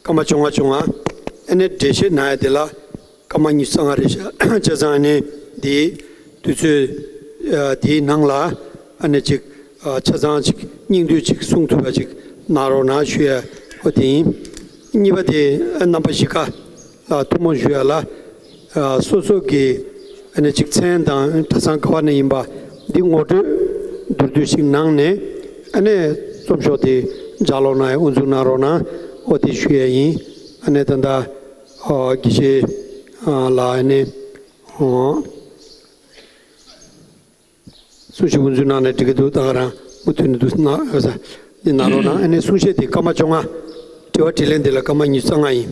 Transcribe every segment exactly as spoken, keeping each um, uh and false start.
སྐར་མ་བཅོ་ལྔ་བཅོ་ལྔ། ཨ་ནི་འགྲེལ་བཤད་གནང་ཡ་དེ་ལ་སྐར་མ་ཉི་ཤུ་རྩ་ལྔ་རེད་ཤག་བྱས་ཙང་ཨ་ནི་འདིའི་དུས་ཚོད་ཨ་འདིའི་ནང་ལ་ཨ་ནི་ཅིག་ཨ་ཆ་ཚང་ཅིག་སྙིང་བསྡུས་ཅིག་གསུང་ཐུབ་པ་ཅིག་གནང་རོགས་གནང་ཞུ་ཡ་འོ་དེ་ཡིན། གཉིས་པ་དེ་ཨ་རྣམ་པ་བཞི་ཀ་ལ་ཐུགས་སྨོན་ཞུ་ཡ་ལ། ཨ་སོ་སོ་གི་ཨ་ནི་ཅིག་མཚན་དང་གྲྭ་ཚང་ག་བ་ནས་ཡིན་པ་འདི་ངོ་སྤྲོད་མདོར་བསྡུས་ཤིག་གནང་ནས་ཨ་ནི་རྩོམ་ཤོག་དེ་ལྗགས་ཀློག་གནང་ཡ་དབུ་འཛུགས་གནང་རོགས་གནང་འོ་དེ་ཞུ་ཡ་ཡིན། ཨ་ནི་ད་ལྟ་ཨ་དགེ་བཤེས་ཨ་ལགས་ཨ་ནི་ཨ་གསུང་བཤད་དབུ་འཛུགས་གནང་ནས་འགྲིག་གི་འདུག་ད་ག་རང་མུ་མཐུད་ནས་འདུག་གནང་ཨ་ས་འདི་གནང་རོགས་གནང་། ཨ་ནི་གསུང་བཤད་དེ་སྐར་མ་བཅོ་ལྔ། དྲི་བ་དྲིས་ལན་དེ་ལ་སྐར་མ་ཉི་ཤུ་རྩ་ལྔ་ཡིན།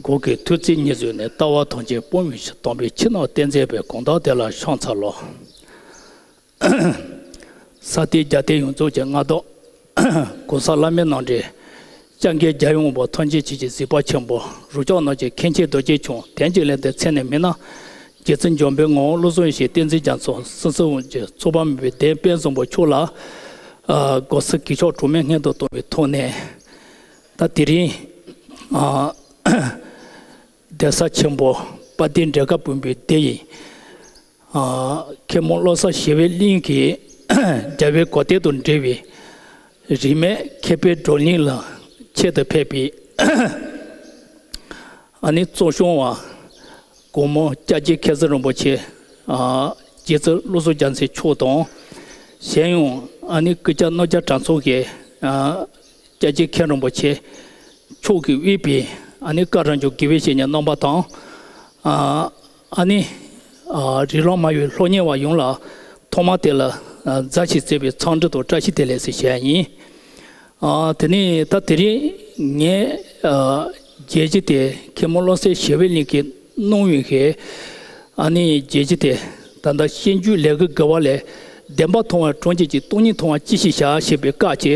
གོང་གི་ཐུགས་བརྩེ་ཉེར་བཟུང་ནས། ལྟ་བ་ཐམས་ཅད་སྤོང་བའི་ཕྱིར། དམ་པའི་ཕྱི་ནང་བསྟན་མཛད་པའི། གང་དག་དེ་ལ་ཕྱག་འཚལ་ལོ། ས་སྟེང་རྒྱལ་བསྟན་ཡོངས་རྫོགས་ཀྱི་མངའ་བདག་གོང་ས་བླ་མའི་རྣམ་འདྲེན། སྐྱབས་མགོན་རྒྱལ་བའི་དབང་པོ་ཐམས་ཅད་མཁྱེན་ཅིང་གཟིགས་པ་ཆེན་པོ། རབ་འབྱམས་རྣམས་ཀྱི་མཁྱེན་ཆེན་རྡོ་རྗེ་འཆང་། དོན་གྱི་ལྷ་དང་མཚན་ནས་མི་སྣང་རྗེ་བཙུན་འཇམ་དཔལ་དངོས། བློ་བཟང་ཡེ་ཤེས་བསྟན་འཛིན་རྒྱ་མཚོ། སྲིད་གསུམ་དབང་ཕྱུག་ཚོགས་པ་མེད་པའི་གདན་དཔལ་བཟང་པོ་མཆོག་ལ། ཨ་དགོངས་སེལ་གུས་ཕྱག་གྲངས་མེད་སྔོན་དུ་བཏང་བའི་ཐོག་ནས། ད་དེ་རིང་ཨ་གདན་ས་ཆེན་པོ་དཔལ་ལྡན་འབྲས་དཀར་སྤུངས་པའི་སྡེ་ཡི་ཨ་མཁན་པོ་བློ་བཟང་ཞི་བའི་གླིང་གི་རྒྱལ་བའི་གོ་སྟོན་དང་འབྲེལ་བའི་རིས་མེད་མཁས་པའི་བགྲོ་གླེང་ལ་ཆེད་དུ་ཕེབས་པའི་ཨ་ནི་གཙོ་སྐྱོང་བ་གོང་མ་སྐྱབས་རྗེ་མཁན་ཟུར་རིན་པོ་ཆེ་ཨ་རྗེ་བཙུན་བློ་བཟང་རྒྱལ་མཚན་མཆོག་དང་། གཞན་ཡང་ཨ་ནི་སྐུ་བཅར་རྣམ་རྒྱལ་གྲྭ་ཚང་གི་ཨ་སྐྱབས་རྗེ་མཁན་རིན་པོ་ཆེ་མཆོག་གིས་དབུས་པའི་ཨ་ནི་བཀའ་དྲིན་ཅན་དགེ་བའི་བཤེས་གཉེན་རྣམ་པ་དང་། ཨ་ཨ་ནི་ཨ་རིགས་ལམ་མ་ཡིན་པའི་སློབ་གཉེར་བ་ཡོངས་ལ་ཐོག་མ་དེ་ལ་ཨ་མཛའ་ཞིག་བརྩེ་བའི་འཚམས་འདྲི་དང་བཀྲ་ཤིས་བདེ་ལེགས་ཟེར་ཞུ་ཡ་ཡིན། ཨ་དེ་ནས་ད་དེ་རིང་ངས་ཨ་མཇལ་རྒྱུ་དེ་མཁན་པོ་བློ་བཟང་ཞི་བའི་གླིང་གི་གནང་བའི་གི་ཨ་ནི་མཇལ་རྒྱུ་དེ་ད་ལྟ་སྤྱོད་འཇུག་ལས་ཀྱི་དགེ་བ་ལས། བདེན་པ་མཐོང་བས་གྲོང་ཁྱེར་སྐྱིད། སྟོང་ཉིད་མཐོང་བས་ཅི་ཞིག་བྱ་ཞེས་པའི་སྐབས་ཀྱི་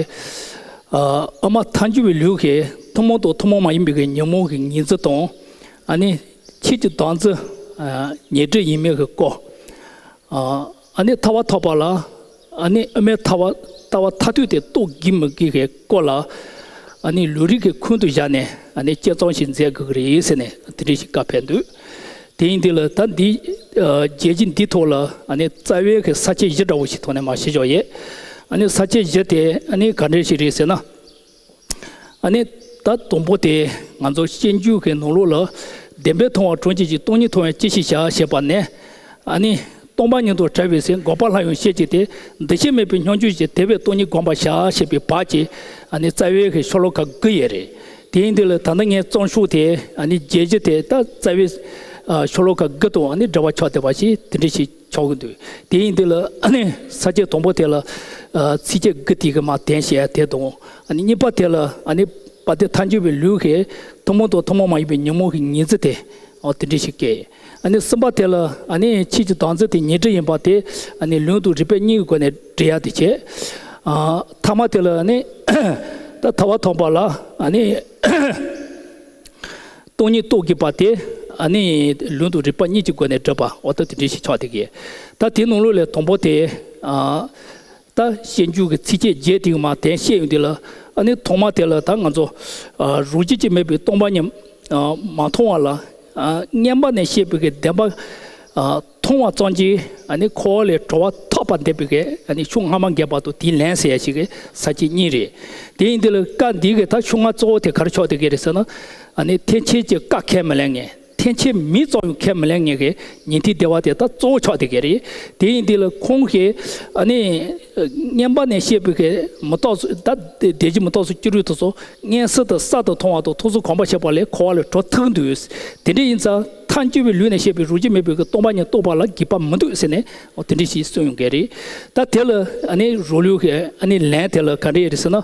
ཨ་ཨ་མ་ཐལ་འགྱུར་བའི་ལུས་ཀྱི་ཐུན་མོང་དང་ཐུན་མོང་མ་ཡིན་པའི་གི་ཉོན་མོངས་ཀྱི་ཉེར་འཛིན་དང་། ཨ་ནི་ཆོས་ཀྱི་བདག་འཛིན་ཨ་ཉེར་སྒྲིབ་ཡིན་མིན་གྱི་སྐོར། ཨ་ནི་ཐར་པ་ཐོབ་པ་ལ་ཨ་ནི་དབུ་མའི་ཐར་པ་ལྟ་བ་མཐར་ཐུག་དེ་རྟོགས་དགོས་མི་དགོས་ཀྱི་སྐོར་ལ་ཨ་ནི་ལུང་རིགས་ཀྱི་ཁུངས་དུ་བཞག་ནས་ཨ་ནི་དཔྱད་རྩོམ་ཞིག་མཛད་དགོས་ཀྱི་རེད་ཟེར་ནས་དེ་འདྲ་ཞིག་བཀའ་ཕེབས་འདུག་དེ་ཡིན་དུས་ལ་ད་འདི་ཨ་རྒྱལ་སྤྱི་འདི་ཐོག་ལ་ཨ་ནི་རྩ་བའི་གི་ས་བཅད་བཞི་འདྲ་བོ་ཞིག་ཐོག་ནས་མར་ཞུས་ཆོག་ཡོད། ཨ་ནི་ས་བཅད་བཞི་དེ་ཨ་ནི་ག་འདྲ་ཞིག་རེད་ཟེར་ན། ཨ་ནི་ད་དང་པོ་དེ་ང་ཚོ་སྤྱོད་འཇུག་གི་ནང་ལོགས་ལ་བདེན་པས་མཐོང་བ་གྲོང་ཁྱེར་སྐྱིད། སྟོང་ཉིད་མཐོང་བས་ཅི་ཞིག་བྱ་ཞེས་པ་ནས། ཨ་ནི་སྟོང་པ་ཉིད་དུ་བྲལ་བའི་ཚེ་འགོག་པ་ལྷ་ཡང་ཤེས་ཀྱི་སྟེ། འདུ་ཤེས་མེད་པའི་སྙོམས་འཇུག་ཅན། དེ་བས་སྟོང་ཉིད་བསྒོམ་པར་བྱ་ཞེས་པའི་བར་གྱི་ཨ་ནི་རྩ་བའི་གི་ཤོ་ལོ་ཀ་དགུ་ཡོད་རེད། དེ་ཡིན་དུས་ལ་ད་ལྟ་ངའི་རྩོམ་ཤོག་དེ་ཨ་ནི་རྒྱས་གཞི་དེ་ད་རྩ་བའི་ཨ་ཤོ་ལོ་ཀ་དགུ་དང་ཨ་ནི་འབྲེལ་བ་ཆགས་བསྡད་པ་ཞིག་དེ་འདྲ་ཞིག་ཆགས་ཀྱི་འདུག་དེ་ཡིན་དུས་ལ་ཨ་ནི་ས་བཅད་དང་པོ་དེ་ལ་ཨ་ཚིགས་བཅད་དགུ་དེ་གི་མར་གདན་བཤད་དེ་དང་། ཨ་ནི་གཉིས་པ་དེ་ལ་ཨ་ནི་དཔལ་ལྡན་ཐལ་འགྱུར་བའི་ལུགས་ཀྱི་ཐུན་མོང་དང་ཐུན་མོང་མ་ཡིན་པའི་ཉོན་མོངས་ཀྱི་ཉེར་འཛིན་དེ། ཨོ་དེ་འདྲ་ཞིག་བཀལ། ཨ་ནི་གསུམ་པ་དེ་ལ་ཨ་ནི་ཆོས་ཀྱི་བདག་འཛིན་དེ་ཉེར་སྒྲིབ་ཡིན་པ་དེ་ཨ་ནི་ལུང་དང་རིགས་པ་གཉིས་ཀྱི་སྒོ་ནས་འགྲེལ་ཡག་དེ་བྱས། ཨ་ཐ་མ་དེ་ལ་ཨ་ནི་ད་ཐར་པ་ཐོབ་པ་ལ་ཨ་ནི་སྟོང་ཉིད་རྟོགས་དགོས་པ་དེ་ཨ་ནི་ལུང་དང་རིགས་པ་གཉིས་ཀྱི་སྒོ་ནས་འགྲེལ་པ་འོ་ད་དེ་འདྲ་ཞིག་ཆགས་བསྡད་ཀྱི། ད་དེ་ནང་ལོགས་ལས་དང་པོ་དེ་ཨ། ད་སྤྱོད་འཇུག་གི་ཚིགས་བཅད་བརྒྱད་དེ་མར་གདན་བཤད་ཡོང་དུས་ལ་ཨ་ནི་ཐོག་མ་དེ་ལ་ད་ང་ཚོ་ཨ་རང་བཞིན་གྱིས་མེད་པའི་སྟོང་པ་ཉིད་ཨ་མ་མཐོང་བ་ལ་ཨ་མངོན་པ་ནས་བཤད་པའི་གི་བདེན་པ་ཨ་མཐོང་བ་ཙམ་གྱིས་ཨ་ནི་འཁོར་བ་ལས་གྲོལ་བ་ཐོབ་པར་འདོད་པའི་གི་ཨ་ནི་ཕྱོགས་སྔ་མ་འགལ་བ་དང་དེའི་ལན་ཟེར་ཡ་ཞིག་གི་ས་བཅད་གཉིས་རེད། དེ་ཡིན་དུས་ལ་སྐབས་འདི་གི་ད་ཕྱོགས་སྔ་གཙོ་བོ་དེ་ག་རེ་ཆགས་བསྡད་ཀྱི་རེད་ཟེར་ན། ཨ་ནི་ཐེག་ཆེན་གྱི་བཀའ་ཁས་མི་ལེན་མཁན། ཐེག་ཆེན་མིང་ཙམ་ཡང་ཁས་མི་ལེན་མཁན་གྱི་ཉན་ཐོས་སྡེ་པ་དེ་ད་གཙོ་བོ་ཆགས་བསྡད་ཀྱི་རེད། དེ་ཡིན་དུས་ལ་ཁོང་གིས་ཨ་ནི་མངོན་པ་ནས་བཤད་པའི་གི་མུ་སྟེགས་ཚོ་ད་དེ་དེ་ཅི་མུ་སྟེགས་ཚོ་སྐྱུ་རུ་དེ་ཚོ་མངོན་སུམ་དུ་གསར་དུ་མཐོང་བ་དང་ཐུགས་སུ་གོམས་པར་བྱེད་པ་ལས་འཁོར་བ་ལས་གྲོལ་ཐུབ་འདུག་དེ་འདྲ་ཡིན་ཙང་ཐལ་འགྱུར་བའི་ལུགས་ནས་བཤད་པའི་རང་བཞིན་མེད་པའི་གི་སྟོང་པ་ཉིད་རྟོགས་པ་ལ་དགོས་པ་མི་འདུག་ཟེར་ནས་འོ་དེ་འདྲ་ཞིག་གསུངས་ཡོང་གི་རེད། ད་དེ་ལ་ཨ་ནི་རང་ལུགས་ཀྱི་ཨ་ནི་ལན་དེ་ལ་ག་འདྲ་ཡོད་རེད་ཟེར་ན།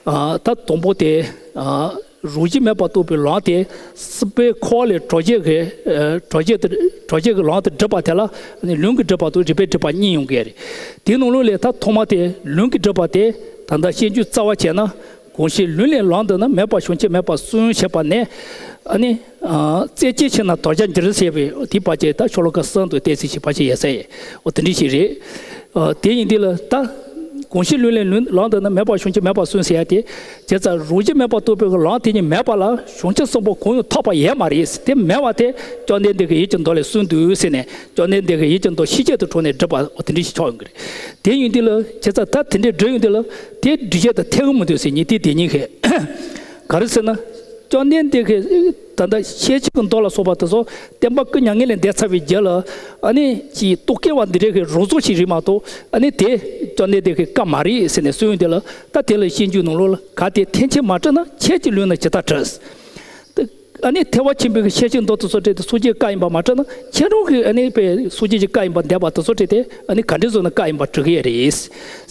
ཨ་ད་དང་པོ་དེ་ཨ། རང་བཞིན་མེད་པར་རྟོགས་པའི་ལམ་དེ་སྲིད་པའི་འཁོར་བ་ལས་གྲོལ་བྱེད་ཀྱི་ཨ་གྲོལ་བྱེད་དེ་གྲོལ་བྱེད་ཀྱི་ལམ་དེ་སྒྲུབ་པ་དེ་ལ་ནི་ལུང་གི་སྒྲུབ་པ་དང་རིགས་པའི་སྒྲུབ་པ་གཉིས་ཡོང་གི་རེད། དེའི་ནང་ལོགས་ལས་ད་ཐོག་མ་དེ་ལུང་གི་སྒྲུབ་པ་དེ་ད་ལྟ་སྤྱོད་འཇུག་རྩ་བ་བྱས་ན་གང་ཞིག་ལུང་ལས་ལམ་འདས་ན་མེད་པ་གཞན་ཅིག་མེད་པར་གསུངས་བྱས་པ་ནས་ཨ་ནི་ཨ་རྩེ་གཅིག་ཕྱིར་ན་དོར་བྱར་འགྱུར་ཟེར་བའི་དེའི་བར་གྱི་ད་ཤོ་ལོ་ཀ་གསུམ་དུ་བལྟས་ཚེ་ཞིག་ཕལ་ཆེར་ཡོད་ས་ཡོད། འོ་དེ་འདྲ་ཞིག་རེད། ཨ་དེ་ཡིན་དུས་ལ་ད་ གང་ཞིག་ལུས་ལས་ལུས་ལམ་དེ་ནི། མེད་པར་བྱང་ཆུབ་མེད་པར་གསུངས་ཟེར་ཡ་དེ། བྱས་ཙང་རང་བཞིན་མེད་པར་རྟོགས་པའི་ལམ་དེ་ཉིད་མེད་པ་ལ་བྱང་ཆུབ་སེམས་དཔའ་གང་ཡང་ཐོབ་པ་ཡོད་མ་རེད། དེ་མེད་པ་དེ་བཅོམ་ལྡན་འདས་ཀྱིས་ཡིད་ཀྱི་མདོ་ལས་གསུངས་འདུག་ཟེར་ནས། བཅོམ་ལྡན་འདས་ཀྱིས་ཡིད་ཀྱི་མདོ་ཤེས་བྱེད་དུ་གྲུབ་ནས་བསྒྲུབས་པ་འོ་དེ་འདྲ་ཞིག་ཆགས་ཡོང་གི་རེད། དེ་ཡིན་དུས་ལ་བྱས་ཙང་ད་དེ་འདྲའི་བསྒྲུབས་ཡོང་དུས་ལ་དེ་འགྲུབ་བྱེད་དང་འཐད་གི་མི་འདུག་ཟེར། ཉན་ཐོས་དེ་ཉིད་ཀྱིས། ག་རེ་ཟེར་ན། བཅོམ་ལྡན་འདས་ཀྱིས་ད་ལྟ་ཤེས་བྱེད་ཀྱི་མདོ་ལ་སོགས་པ་དེ་ཚོ་སྟོན་པ་སྐུ་མྱ་ངན་ལས་འདས་ཚར་བའི་རྗེས་ལ་ཨ་ནི་ཅིག་རྟོག་གེ་བ་འདི་འདྲའི་གི་རོབ་ཙམ་ཞིག་རེད་མ་གཏོགས། ཨ་ནི་དེ་བཅོམ་ལྡན་འདས་ཀྱི་བཀའ་མ་རེད་ཟེར་ནས་གསུངས་ཡོང་དུས་ལ། ད་དེ་ལ་སྤྱོད་འཇུག་ནང་ལོགས་ལ། གལ་ཏེ་ཐེག་ཆེན་མ་གྲུབ་ན། ཁྱེད་ཀྱི་ལུས་ནི་ཇི་ལྟར་གྲུབ། ཨ་ནི་ཐེག་པ་ཆེན་པོའི་གི་ཤེས་བྱེད་མདོ་དེ་ཚོ་བྲིས་ཏེ་སངས་རྒྱས་བཀའ་ཡིན་པ་མ་གྲུབ་ན། ཁྱེད་རང་གི་ཨ་ནི་པའི་སངས་རྒྱས་ཀྱི་བཀའ་ཡིན་པ་འདོད་པ་དེ་ཚོ་བྲིས་ཏེ་ཨ་ནི་ག་འདྲ་བཟོས་ན་བཀའ་ཡིན་པ་གྲུབ་ཀྱི་ཡོད་རེད་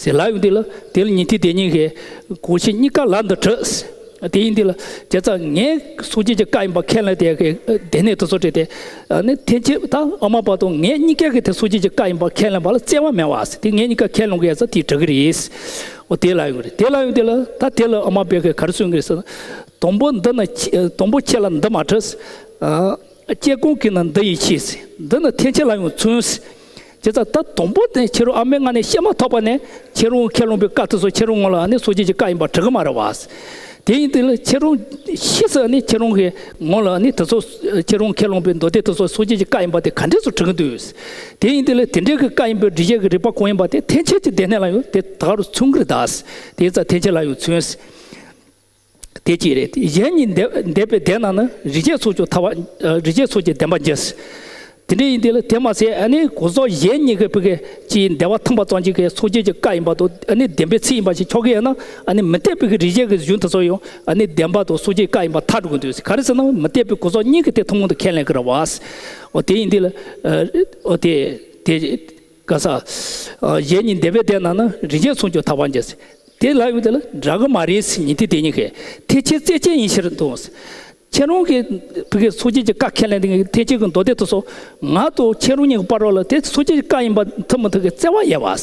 ཟེར་ལབ་ཡོང་དུས་ལ། དེ་ལ་ཉན་ཐོས་དེ་ཉིད་ཀྱིས། གང་ཞིག་རྙེད་དཀའ་ལམ་དུ་གྲུབ། དེ་ཡིན་དུས་ལ་བྱས་ཙང་ངས་སངས་རྒྱས་ཀྱི་བཀའ་ཡིན་པ་ཁས་ལེན་དེ་གི་སྡེ་སྣོད་དེ་ཚོ་བྲིས་ཏེ། ཨ་ནི་ཐེག་ཆེན་ད་ཨ་མ་བར་དུ་ངས་རྙེད་དཀའ་གི་དེ་སངས་རྒྱས་ཀྱི་བཀའ་ཡིན་པ་ཁས་ལེན་པ་ལ་བརྩེ་བ་མེད་པ་ཟེར། དེ་ངས་རྙེད་དཀའ་ཁས་ལེན་དགོས་ཡ་ཙང་དེ་གྲུབ་ཀྱི་རེད། འོ་དེ་ལབ་ཡོང་གི་རེད། དེ་ལབ་ཡོང་དུས་ལ་ད་དེ་ལ་ཨ་མ་བར་གྱིས་ག་རེ་གསུང་གི་རེད་ཟེར་ན། དང་པོ་འདི་ནི་ཁྱེད། དང་པོ་ཁྱེད་ལ་འདི་མ་གྲུབ། ཨ། དཔྱད་གོང་གི་ནི་འདི་ཡིས་ཆེ་ཟེར། འདི་ནི་ཐེག་ཆེན་ལ་ཡང་མཚུངས་ཟེར། བྱས་ཙང་ད་དང་པོ་དེ་ཁྱེད་རང་ཨ་མའི་མངལ་ནས་སྐྱེས་མ་ཐག་པ་ནས་ཁྱེད་རང་ཁས་བླངས་པའི་བཀའ་དེ་ཚོ་ཁྱེད་རང་ངོ་ལ་ཨ་ནི་སངས་རྒྱས་ཀྱི་བཀའ་ཡིན་པ་གྲུབ་ཀྱི་མ་རེད་བ། དེ་ཡིན་དུས་ལ་ཁྱེད་རང་ཕྱིས་སུ་ཨ་ནི་ཁྱེད་རང་གི་ངོ་ལ་ཨ་ནི་དེ་ཚོ་ཁྱེད་རང་ཁས་བླངས་པའི་མདོ་སྡེ་དེ་ཚོ་སངས་རྒྱས་ཀྱི་བཀའ་ཡིན་པ་དེ་ག་འདྲས་སུ་གྲུབ་ཀྱི་འདུག། དེ་ཡིན་དུས་ལ་དེ་འདྲའི་གི་བཀའ་ཡིན་པའི་འགྲེལ་བཤད་ཀྱི་རིགས་པ་གང་ཡིན་པ་དེ་ཐེག་ཆེན་གྱི་སྡེ་སྣོད་ལ་ཡང་དེ་ད་ག་རུ་མཚུངས་ཀྱི་རེད་ད། དེ་ཡིན་ཙང་ཐེག་ཆེན་ལ་ཡང་མཚུངས། དེ་གཅིག་རེད། གཞན་གཉིས་འདས་འདས་པའི་སྡེ་རྣམས་ནི། རིགས་ཆད་སོགས་ཀྱང་ཐར་བ། རིགས་ཆད་སོགས་ཀྱང་བདེན་པར་འགྱུར། དེ་འདྲ་ཡིན་དུས་ལ་དེ་མ་ཟད་ཨ་ནི་གོ་ས་གཞན་གཉིས་ཀྱི་བུ་གའི་ཅིག་འདས་པ་ཐུང་བ་ཙམ་ཅིག་གི་སངས་རྒྱས་ཀྱི་བཀའ་ཡིན་པ་དང་ཨ་ནི་བདེན་པའི་ཚིག་ཡིན་པ་ཞིག་ཆགས་ཀྱི་ཡོད་ན། ཨ་ནི་མུ་སྟེགས་པའི་གི་རིགས་ཆད་ཀྱི་གཞུང་དེ་ཚོ་ཡང་ཨ་ནི་བདེན་པ་དང་སངས་རྒྱས་བཀའ་ཡིན་པ་ཐལ་འགྲོ་གི་འདུག། ག་རེ་ཟེར་ན་མུ་སྟེགས་པའི་གོ་ས་གཉིས་ཀྱིས་དེ་ཐུན་མོང་དུ་ཁས་ལེན་གྱི་རེད་བ། འོ་དེ་ཡིན་དུས་ལ་འོ་དེ་དེ། ག་ས། གཞན་གཉིས་འདས་པའི་སྡེ་རྣམས་ནི། རིགས་ཆད་སོགས་ཀྱང་ཐར་བར་འགྱུར། དེ་ལ་ཡོད་དེ་ལ་འདྲ་གི་མ་རེད་ཟེར། ཉན་ཐོས་དེ་ཉིད་ཀྱིས། ཐེག་ཆེན་རྩེ་གཅིག་ཡིན་ཕྱིར་དང་། ཁྱེད་རང་གིས་བུ་གའི་སངས་རྒྱས་ཀྱི་བཀའ་ཁས་ལེན་དེ་ཐེག་ཆེན་གྱི་མདོ་སྡེ་དེ་ཚོ་ང་དང་ཁྱེད་རང་གཉིས་ཀྱི་བར་ལ་དེ་སངས་རྒྱས་ཀྱི་བཀའ་ཡིན་པ་ཐུབ་མི་ཐུབ་ཀྱི་བརྩེ་བ་ཡོད་པ།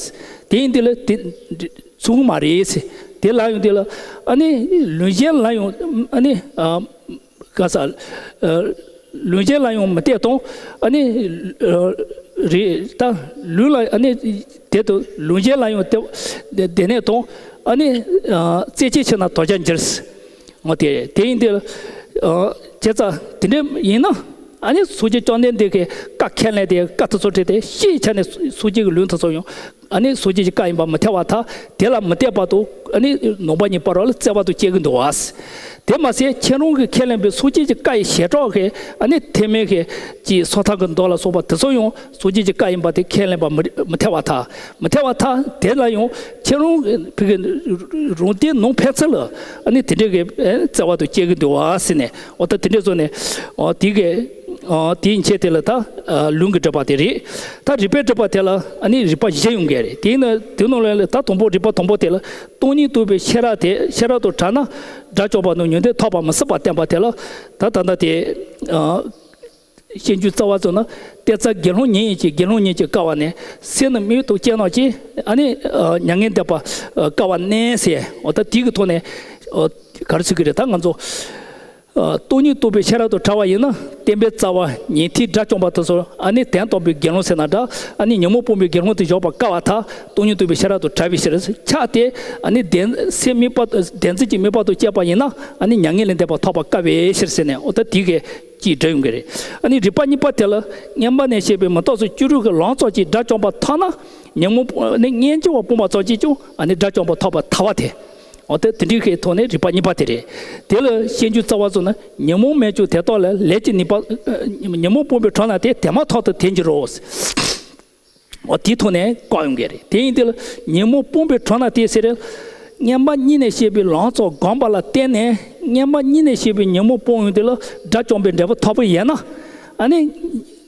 དེ་ཡིན་དེ་ལ་དེ་མཚུངས་མ་རེད་ཟེར། དེ་ལ་ཡོད་དེ་ལ་ཨ་ནི་ལུང་གཞན་ལ་ཡང་ཨ་ནི། ག་ས། ལུང་གཞན་ལ་ཡང་མུ་སྟེགས་དང་། ཨ་ནི། རེད་ད། ལུང་ལ་ཨ་ནི། དེ་དང་ལུང་གཞན་ལ་ཡང་དེ་སྡེ་སྣོད་དང་། ཨ་ནི། རྩེ་གཅིག་ཕྱིར་ན་དོར་བྱར་འགྱུར། འོ་དེ་དེ་ཡིན་དེ། བྱས་ཙང་དེ་འདྲ་ཡིན་ན། ཨ་ནི་སངས་རྒྱས་བཅོམ་ལྡན་འདས་ཀྱི་བཀའ་ཁས་ལེན་དེ་བཀའ་དེ་ཚོ་བྲིས་ཏེ་ཤེས་ཆ་ནས་སངས་རྒྱས་ཀྱི་ལུང་དེ་ཚོ་ཡང་། ཨ་ནི་སངས་རྒྱས་ཀྱི་བཀའ་ཡིན་པ་མི་ཐལ་བར་ཐལ། དེ་ལ་མུ་སྟེགས་པ་དང་ཨ་ནི་ནང་པ་གཉིས་བར་ལ་བརྩེ་བ་དང་བཅས་ཀྱི་འདུག་བ། དེ་མ་ཟད་ཁྱེད་རང་གིས་ཁས་ལེན་པའི་སངས་རྒྱས་ཀྱི་བཀའ་ཡི་བྱེ་བྲག་གི་ཨ་ནི་ཐེག་དམན་གྱི་ཅིག་སོ་ཐར་གྱི་མདོ་ལ་སོགས་པ་དེ་ཚོ་ཡང་སངས་རྒྱས་ཀྱི་བཀའ་ཡིན་པ་དེ་ཁས་ལེན་པ་མི་མི་ཐལ་བར་ཐལ། མི་ཐལ་བར་ཐལ། དེ་ལ་ཡང་ཁྱེད་རང་ཕ་གི་རང་སྡེ་ནང་ཕན་ཚུན་ལ་ཨ་ནི་དེ་འདྲའི་གི་བརྩེ་བ་དང་བཅས་ཀྱི་འདུག་བ་ཟེར་ནས། འོ་ད་དེ་འདྲ་བཟོས་ནས་འོ་དེ་གི་ཨ་དེའི་ཆེད་དེ་ལ་ད་ཨ་ལུང་གིས་སྒྲུབ་པ་དེ་རེད། ད་རིགས་པས་སྒྲུབ་པ་དེ་ལ་ཨ་ནི་རིགས་པ་བཞི་ཡོང་གི་རེད། དེ་ཡིན་ན་དེ་ནང་ལ་ད་དང་པོ་རིགས་པ་དང་པོ་དེ་ལ་སྟོང་ཉིད་རྟོགས་པའི་ཤེས་རབ་དེ་ཤེས་རབ་ཏུ་གྲགས་ན་དགྲ་བཅོམ་པ་དང་ཉོན་མོངས་པས་ཐོབ་པ་མི་སྲིད་པ་བསྟན་པ་དེ་ལ་ད་ད་ལྟ་དེ་ཨ་སྤྱོད་འཇུག་རྩ་བ་བཙུགས་ན། ཏེ་ཙ་དགེ་སློང་ཉིད་ཡིན་གྱི་དགེ་སློང་ཉིད་ཀྱིས་དཀའ་བ་ནས། སེམས་ནི་མིག་ཏུ་སྐྱེས་ནོག་ཅེས་ཨ་ནི་མྱ་ངན་འདས་པ་དཀའ་བ་གནས་ཟེར། འོ་ད་དེ་གི་ཐོག་ནས་ག་རེ་ཟེར་གི་རེད། ད་ང་ཚོ། སྟོང་ཉིད་རྟོགས་པའི་ཤེས་རབ་ཏུ་གྲགས་པ་ཡིན་ན། བསྟན་པའི་རྩ་བ་ཉན་ཐོས་དགྲ་བཅོམ་པ་དེ་ཚོ་ཨ་ནི་དོན་དམ་པའི་དགེ་སློང་ཟེར་ན་འདྲ། ཨ་ནི་ཉོན་མོངས་སྤོང་བའི་དགེ་སློང་དུ་འཇོག་པར་དཀའ་བར་ཐལ། སྟོང་ཉིད་རྟོགས་པའི་ཤེས་རབ་ཏུ་གྲགས་པའི་ཕྱིར། ཆགས་ཏེ་ཨ་ནི་བདེན་སེམས་དམིགས་པ་བདེན་འཛིན་གྱི་དམིགས་པ་དང་བཅས་པ་ཡིན་ན། ཨ་ནི་མྱ་ངན་ལས་འདས་པ་ཐོབ་པར་དཀའ་བའི་ཕྱིར་ཟེར་ནས། འོ་ད་དེ་གས་ཅིག་འགྲིག་ཡོང་གི་རེད། ཨ་ནི་རིགས་པ་གཉིས་པ་དེ་ལ་སྔོན་མ་ནས་བཤད་པའི་མི་རྟག་སོགས་བཅུ་དྲུག་གི་ལམ་ཙམ་གྱིས་དགྲ་བཅོམ་པ་ཐོབ་ན། ཉོན་མོངས་ནི་སྙོམས་འཇུག་པ་སྤོང་བ་ཙམ་གྱིས་ཀྱང་ཨ་ནི་དགྲ་བཅོམ་པ་ཐོབ་པར་ཐལ་བ་དེ། འོ་དེ་དེ་འདྲའི་གི་ཐོག་ནས་རིགས་པ་གཉིས་པ་དེ་རེད། དེ་ལ་སྤྱོད་འཇུག་རྩ་བ་བཙུགས་ན། ཉོན་མོངས་མེད་ཀྱང་དེ་རྟོགས་ལ། ལས་ཀྱི་ནུས་པ། ཉོན་མོངས་སྤོང་བའི་གྲོགས་རྣམས་ཏེ། དེ་མ་ཐག་ཏུ་དེར་འགྱུར་རོ། འོ་དེའི་ཐོག་ནས་བཀག་ཡོང་གི་རེད། དེ་ཡིན་དུས་ལ་ཉོན་མོངས་སྤོང་བའི་གྲོགས་རྣམས་ཏེ་ཟེར། སྔོན་མ་གཉིས་ནས་བཤད་པའི་ལམ་ཙམ་བསྒོམས་པ་ལ་བརྟེན་ནས། སྔོན་མ་གཉིས་ནས་བཤད་པའི་ཉོན་མོངས་སྤོང་ཡོང་དུས་ལ་དགྲ་བཅོམ་པའི་འབྲས་བུ་ཐོབ་པ་ཡིན་ན། ཨ་ནི།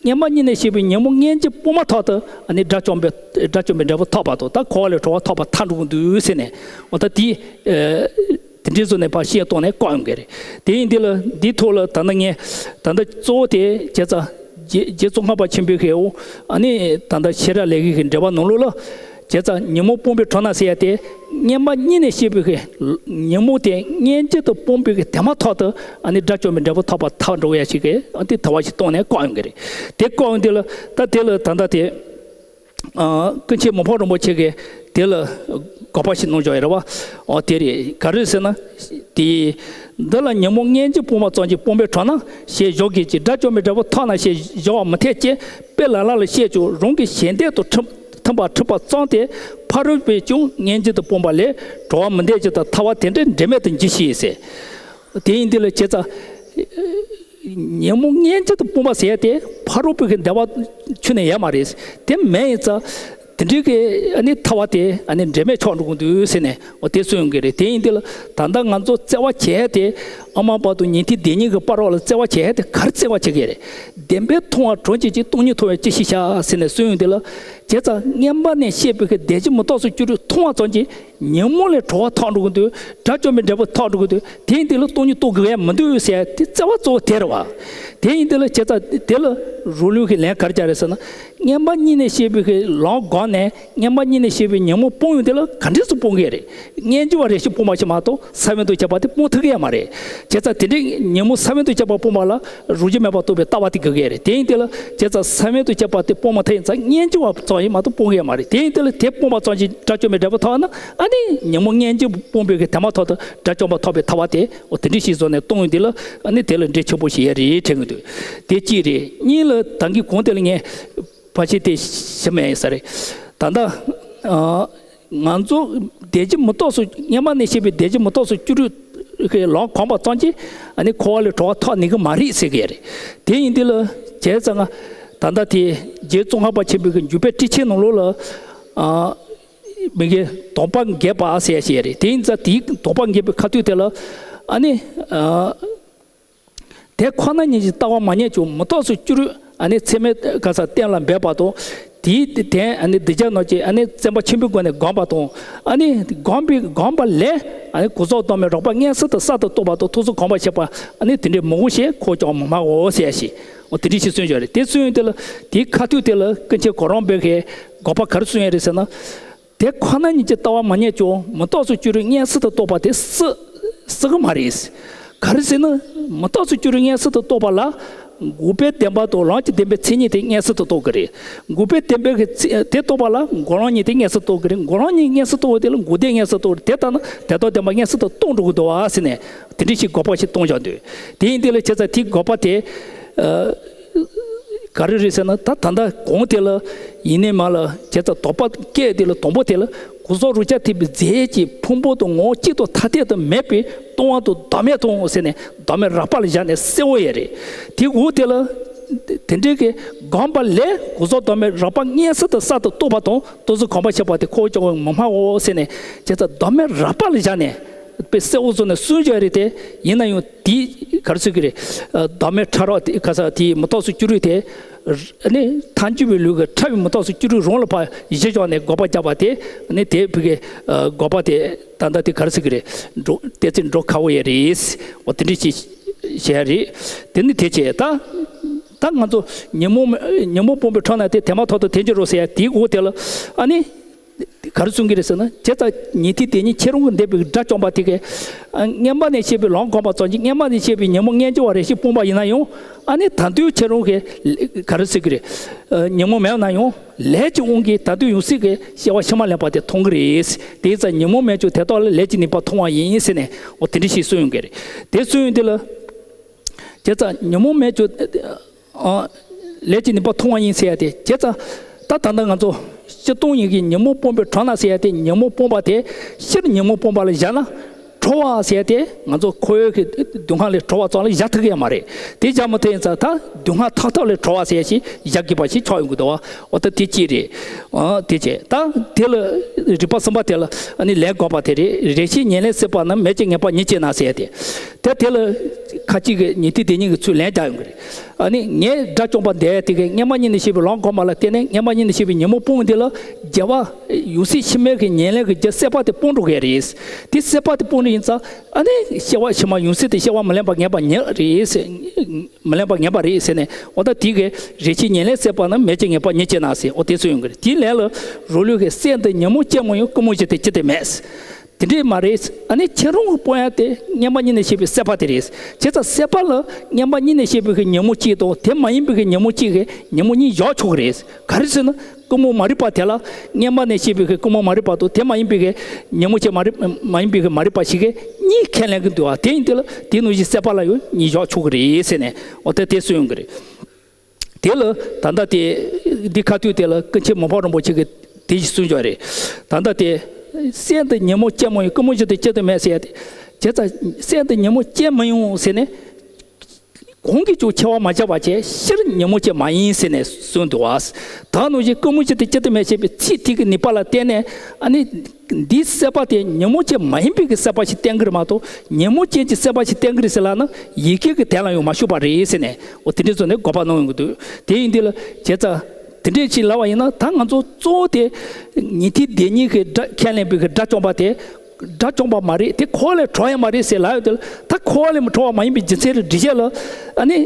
སྔོན་མ་གཉིས་ནས་བཤད་པའི་ཉོན་མོངས་སྙོམས་འཇུག་སྤོང་མ་ཐག་ཏུ་ཨ་ནི་དགྲ་བཅོམ་པའི་དགྲ་བཅོམ་པའི་འབྲས་བུ་ཐོབ་པ་དང་། ད་འཁོར་བ་ལས་གྲོལ་བ་ཐོབ་པ་ཐལ་འགྲོ་གི་འདུག་ཟེར་ནས། འོ་ད་དེ། དེ་འདྲའི་བཟོ་ནས་ཕར་བཤད་སྟངས་ནས་བཀག་ཡོང་གི་རེད། དེ་ཡིན་དུས་ལ་འདིའི་ཐོག་ལ་ད་ལྟ་ངས་ད་ལྟ་གཙོ་བོ་དེ་བྱས་ཙང་རྗེ་རྗེ་ཙོང་ཁ་པ་ཆེན་པོའི་གི་འོ་ཨ་ནི་ད་ལྟ་ཤེས་རབ་ལེའུ་གི་འགྲེལ་པ་ནང་ལོགས་ལ། བྱས་ཙང་ཉོན་མོངས་སྤོང་བའི་གྲོགས་རྣམས་ཟེར་ཡ་དེ། སྔོན་མ་གཉིས་ནས་བཤད་པའི་གི་ཉོན་མོངས་དེ་སྙོམས་འཇུག་ཏུ་སྤོང་བའི་གི་དེ་མ་ཐག་ཏུ་ཨ་ནི་དགྲ་བཅོམ་པའི་འབྲས་བུ་ཐོབ་པར་ཐལ་འགྲོ་ཡ་ཞིག་གི་ཨ་ནི་དེ་བ་ཞིག་སྟངས་ནས་བཀག་ཡོང་གི་རེད། དེ་བཀག་ཡོང་དུས་ལ་ད་དེ་ལ་ད་ལྟ་དེ། ཀུན་མཁྱེན་མི་ཕམ་རིན་པོ་ཆེ་གིས་དེ་ལ་ དགག་པ་ཞིག་གནང་བཞག་ཡོད་རེད་བ། འོ་དེ་རེད། ག་རེ་ཟེར་ན། དེ། འདི་ལ་ཉོན་མོངས་སྔན་ཆད་སྤངས་པ་ཙམ་གྱིས་སྤོང་པའི་གྲོགས་ན་ཞེས་བཞག་གི་ཅིག་དགྲ་བཅོམ་པའི་འབྲས་བུ་ཐོབ་ན་ཞེས་བཞག་པ་མི་འཐད་ཅེས་དཔེ་ལ་ལ་ལ་བཤད་ཀྱང་རང་གི་ཞེ་འདོད་དང་མཐུན་མཐུན་པར་འཁྲུལ་པ་ཙམ་སྟེ། ཕ་རོལ་པས་ཀྱང་སྔན་ཆད་དུ་སྤངས་པ་ལས་གྲོལ་བ་མི་འདོད་ཅེས་དང་ཐར་པ་དེ་འདྲའི་འབྲེལ་མེད་དུ་འགྱུར་ཞེས་ཟེར། དེ་ཡིན་དུས་ལ་བྱས་ཙང་། ཉོན་མོངས་སྔན་ཆད་དུ་སྤངས་པ་ཟེར་ཡ་དེ་ཕ་རོལ་པོའི་གི་བདེ་བ་ཁྱོན་ནས་ཡོད་མ་རེད། དེ་མེད་ཡིན་ཙང་། དེ་འདྲའི་གི་ཨ་ནི་ཐར་པ་དེ་ཨ་ནི་འབྲེལ་མེད་ཆགས་འགྲོ་གི་འདུག་ཟེར་ནས་འོ་དེ་གསུངས་ཡོང་གི་རེད། དེ་ཡིན་དུས་ལ་ད་ལྟ་ང་ཚོ་བརྩེ་བ་བྱེད་ཡ་དེ་ཨ་མ་པ་དང་ཉན་ཐོས་སྡེ་གཉིས་ཀྱི་བར་བ་ལ་བརྩེ་བ་བྱེད་ཡ་དེ་ག་རེ་བརྩེ་བ་བྱེད་ཀྱི་རེད། བདེན་པའི་མཐོང་བ་གྲོགས་བྱེད་ཅིང་སྟོང་ཉིད་མཐོང་བས་ཅི་ཞིག་བྱ་ཟེར་ནས་གསུངས་ཡོང་དུས་ལ། བྱས་ཙང་སྔོན་མ་ནས་བཤད་པའི་གི་བདེན་བཞི་མི་རྟག་སོགས་བཅུ་དྲུག་མཐོང་བ་ཙམ་གྱིས། ཉོན་མོངས་ལས་གྲོལ་བ་ཐོབ་འགྲོ་གི་འདུག་དགྲ་བཅོམ་པའི་འབྲས་བུ་ཐོབ་འགྲོ་གི་འདུག་དེ་ཡིན་དུས་ལ་སྟོང་ཉིད་རྟོགས་དགོས་ཡ་མི་འདུག་ཟེར་ཡ་དེ་བརྩེ་བ་གཙོ་བོ་དེ་རེད་བ། དེ་ཡིན་དུས་ལ་བྱས་ཙང་དེ་ལ་རང་ལུགས་ཀྱི་ལན་ག་རེ་རྒྱག་རེད་ཟེར་ན། སྔོན་མ་གཉིས་ནས་བཤད་པའི་གི་ལམ་བསྒོམས་ནས་སྔོན་མ་གཉིས་ནས་བཤད་པའི་ཉོན་མོངས་སྤོང་ཡོང་དུས་ལ་ག་འདྲས་སུ་སྤོང་གི་རེད། སྔོན་འཇུག་པ་རེ་ཞིག་སྤོང་བ་ཞིག་མ་གཏོགས་ས་བོན་དུ་ཁྱབ་པ་དེ་སྤོང་ཐུབ་ཀྱི་ཡོད་མ་རེད། བྱས་ཙང་དེ་འདྲའི་ཉོན་མོངས་ས་བོན་དུ་ཁྱབ་པ་སྤོང་བ་ལ་རང་རྒྱུ་མེད་པར་རྟོགས་པའི་ལྟ་བ་དེ་དགོས་ཀྱི་རེད། དེ་ཡིན་དུས་ལ་བྱས་ཙང་ས་བོན་དུ་ཁྱབ་པ་དེ་སྤོང་མ་ཐུབ་ཡིན་ཙང་སྔོན་འཇུག་པ་ཙམ་ཡིན་མ་གཏོགས་སྤོང་གི་ཡོད་མ་རེད། དེ་ཡིན་དུས་ལ་དེ་སྤོང་བ་ཙམ་གྱིས་དགྲ་བཅོམ་པའི་འབྲས་བུ་ཐོབ་ན་ཨ་ནི་ཉོན་མོངས་སྔོན་འཇུག་སྤོང་པའི་གི་དེ་མ་ཐོབ་ཏུ་དགྲ་བཅོམ་པ་ཐོབ་པའི་ཐར་པ་དེ་འོ་དེ་འདྲ་ཞིག་བཟོ་ནས་གཏོང་ཡོང་དུས་ལ་ཨ་ནི་དེ་ལ་འབྲེལ་ཆེན་པོ་ཞིག་ཡོད་རེད་དྲན་གྱི་འདུག་དེ་གཅིག་རེད། གཉིས་ལ་ད་གིན་གོང་དེ་ལ་ངས་ཕལ་ཆེར་དེ་ཞུ་མེད་ཡིན་ས་རེད། ད་ལྟ་ཨ། ང་ཚོ་བདེན་བཞི་མི་རྟག་སོགས་སྔོན་མ་ནས་བཤད་པའི་བདེན་བཞི་མི་རྟག་སོགས་བཅུ་དྲུག་གི་ལམ་གོམས་པ་ཙམ་གྱིས་ཨ་ནི་འཁོར་བ་ལས་གྲོལ་བ་ཐོབ་ནུས་ཀྱི་མ་རེད་ཟེར་གྱི་རེད། དེ་ཡིན་དུས་ལ་བྱས་ཙང་ང་ད་ལྟ་དེ་རྗེ་ཙོང་ཁ་པ་ཆེན་པོའི་གི་འཇུག་པའི་ཊཱིཀ་ཆེན་ནང་ལོགས་ལ་ཨ་མི་དགེ་དོགས་པ་འགེབས་པ་ཟེར་ཡ་ཞིག་རེད། དེ་ཡིན་ཙང་དེའི་དོགས་པ་འགེབས་པའི་ཁ་ཐུག་དེ་ལ་ཨ་ནི་ཨ། དེ་ཁོ་ན་ཉིད་ཀྱི་ལྟ་བ་མ་རྙེད་ཀྱང་མི་རྟག་སོགས་བཅུ་དྲུག་ཨ་ནི་ཚད་མའི་ག་ས་གཏན་ལ་འབེབས་པ་དང་། དེའི་དོན་ཨ་ནི་གདུལ་བྱ་རྣམས་ཀྱིས་ཨ་ནི་བརྩོན་པ་ཆེན་པོའི་སྒོ་ནས་བསྒོམ་པ་དང་། ཨ་ནི་བསྒོམས་པའི་བསྒོམས་པ་ལས་ཨ་ནི་གོ་རྟོགས་དོན་མེད་རགས་པ་མངོན་སུམ་དུ་གསར་དུ་རྟོགས་པ་དང་ཐུགས་སུ་གོམས་པ་བྱེད་པ་ཨ་ནི་དེ་འདྲའི་མི་འོང་ཞེས་ཁོ་ཀྱང་མི་སྨྲའོ་ཟེར་ཡ་ཞིག་འོ་དེ་འདྲའི་ཞིག་གསུངས་ཡོད་རེད། དེ་གསུངས་ཡོང་དུས་ལ་དེའི་ཁ་ཐུག་དེ་ལ་ཀུན་མཁྱེན་གོ་རམས་པའི་གི་དགག་པ་ག་རེ་གསུངས་ཡོད་རེད་ཟེར་ན། དེ་ཁོ་ན་ཉིད་ཀྱི་ལྟ་བ་མ་རྙེད་ཀྱང་མི་རྟག་སོགས་བཅུ་དྲུག་མངོན་སུམ་དུ་རྟོགས་པ་དེ་སྲིད་སྲིད་ཀྱི་མ་རེད། ག་རེ་ཟེར་ན་མི་རྟག་སོགས་བཅུ་དྲུག་མངོན་སུམ་དུ་རྟོགས་པ་ལ་འགོག་པའི་བདེན་པ་དང་ལམ་གྱི་བདེན་པའི་མཚན་ཉིད་དེ་མངོན་སུམ་དུ་རྟོགས་ཀྱི་རེད། འགོག་པའི་བདེན་པའི་གི་ཚེ་དེ་རྟོགས་པ་ལ་འགོག་ལམ་གཉིས་དེ་མངོན་སུམ་རྟོགས་ཀྱི་རེད། འགོག་ལམ་གཉིས་མངོན་སུམ་རྟོགས་པ་དེ་ལ་འགོག་བདེན་མངོན་སུམ་རྟོགས་རེད། དེ་ལྟར་ན་དེ་ལྟར་བདེན་པ་མངོན་སུམ་དུ་རྟོགས་འགྲོ་གི་འདུག་བ་ཟེར་ནས་དེ་འདྲ་ཞིག་དགག་པ་ཞིག་གཏོང་བཞག་འདུག་དེ་ཡིན་དུས་ལ་བྱས་ཙང་དེའི་དགག་པ་དེ། ག་རེ་རེད་ཟེར་ན་ད་ད་ལྟ་གོང་དེ་ལ་ཡིན་ནའི་མ་ལ་བྱས་ཙང་དོགས་པ་སྐད་དེ་ལ་དང་པོ་དེ་ལ་གོ་རྟོགས་རང་རྐྱ་ཐེག་པའི་རྫས་ཀྱི་ཕུང་པོ་དང་ངོ་བོ་གཅིག་ཏུ་ཐ་དད་དུ་མེད་པས་སྟོང་པ་དང་བདག་མེད་མཐོང་ཟེར་ནས་བདག་མེད་རགས་པ་ལ་བཞག་ནས་གསལ་བོ་ཡོད་རེད། དེ་འོག་དེ་ལ་དེ་འདྲའི་གི་བསྒོམས་པ་ལས་གོ་རྟོགས་བདག་མེད་རགས་པ་མངོན་སུམ་དུ་གསར་དུ་རྟོགས་པ་དང་ཐུགས་སུ་གོམས་པ་བྱེད་པ་དེ་ཁོ་བོ་ཅག་གིས་མི་སྨྲའོ་ཟེར་ནས་བྱས་ཙང་བདག་མེད་རགས་པ་ལ་བཞག་ནས་དཔེ་གསལ་བོ་བཟོ་ནས་གསུངས་བཞག་རེད་དེ། ཡིན་ན་ཡང་དེ་ག་རེ་ཟེར་གི་རེད། ཨ། བདག་མེད་ཕྲ་རགས་དེ་ག་ས་དེའི་མི་རྟག་སོགས་བཅུ་དྲུག་དེ་ནི་ཐལ་འགྱུར་བའི་ལུགས་ཀྱི་ཕྲ་བའི་མི་རྟག་སོགས་བཅུ་དྲུག་རང་ལ་ཕར་གཞི་བཞག་ནས་དགག་པ་བརྒྱབ་པ་དེ་ནི་དེ་བོད་ཀྱི་ཨ་དགག་པ་དེ་ད་ལྟ་དེ་ག་རེ་ཟེར་གི་རེད། འགྲོ་ཏོག་ཙམ་འགྲོ་ཁག་པོ་ཡོད་རེད། འོ་དེ་འདྲ་ཞིག་བྱས་རེད། དེ་ནི་དེ་བྱས་ད་ད་ང་ཚོ་ཉོན་མོངས་ཉོན་མོངས་སྤོང་པའི་གྲོགས་ན་དེ་དེ་མ་ཐག་ཏུ་དེ་འགྱུར་རོ་ཟེར་ཡ་དེའི་འོག་དེ་ལ་ཨ་ནི། ག་རེ་གསུང་གི་རེད་ཟེར་ན། བྱས་ཙང་ཉན་ཐོས་དེ་ཉིད་ཁྱེད་རང་གི་འདས་པའི་དགྲ་བཅོམ་པ་དེ་གས། ཨ། སྔོན་མ་ནས་བཤད་པའི་ལམ་གོམས་པ་ཙམ་གྱིས་སྔོན་མ་ནས་བཤད་པའི་ཉོན་མོངས་སྔོན་འཇུག་པ་རེ་ཞིག་སྤངས་པ་ཡིན་ན་ཡང་། ཨ་ནི་ད་དུང་ཁྱེད་རང་གི་ག་རེ་ཟེར་གི་རེད། ཨ། ཉོན་མོངས་མེད་ན་ཡང་ལས་ཀྱི་དབང་གིས་ད་དུང་ཡང་སྲིད་ཀྱི་སྐྱེ་བ་ཕྱི་མ་ལེན་པ་དེ་མཐོང་གི་རེད། དེ་ཙང་ཉོན་མོངས་མེད་ཀྱང་དེ་དག་ལ་ལས་ཀྱི་ནུས་པ་མཐོང་བ་ཡིན་ཟེར་ནས། འོ་དེ་འདྲ་ཞིག་གསུངས་ཡོང་གི་རེད། དེ་གསུངས་ཡོང་དུས་ལ། བྱས་ཙང་ཉོན་མོངས་མེད་ཀྱང་། ཨ། ལས་ཀྱི་ནུས་པ་མཐོང་བ་ཡིན་ཟེར་ཡ་དེ། བྱས་ཙང་ད་ད་ལྟ་ང་ཚོ་སྤྱིར་བཏང་ཡིན་གྱི་ཉོན་མོངས་སྤོང་པའི་གྲོགས་ན་ཟེར་ཡ་དེ། ཉོན་མོངས་སྤོང་པ་དེ་སྤྱིར་ཉོན་མོངས་སྤོང་པ་ལ་བཞག་ན། གྲོལ་བ་ཟེར་ཡ་དེ་ང་ཚོ་འཁོར་བའི་གི་སྡུག་བསྔལ་ལས་གྲོལ་བ་ཙམ་ལ་བཞག་ཐུབ་ཀྱི་ཡོད་མ་རེད། དེ་བཞག་མ་ཐུབ་ཡིན་ཙང་ད་སྡུག་བསྔལ་མཐའ་དག་ལས་གྲོལ་བ་ཟེར་ཡ་ཞིག་བཞག་དགོས་པ་ཞིག་ཆགས་ཡོང་གི་འདུག་བ། འོ་ད་དེ་གཅིག་རེད། ཨ། དེ་བྱས་ད་དེ་ལ་རིགས་པ་གསུམ་པ་དེ་ལ་ཨ་ནི་ལས་བགོས་པ་དེ་རེད། རེ་ཞིག་ཉེར་ལེན་སྲེད་པ་ན་མེད་ཅིང་ངེས་པར་ཉིད་ཅེ་ན་ཟེར་ཡ་དེ། དེ་དེ་ལ་ཁ་ཅིག་གིས་ཉན་ཐོས་དེ་ཉིད་ཀྱི་ཚུལ་ལན་རྒྱག་ཡོང་གི་རེད། ཨ་ནི་ངས་དགྲ་བཅོམ་པ་འདས་དེ་གའི་སྔོན་མ་ཉིད་ནས་བཤད་པའི་ལམ་གོམས་པ་ལ་བརྟེན་ནས་སྔོན་མ་ཉིད་ནས་བཤད་པའི་ཉོན་མོངས་སྤོང་འདི་ལ་རྒྱལ་བ་ཡང་སྲིད་ཕྱི་མའི་གི་ཉེར་ལེན་གྱི་རྒྱུ་སྲེད་པ་དེ་སྤོང་འགྲོ་གི་རེད། དེ་སྲེད་པ་དེ་སྤོང་ནི་ཡིན་ཙང་ཨ་ནི་སྐྱེ་བ་ཕྱི་མ་ཡང་སྲིད་དེ་སྐྱེ་བ་མི་ལེན་པ་ངེས་པ་ཉིད་རེད་ཟེར། མི་ལེན་པ་ངེས་པ་རེད་ཟེར་ནས། འོ་ད་དེ་གའི་རེ་ཞིག་ཉེར་ལེན་སྲེད་པ་ན་མེད་ཅིང་ངེས་པར་ཉིད་ཅེ་ན་ཟེར། འོ་དེ་ཚོ་ཡོང་གི་རེད། དེའི་ལན་ལ་རང་ལུགས་ཀྱི་སྲེད་འདི་ཉོན་མོངས་ཅན་མོ་ཡང་ཀུན་རྨོངས་བཞི་སྟེ་ཅི་སྟེ་མེད། དེ་འདྲས་མ་རེད། ཨ་ནི་ཁྱེད་རང་གི་སྤོང་ཡ་དེ་སྔོན་མ་ཉིད་ནས་བཤད་པའི་སྲེད་པ་དེ་རེད། བྱས་ཙང་སྲེད་པ་ལ་སྔོན་མ་ཉིད་ནས་བཤད་པའི་གི་ཉོན་མོངས་གཅིག་དང་དེ་མ་ཡིན་པའི་གི་ཉོན་མོངས་གཅིག་གི་ཉོན་མོངས་གཉིས་བཞག་ཆོག་གི་རེད། ག་རེ་ཟེར་ན། གཏུམ་མོ་མ་རིག་པ་དེ་ལ་སྔོན་མ་ནས་སྐྱེས་པའི་གི་ཀུན་རྨོངས་མ་རིག་པ་དང་དེ་མ་ཡིན་པའི་གི་ཉོན་མོངས་ཅན་མ་རིག་མ་ཡིན་པའི་གི་མ་རིག་པ་ཞིག་གིས་གཉིས་ཁས་ལེན་གྱི་འདུག་བ། དེ་ཡིན་དུས་ལ་དེ་ནང་བཞིན་སྲེད་པ་ལ་ཡང་གཉིས་བཞག་ཆོག་གི་རེད་ཟེར་ནས་འོ་ད་དེ་གསུངས་ཡོང་གི་རེད། དེ་ལ་ད་ལྟ་དེ་འདི་ཁ་ཐུག་དེ་ལ་ཀུན་མཁྱེན་མི་ཕམ་རིན་པོ་ཆེ་གིས་དེ་བཞིན་གསུངས་ཡོད་རེད། ད་ལྟ་དེ་སྲེད་འདི་ཉོན་མོངས་ཅན་མ་ཡིན། ཀུན་རྨོངས་ཅན་དེ་ཅི་སྟེ་མེད་ཟེར་ཡ་དེ། བྱས་ཙང་སྲེད་འདི་ཉོན་མོངས་ཅན་མི་ཡིན་ཟེར་ནས། གོང་གི་ཅུང་ཆེ་བ་མ་བྱས་པ་བྱས་སྤྱིར་ཉོན་མོངས་ཅན་མ་ཡིན་ཟེར་ནས་གསུངས་འདུག་བ། ད་ནང་བཞིན་ཀུན་རྨོངས་ཅན་དེ་ཅི་སྟེ་མེད་ཞེས་པའི་ཚིག་དེ་གི་ནུས་པ་ལ་བརྟེན་ནས་ཨ་ནི། འདིའི་སྲེད་པ་དེ་ཉོན་མོངས་ཅན་མ་ཡིན་པའི་གི་སྲེད་པ་ཞིག་བསྟན་གི་རེད་མ་གཏོགས་ཉོན་མོངས་ཅན་གྱི་སྲེད་པ་ཞིག་བསྟན་གི་རེད་ཟེར་ལབ་ན་ཡི་གེ་གི་དོན་ལ་ཡང་མ་ཞུགས་པ་རེད་ཟེར་ནས་འོ་དེ་འདྲའི་བཟོ་ནས་དགོངས་པ་གནང་ཡོང་གི་འདུག་དེ་ཡིན་དུས་ལ་བྱས་ཙང་དེ་འདྲའི་ཞིག་ལབ་པ་ཡིན་ན་ད་ང་ཚོ་གཙོ་བོ་དེ་ཉན་ཐོས་སྡེ་གཉིས་ཀྱི་དགྲ་ཁས་ལེན་པའི་གི་དགྲ་བཅོམ་པ་དེ། དགྲ་བཅོམ་པ་མ་རེད། དེ་འཁོར་བ་ལས་གྲོལ་ཡ་མ་རེད་ཟེར་ལབ་ཡོད་དེ་ལ་ད་འཁོར་བ་ལས་མི་གྲོལ་བ་མ་ཡིན་པའི་རྒྱུ་མཚན་རེད་འགྲེལ་བཤད་ལ་ཨ་ནི།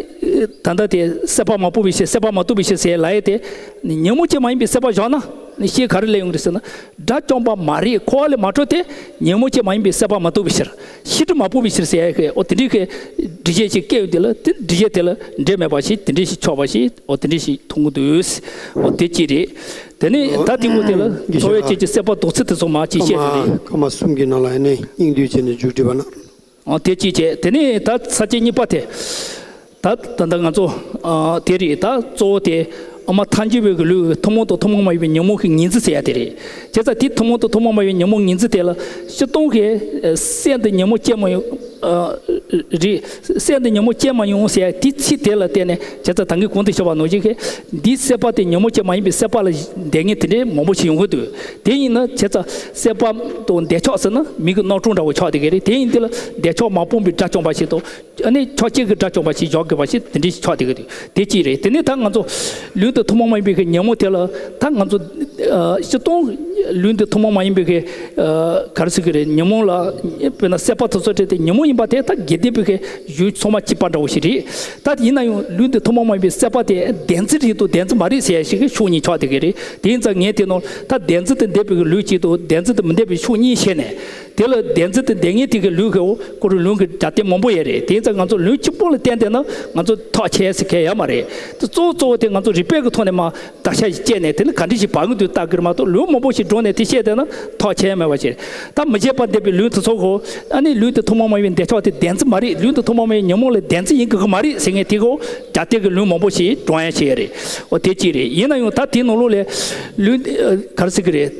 ད་ལྟ་དེ་སྲེད་པ་མ་སྤངས་པའི་ཕྱིར་སྲེད་པ་མ་གཏོགས་པའི་ཕྱིར་ཟེར་ལབ་ཡས་དེ། ཉོན་མོངས་ཅན་མ་ཡིན་པའི་སྲེད་པ་བཞག་ན་ནི་ཤེས་ག་རེ་ལས་ཡོང་གི་རེད་ཟེར་ན། དགྲ་བཅོམ་པ་མ་རེད། འཁོར་བ་ལས་མ་གྲོལ་ཏེ་ཉོན་མོངས་ཅན་མ་ཡིན་པའི་སྲེད་པ་མ་གཏོགས་པའི་ཕྱིར། ཤེས་སྒྲིབ་མ་སྤངས་པའི་ཕྱིར་ཟེར་ཡ་གི་འོ་དེ་འདྲའི་གི་འགྲེལ་བཤད་ཅིག་བཀལ་ཡོད་དེ་ལ་དེ་འགྲེལ་བཤད་དེ་ལ་འབྲེལ་མེད་པ་ཞིག་དེ་འདྲའི་ཞིག་ཆགས་པ་ཞིག་འོ་དེ་འདྲའི་ཞིག་མཐོང་གི་འདུག་འོ་དེ་གཅིག་རེད། དེ་ནས་ད་དེ་འོ་དེ་ལ་འཚོ་བའི་སྐྱེ་ཅི་སྲེད་པ་ལྡོག་ཚུལ་དེ་ཚོ་མ་ཅིག་བཤད་ཡོད་རེད། ཀ་མ་གསུམ་གྱི་ནང་ལ་ཡང་ནས་སྙིང་བསྡུས་བྱས་ནས་མཇུག་སྒྲིལ་བ་ན། ཨ་དེ་གཅིག་བྱས། དེ་ནས་ད་ས་བཅད་གཉིས་པ་དེ། ད་ད་ལྟ་ང་ཚོ་ཨ་དེ་རེད། ད་གཙོ་བོ་དེ་ཨ་མ་ཐལ་འགྱུར་བའི་གི་ལུས་ཀྱི་ཐུན་མོང་དང་ཐུན་མོང་མ་ཡིན་པའི་ཉོན་མོངས་ཀྱི་ངོས་འཛིན་ཟེར་ཡ་དེ་རེད། བྱས་ཙང་དེ་ཐུན་མོང་དང་ཐུན་མོང་མ་ཡིན་པའི་ཉོན་མོངས་ངོས་འཛིན་དེ་ལ་སྤྱིར་བཏང་གི་ཨ་སྲེད་འདི་ཉོན་མོངས་ཅན་མ་ཡིན། ཨ་རེད། སྲེད་འདི་ཉོན་མོངས་ཅན་མ་ཡིན་ཟེར་ཡ་དེའི་ཚིག་དེ་ལ་བརྟེན་ནས་བྱས་ཙང་ད་གིན་གོང་དུ་ཞུས་པ་ནང་བཞིན་གི་འདིའི་སྲེད་པ་དེ་ཉོན་མོངས་ཅན་མ་ཡིན་པའི་སྲེད་པ་ལ་འདོད་མཁན་དེ་འདྲའི་མང་པོ་ཞིག་ཡོང་གི་འདུག་དེ་ཡིན་ན་བྱས་ཙང་སྲེད་པ་དང་འདོད་ཆགས་ཟེར་ན་མི་གི་རྣམ་གྲངས་འདྲ་བོ་ཆགས་བསྡད་ཀྱི་རེད། དེ་ཡིན་དུས་ལ་འདོད་ཆགས་མ་སྤངས་པའི་དགྲ་བཅོམ་པ་ཞིག་དང་། ཨ་ནི་ཆགས་བཅས་ཀྱི་དགྲ་བཅོམ་པ་ཞིག་འཇོག་དགོས་པ་ཞིག་དེ་འདྲ་ཞིག་ཆགས་བསྡད་ཀྱི་འདུག་དེ་གཅིག་རེད། དེ་ནས་ད་ང་ཚོ་ལུས་འདི་ཐུན་མོང་མ་ཡིན་པའི་གི་ཉོན་མོངས་དེ་ལ་ད་ང་ཚོ་ཨ་སྤྱིར་བཏང་ལུས་འདི་ཐུན་མོང་མ་ཡིན་པའི་གི་ཨ་ག་རེ་ཟེར་གི་རེད། ཉོན་མོངས་ལ་དཔེར་ན་སྲེད་པ་དེ་ཚོ་སྤྲད་དེ་ཉོན་མོངས་ཡིན་པ་དེ་ད་དགེ་ལྡན་པའི་གི་གཞུང་ཚང་མ་གཅིག་པ་འདྲ་བོ་ཞིག་རེད། ད་ཡིན་ན་ཡང་ལུས་འདི་ཐུན་མོང་མ་ཡིན་པའི་སྲེད་པ་དེ་བདེན་འཛིན་རེད་དང་བདེན་འཛིན་མ་རེད་ཟེར་ཡ་ཞིག་གི་ཕྱོགས་གཉིས་ཆགས་བསྡད་ཀྱི་རེད། དེ་ཡིན་ཙང་ངས་དེ་ནང་ད་བདེན་འཛིན་དང་ལྡན་པའི་གི་ལུས་གཅིག་དང་བདེན་འཛིན་དང་མི་ལྡན་པའི་ཕྱོགས་གཉིས་བཤད་ནས། དེ་ལ་བདེན་འཛིན་དང་ལྡན་ངེས་དེ་གི་ལུས་ཀྱི་འོ་ཁོ་རང་ལུང་གི་རྒྱབ་རྟེན་མང་པོ་ཡོད་རེད། དེ་ཡིན་ཙང་ང་ཚོ་ལུང་གཅིག་པོ་ལ་བརྟེན་བསྡད་ན་ང་ཚོ་ཐག་ཆོད་ཟེར་མཁན་ཡོད་མ་རེད། དེ་གཙོ་བོ་གཙོ་བོ་དེ་ང་ཚོ་རིགས་པའི་གི་ཐོག་ནས་མར་བརྡར་ཤ་ཞིག་བཅད་ནས་དེ་ནི་ག་འདྲ་ཞིག་བབས་ཀྱི་འདུག་ལྟ་གི་རེད་མ་གཏོགས་ལུང་མང་པོ་ཞིག་བསྒྲུངས་ནས་དེ་བཤད་བསྡད་ན་ཐག་ཆོད་མེད་པ་ཞིག་རེད། ད་མི་བརྗེད་པར་ལྡན་པའི་ལུང་དེ་ཚོ་གོ་ཨ་ནི་ལུས་དེ་ཐུན་མོང་མ་ཡིན་པའི་འདོད་ཆགས་དེ་བདེན་འཛིན་མ་རེད། ལུས་དེ་ཐུན་མོང་མ་ཡིན་ཉོན་མོངས་ལ་བདེན་འཛིན་ཡིན་དགོས་ཀྱི་མ་རེད་ཟེར་མཁན་དེ་གོ་རྒྱབ་རྟེན་གྱི་ལུང་མང་པོ་ཞིག་བསྒྲུངས་ཡ་བྱས་ཡོད་རེད། འོ་དེ་གཅིག་རེད། ཡིན་ན་ཡང་ད་དེའི་ནང་ལོགས་ལས་ལུང་ཨ་ག་རེ་ཟེར་གི་རེད།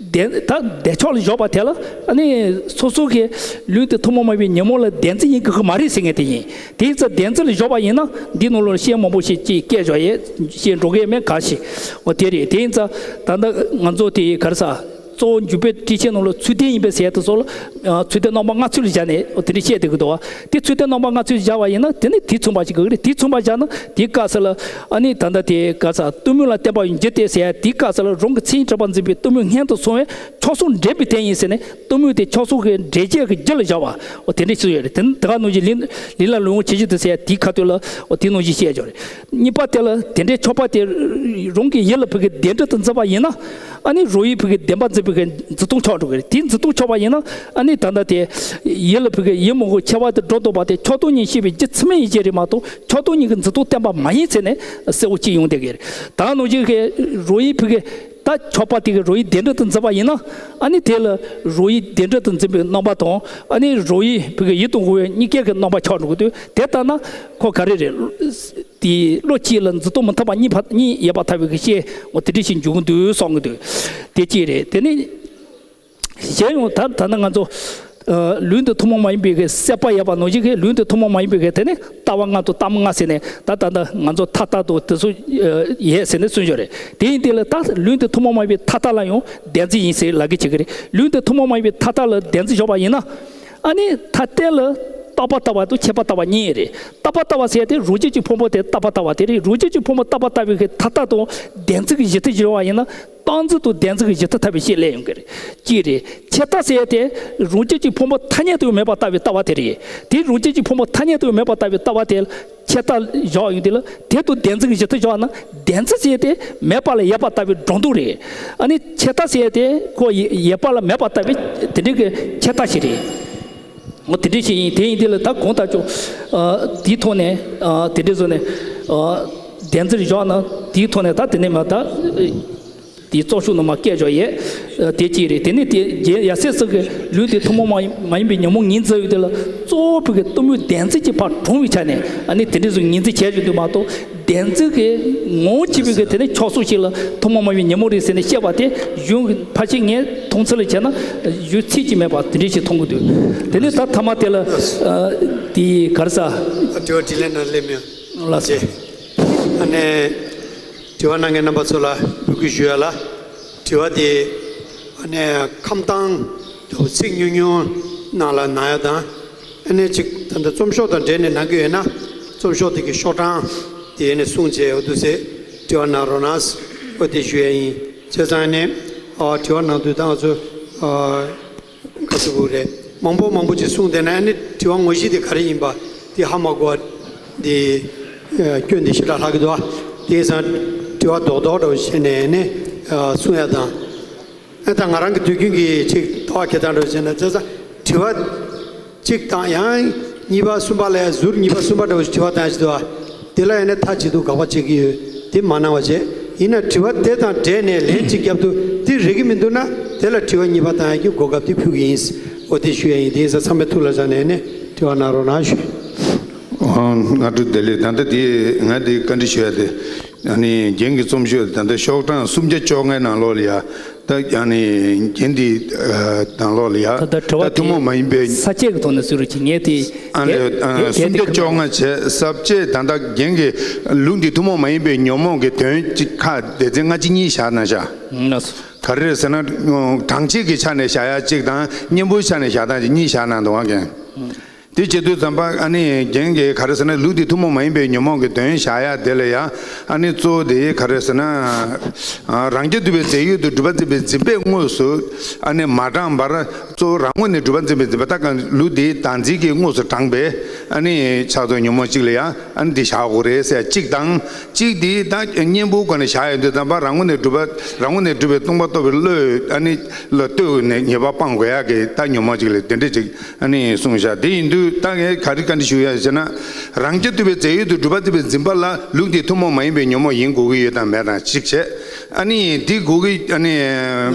བདེན་ད་བདེ་མཆོག་ལ་བཞག་པ་དེ་ལ་ཨ་ནི་སོ་སོ་གི་ལུང་དེ་ཐུན་མོང་མ་ཡིན་པའི་ཉོན་མོངས་ལ་བདེན་འཛིན་ཡིན་དགོས་ཀྱི་མ་རེད་ཟེར་མཁན་དེ་ཡིན། དེ་ཡིན་ཙང་བདེན་འཛིན་ལ་བཞག་པ་ཡིན་ན་འདིའི་ནང་ལོགས་ལ་བཤད་མང་པོ་ཞིག་ཅིག་བཀལ་བཞག་ཡས་བཤད་འགྲོ་གི་ཡོད་མེད་ག་ཞིག་འོ་དེ་རེད། དེ་ཡིན་ཙང་ད་ལྟ་ང་ཚོ་དེ་ག་རེ་ཟ། གཙོ་བོ་འཇུག་པའི་ཊཱིཀ་ཆེན་ནང་ལ་ཚུལ་ལྡན་ཡིན་པའི་ཟེར་དེ་ཚོ་ལ་ཨ་ཚུལ་ལྡན་རྣམ་པ་ལྔ་ཚུལ་ལ་བཞག་ནས་འོ་དེ་འདྲ་བཤད་བསྡད་ཀྱི་འདུག་བ། དེ་ཚུལ་ལྡན་རྣམ་པ་ལྔ་ཚུལ་བཞག་པ་ཡིན་ན་དེ་ནི་དེ་མཚུངས་པ་ཞིག་དགོས་ཀྱི་རེད། དེ་མཚུངས་པ་བཞག་ན་དེའི་སྐབས་སུ་ལ་ཨ་ནི་ད་ལྟ་དེ་ག་ས་གཏི་མུག་ལ་བརྟེན་པ་ཡི་འཇིག་རྟེན་ཟེར་ཡ་དེའི་སྐབས་སུ་ལ་རང་གི་མཚན་ཉིད་གྲགས་པ་འཛིན་པའི་གཏི་མུག་སྔོན་དུ་སོང་བས་མཆོག་གསུམ་འདྲེན་པའི་དོན་ཡིན་ཟེར་ནས་གཏི་མུག་དེ་མཆོག་གསུམ་གྱི་འདྲེན་བྱེད་ཀྱི་རྒྱུ་ལ་བཞག་པ་འོ་དེ་འདྲ་ཞིག་ཡོད་རེད། དེ་ནི་དེ་ག་ནང་བཞིན་ལིང་ལིང་ལ་ལུང་ཇི་བཞིན་དུ་ཟེར་ཡ་དེའི་ཁ་ཐུག་ལ་འོ་དེ་ནང་བཞིན་བཤད་ཡོད་རེད། གཉིས་པ་དེ་ལ་དེ་འདྲའི་མཆོད་པ་དེ་རང་གི་ཡིད་ལ་ཕུལ་གྱི་བདེ་འགྲོ་དུ་འཛིན་པ་ཡིན་ན། ཨ་ནི་རང་ཡིད་ཕུལ་གྱི་བདེན་པ་འཛིན་པའི་གི་འཛིན་སྟངས་ཆགས་འགྲོ་གི་རེད། དེའི་འཛིན་སྟངས་ཆགས་པ་ཡིན་ན་ཨ་ནི་ད་ལྟ་དེ་ཡིད་ལ་ཕུལ་གྱི་ཡིད་མ་དགོས་ཆེ་བ་དེ་སྒྲོ་འདོགས་པ་དེ་ཆགས་སྡང་གཉིས་སྐྱེས་པའི་རྒྱུ་མཚན་མ་ཡིན་གྱི་རེད་མ་གཏོགས་ཆགས་སྡང་གཉིས་ཀྱི་འཛིན་སྟངས་བསྟན་པ་མ་ཡིན་ཟེར་ནས་གསལ་བོ་ཅིག་ཡོང་བསྡད་ཀྱི་རེད། ད་ནང་བཞིན་གྱི་རང་ཡིད་ཕུལ་གྱི་ད་མཆོད་པ་དེ་གི་རང་ཡིད་བདེ་འགྲོ་དུ་འཛིན་པ་ཡིན་ན་ཨ་ནི་དེ་ལ་རང་ཡིད་བདེ་འགྲོ་དུ་འཛིན་པའི་རྣམ་པ་དང་ཨ་ནི་རང་ཡིད་ཕུལ་གྱི་ཡིད་དུ་འོང་བའི་གཉིས་ཀའི་གི་རྣམ་པ་ཆགས་འགྲོ་གི་འདུག་དེ་ལྟར་ན་ཁོ་ག་རེ་རེད། དེའི་བློ་གཅིག་ལ་འཛིན་སྟངས་མི་མཐུན་པ་གཉིས་ཕ་གཉིས་ཡོད་པར་ཐལ་བའི་གི་བཤད་འོ་དེ་འདྲ་ཞིག་འབྱུང་གི་འདུག་བསམ་གི་འདུག་དེ་གཅིག་རེད། དེ་ནི་གཞན་ཡང་ད་ད་ནི་ང་ཚོ་ཨ་ལུང་དེ་ཐུན་མོང་མ་ཡིན་པའི་གི་སྲེད་པ་ཡོད་པ་ནང་བཞིན་གི་ལུང་དེ་ཐུན་མོང་མ་ཡིན་པའི་གི་དེ་ནི་ལྟ་བ་ལྔ་དང་གཏམ་ལྔ་ཟེར་ནས་ད་ད་ད་ང་ཚོ་ཐ་ཐ་དང་དེ་ཚོ་ཡོད་ཟེར་ནས་གསུངས་ཡོད་རེད། དེ་ཡིན་དེ་ལ་ད་ལུང་དེ་ཐུན་མོང་མ་ཡིན་པའི་ཐ་ཐ་ལ་ཡང་བདེན་འཛིན་ཡིན་ཟེར་ལབ་གི་བྱེད་གི་རེད། ལུང་དེ་ཐུན་མོང་མ་ཡིན་པའི་ཐ་ཐ་ལ་བདེན་འཛིན་བཞག་པ་ཡིན་ན། ཨ་ནི་ཐ་དད་ལ་རྟག་པ་ལྟ་བ་དང་ཁྱད་པར་ལྟ་བ་གཉིས་རེད། རྟག་པ་ལྟ་བ་ཟེར་ཡ་དེ་རང་རྒྱུད་ཀྱི་ཕུང་པོ་དེ་རྟག་པ་ལྟ་བ་དེ་རེད། རང་རྒྱུད་ཀྱི་ཕུང་པོ་རྟག་པ་ལྟ་བའི་གི་ཐ་ལྟ་དང་བདེན་འཛིན་གྱི་གཞི་རྟེན་བཞག་པ་ཡིན་ན་རྟག་འཛིན་དང་བདེན་འཛིན་གྱི་གཞི་རྟེན་ཐ་དད་པའི་ཕྱིར་སླེབས་ཡོང་གི་རེད། གཅིག་རེད། ཁྱད་རྟག་ཟེར་ཡ་དེ་རང་རྒྱུད་ཀྱི་ཕུང་པོ་ཐ་སྙད་དུ་མེད་པར་ལྟ་བའི་ལྟ་བ་དེ་རེད། དེ་རང་རྒྱུད་ཀྱི་ཕུང་པོ་ཐ་སྙད་དུ་མེད་པར་ལྟ་བའི་ལྟ་བ་དེ་ཁྱད་རྟག་བཞག་ཡོང་དུས་ལ་དེ་དང་བདེན་འཛིན་གྱི་གཞི་རྟེན་བཞག་ན་བདེན་འཛིན་ཟེར་ཡ་དེ་མེད་པ་ལ་ཡོད་པར་ལྟ་བའི་སྒྲོ་འདོགས་རེད། ཨ་ནི་ཁྱད་རྟག་ཟེར་ཡ་དེ་ཁོ་ཡོད་པ་ལ་མེད་པར་ལྟ་བའི་དེ་འདྲའི་གི་ཁྱད་རྟག་ཞིག་རེད། འོ་དེ་འདྲ་ཞིག་ཡིན། དེ་ཡིན་དེ་ལ་ད་གོང་ལྟར་ཀྱང་ཨ་དེའི་ཐོག་ནས་ཨ་དེ་འདྲ་བཟོ་ནས་ཨ་བདེན་འཛིན་བཞག་ན་དེའི་ཐོག་ནས་ད་དེ་ནས་མ་ད་ ཡི་གཙོ་ཤུགས་ནང་མ་བཀལ་ཆོག་ཡས། དེ་གཅིག་རེད། དེ་ནས་དེ་རྒྱལ་ཡབ་སྲས་ཚང་གི་ལུས་དེ་ཐུན་མོང་མ་ཡིན་པའི་ཉོན་མོངས་ངོས་འཛིན་ཡོད་དེ་ལ་གཙོ་བོ་བོད་ཀྱི་གཏུམ་མོའི་བདེན་རྫུན་གྱི་ཕར་དྲངས་པའི་ཆ་ནས་ཨ་ནི་དེ་འདྲའི་བཟོ་ངོས་འཛིན་བྱས་ཡོད་དུས་མ་གཏོགས། བདེན་རྫུན་གྱི་ངོ་བོ་གཅིག་པའི་གི་དེ་ནི་ཕྱོགས་སུ་ཞིག་ལ་ཐུན་མོང་མ་ཡིན་པའི་ཉོན་མོངས་རེད་ཟེར་ནས་བཤད་པ་དེ་གཞུང་གི་ཕལ་ཆེར་ངའི་མཐོང་ཚུལ་ལ་བྱས་ན་གཞུང་ཚད་ཀྱི་མེད་པ་དེ་འདྲ་ཞིག་མཐོང་གི་འདུག་དེ་ནས་ད་ཐ་མ་དེ་ལ་དེ་ག་རེ་ཟ། དྲི་བ་དྲིས་ལན་ནང་སླེབས་མྱོང་། ལགས་སོ། ཨ་ནས་དྲི་བ་གནང་མཁན་རྣམ་པ་ཚོ་ལ་འབོད་སྐུལ་ཞུ་ཡ་ལ། དྲི་བ་དེ་ཨ་ནས་ཁམས་དྭངས་དུ་ཚིག་ཉུང་ཉུང་ནང་ལ་གནང་ཡ་དང་། ཨ་ནས་ཅིག་ད་ལྟ་རྩོམ་ཤོག་དང་འབྲེལ་ནས་གནང་གི་ཡོད་ན། རྩོམ་ཤོག་དེ་གི་ཤོག་གྲངས་དེ་ནས་གསུངས་བྱས་འོ་འདུག་སེ་དྲི་བ་གནང་རོགས་གནང་། འོ་དེ་ཞུ་ཡ་ཡིན། བྱས་ཙང་ནས་ཨ་དྲི་བ་གནང་དུས་ད་ང་ཚོ་ཨ་ག་ཚོད་དགོས་རེད། མང་པོ་མང་པོ་ཅིག་གསུངས་བསྡད་ན་ཨ་ནི་དྲི་བ་ངོ་བཞི་དེ་ག་རེ་ཡིན་པ་དེ་ཧ་མ་གོ་བ་དེ་ཨ་སྐྱོན་དེ་ཞེ་དྲག་ལྷག་གི་འདུག་ཨ། དེ་ཡིན་ཙང་དྲི་བ་རྡོག་རྡོག་འདྲ་བོ་བྱས་ནས་ནས་ཨ་གསུང་ཡ་དང་། ཨ་ད་ང་རང་གི་དུས་རྒྱུན་གྱི་ཅིག་ལྟ་བ་འཁྱེར་སྟངས་འདྲ་བོ་བྱས་ན་བྱས་ཙང་དྲི་བ་གཅིག་དང་ཡང་གཉིས་པ་གསུམ་པ་ལ་ཡང་ཟུར་གཉིས་པ་གསུམ་པ་འདྲ་བོ་ཞིག་དྲི་བ་བཏང་ཞིག་འདུག་ཨ། དེ་ལ་ཡང་ནས་མཐའ་གཅིག་ཏུ་དགག་པ་བྱེད་ཀྱི་ཡོད། དེ་མ་གནང་བ་བྱས། ཡིན་ན་དྲི་བ་དེ་དང་འབྲེལ་ནས་ལན་གཅིག་བརྒྱབ་འདུག་དེ་རེག་གི་མི་འདུག་ན་དེ་ལ་དྲི་བ་གཉིས་པ་བཏང་ཡག་གི་གོ་སྐབས་དེ་ཕུལ་གྱི་ཡིན། འོ་དེ་ཞུ་ཡ་ཡིན། དེ་ཡིན་ཙང་ཚང་མས་ཐུགས་ལ་བཞག་ནས་ནས་དྲི་བ་གནང་རོགས་གནང་ཞུ། ཨ་སྔ་དྲོ་བདེ་ལེགས། ད་ལྟ་དེ་ང་དེ་བཀའ་འདྲི་ཞུ་ཡ་དེ། ཨ་ནི་རྒན་གྱི་རྩོམ་ཤོག་ད་ལྟ་ཤོག་གྲངས་སུམ་བརྒྱ་བཅོ་ལྔའི་ནང་ལོགས་ལ་ཡ། ད་ཨ་ནི་རྒན་འདི་ནང་ལོགས་ལ་ཡ། ད་ལྟ་དྲི་བ་ད་ཐུན་མོང་མ་ཡིན་པའི་ས་བཅད་ཀྱི་ཐོག་ནས་སུ་རུ་གྱི་ངས་དེ་ཨ་ནི་ཨ་སུམ་བརྒྱ་བཅོ་ལྔ་བྱས་ས་བཅད་ད་ལྟ་རྒན་གྱི་ལུགས་འདི་ཐུན་མོང་མ་ཡིན་པའི་ཉོན་མོངས་ཀྱི་དོན་གཅིག་ཁ་སྡེ་ཚན་ལྔ་གཅིག་གཉིས་བཞག་ན་བཞག་ག་རེ་རེད་ཟེར་ན། གྲངས་ཆེ་གི་ཆ་ནས་བཞག་ཡ་གཅིག་དང་གཉེན་པོའི་ཆ་ནས་བཞག་སྟངས་ཀྱི་གཉིས་བཞག་གནང་འདུག་ཨ་རྒན། དེ་བྱེད་དུས་ཙམ་པ་ཨ་ནི་རྒན་གྱིས་ག་རེ་ཟེར་ན་ལུགས་འདི་ཐུན་མོང་མ་ཡིན་པའི་ཉོན་མོངས་ཀྱི་དོན་བཞག་ཡ་དེ་ལ་ཡ་ཨ་ནི་གཙོ་བོ་དེ་ག་རེ་ཟེར་ན། རང་རྐྱ་ཐུབ་པའི་རྫས་ཡོད་དུ་སྒྲུབ་པ་འཛིན་པའི་འཛིན་པས་དངོས་སུ་ཨ་ནི་མ་དྲངས་པར་གཙོ་བོ་རང་ངོས་ནས་སྒྲུབ་པ་འཛིན་པའི་འཛིན་པ་ད་གང་ལུགས་འདི་བདག་འཛིན་གྱིས་དངོས་སུ་དྲངས་པའི་ཨ་ནི་ཆགས་ཚུལ་ཉོན་མོངས་གཅིག་ལ་ཡ་ཨ་ནི་འདི་བཞག་དགོས་རེད་ཟེར་གཅིག་དང་། གཅིག་འདི་ད་གཉེན་པོའི་སྒོ་ནས་བཞག་ཡོང་དུས་ཙམ་པ་རང་ངོས་ནས་སྒྲུབ་པ་རང་ངོས་ནས་སྒྲུབ་པའི་སྟོང་པ་རྟོགས་པའི་བློས་ཨ་ནི་ལ་ལྟོས་ནས་ཉེས་པ་སྤང་དགོས་ཡ་གི་ད་ཉོན་མོངས་གཅིག་ལ་དེ་འདྲ་གཅིག་ཨ་ནི་གསུངས་བཞག་དེ་ཡིན་དུས་ད་ངས་ག་རེ་བཀའ་འདྲི་ཞུ་ཡ་ཟེར་ན། རང་རྐྱ་ཐུབ་པའི་རྫས་ཡོད་དུ་སྒྲུབ་པ་འཛིན་པའི་འཛིན་པ་ལ་ལུགས་འདི་ཐུན་མོང་མ་ཡིན་པའི་ཉོན་མོངས་ཡིན་དགོས་ཀྱི་ཡོད་དམ་མེད་དང་གཅིག་བྱས། ཨ་ནི་འདི་དགོས་ཀྱི་ཨ་ནི་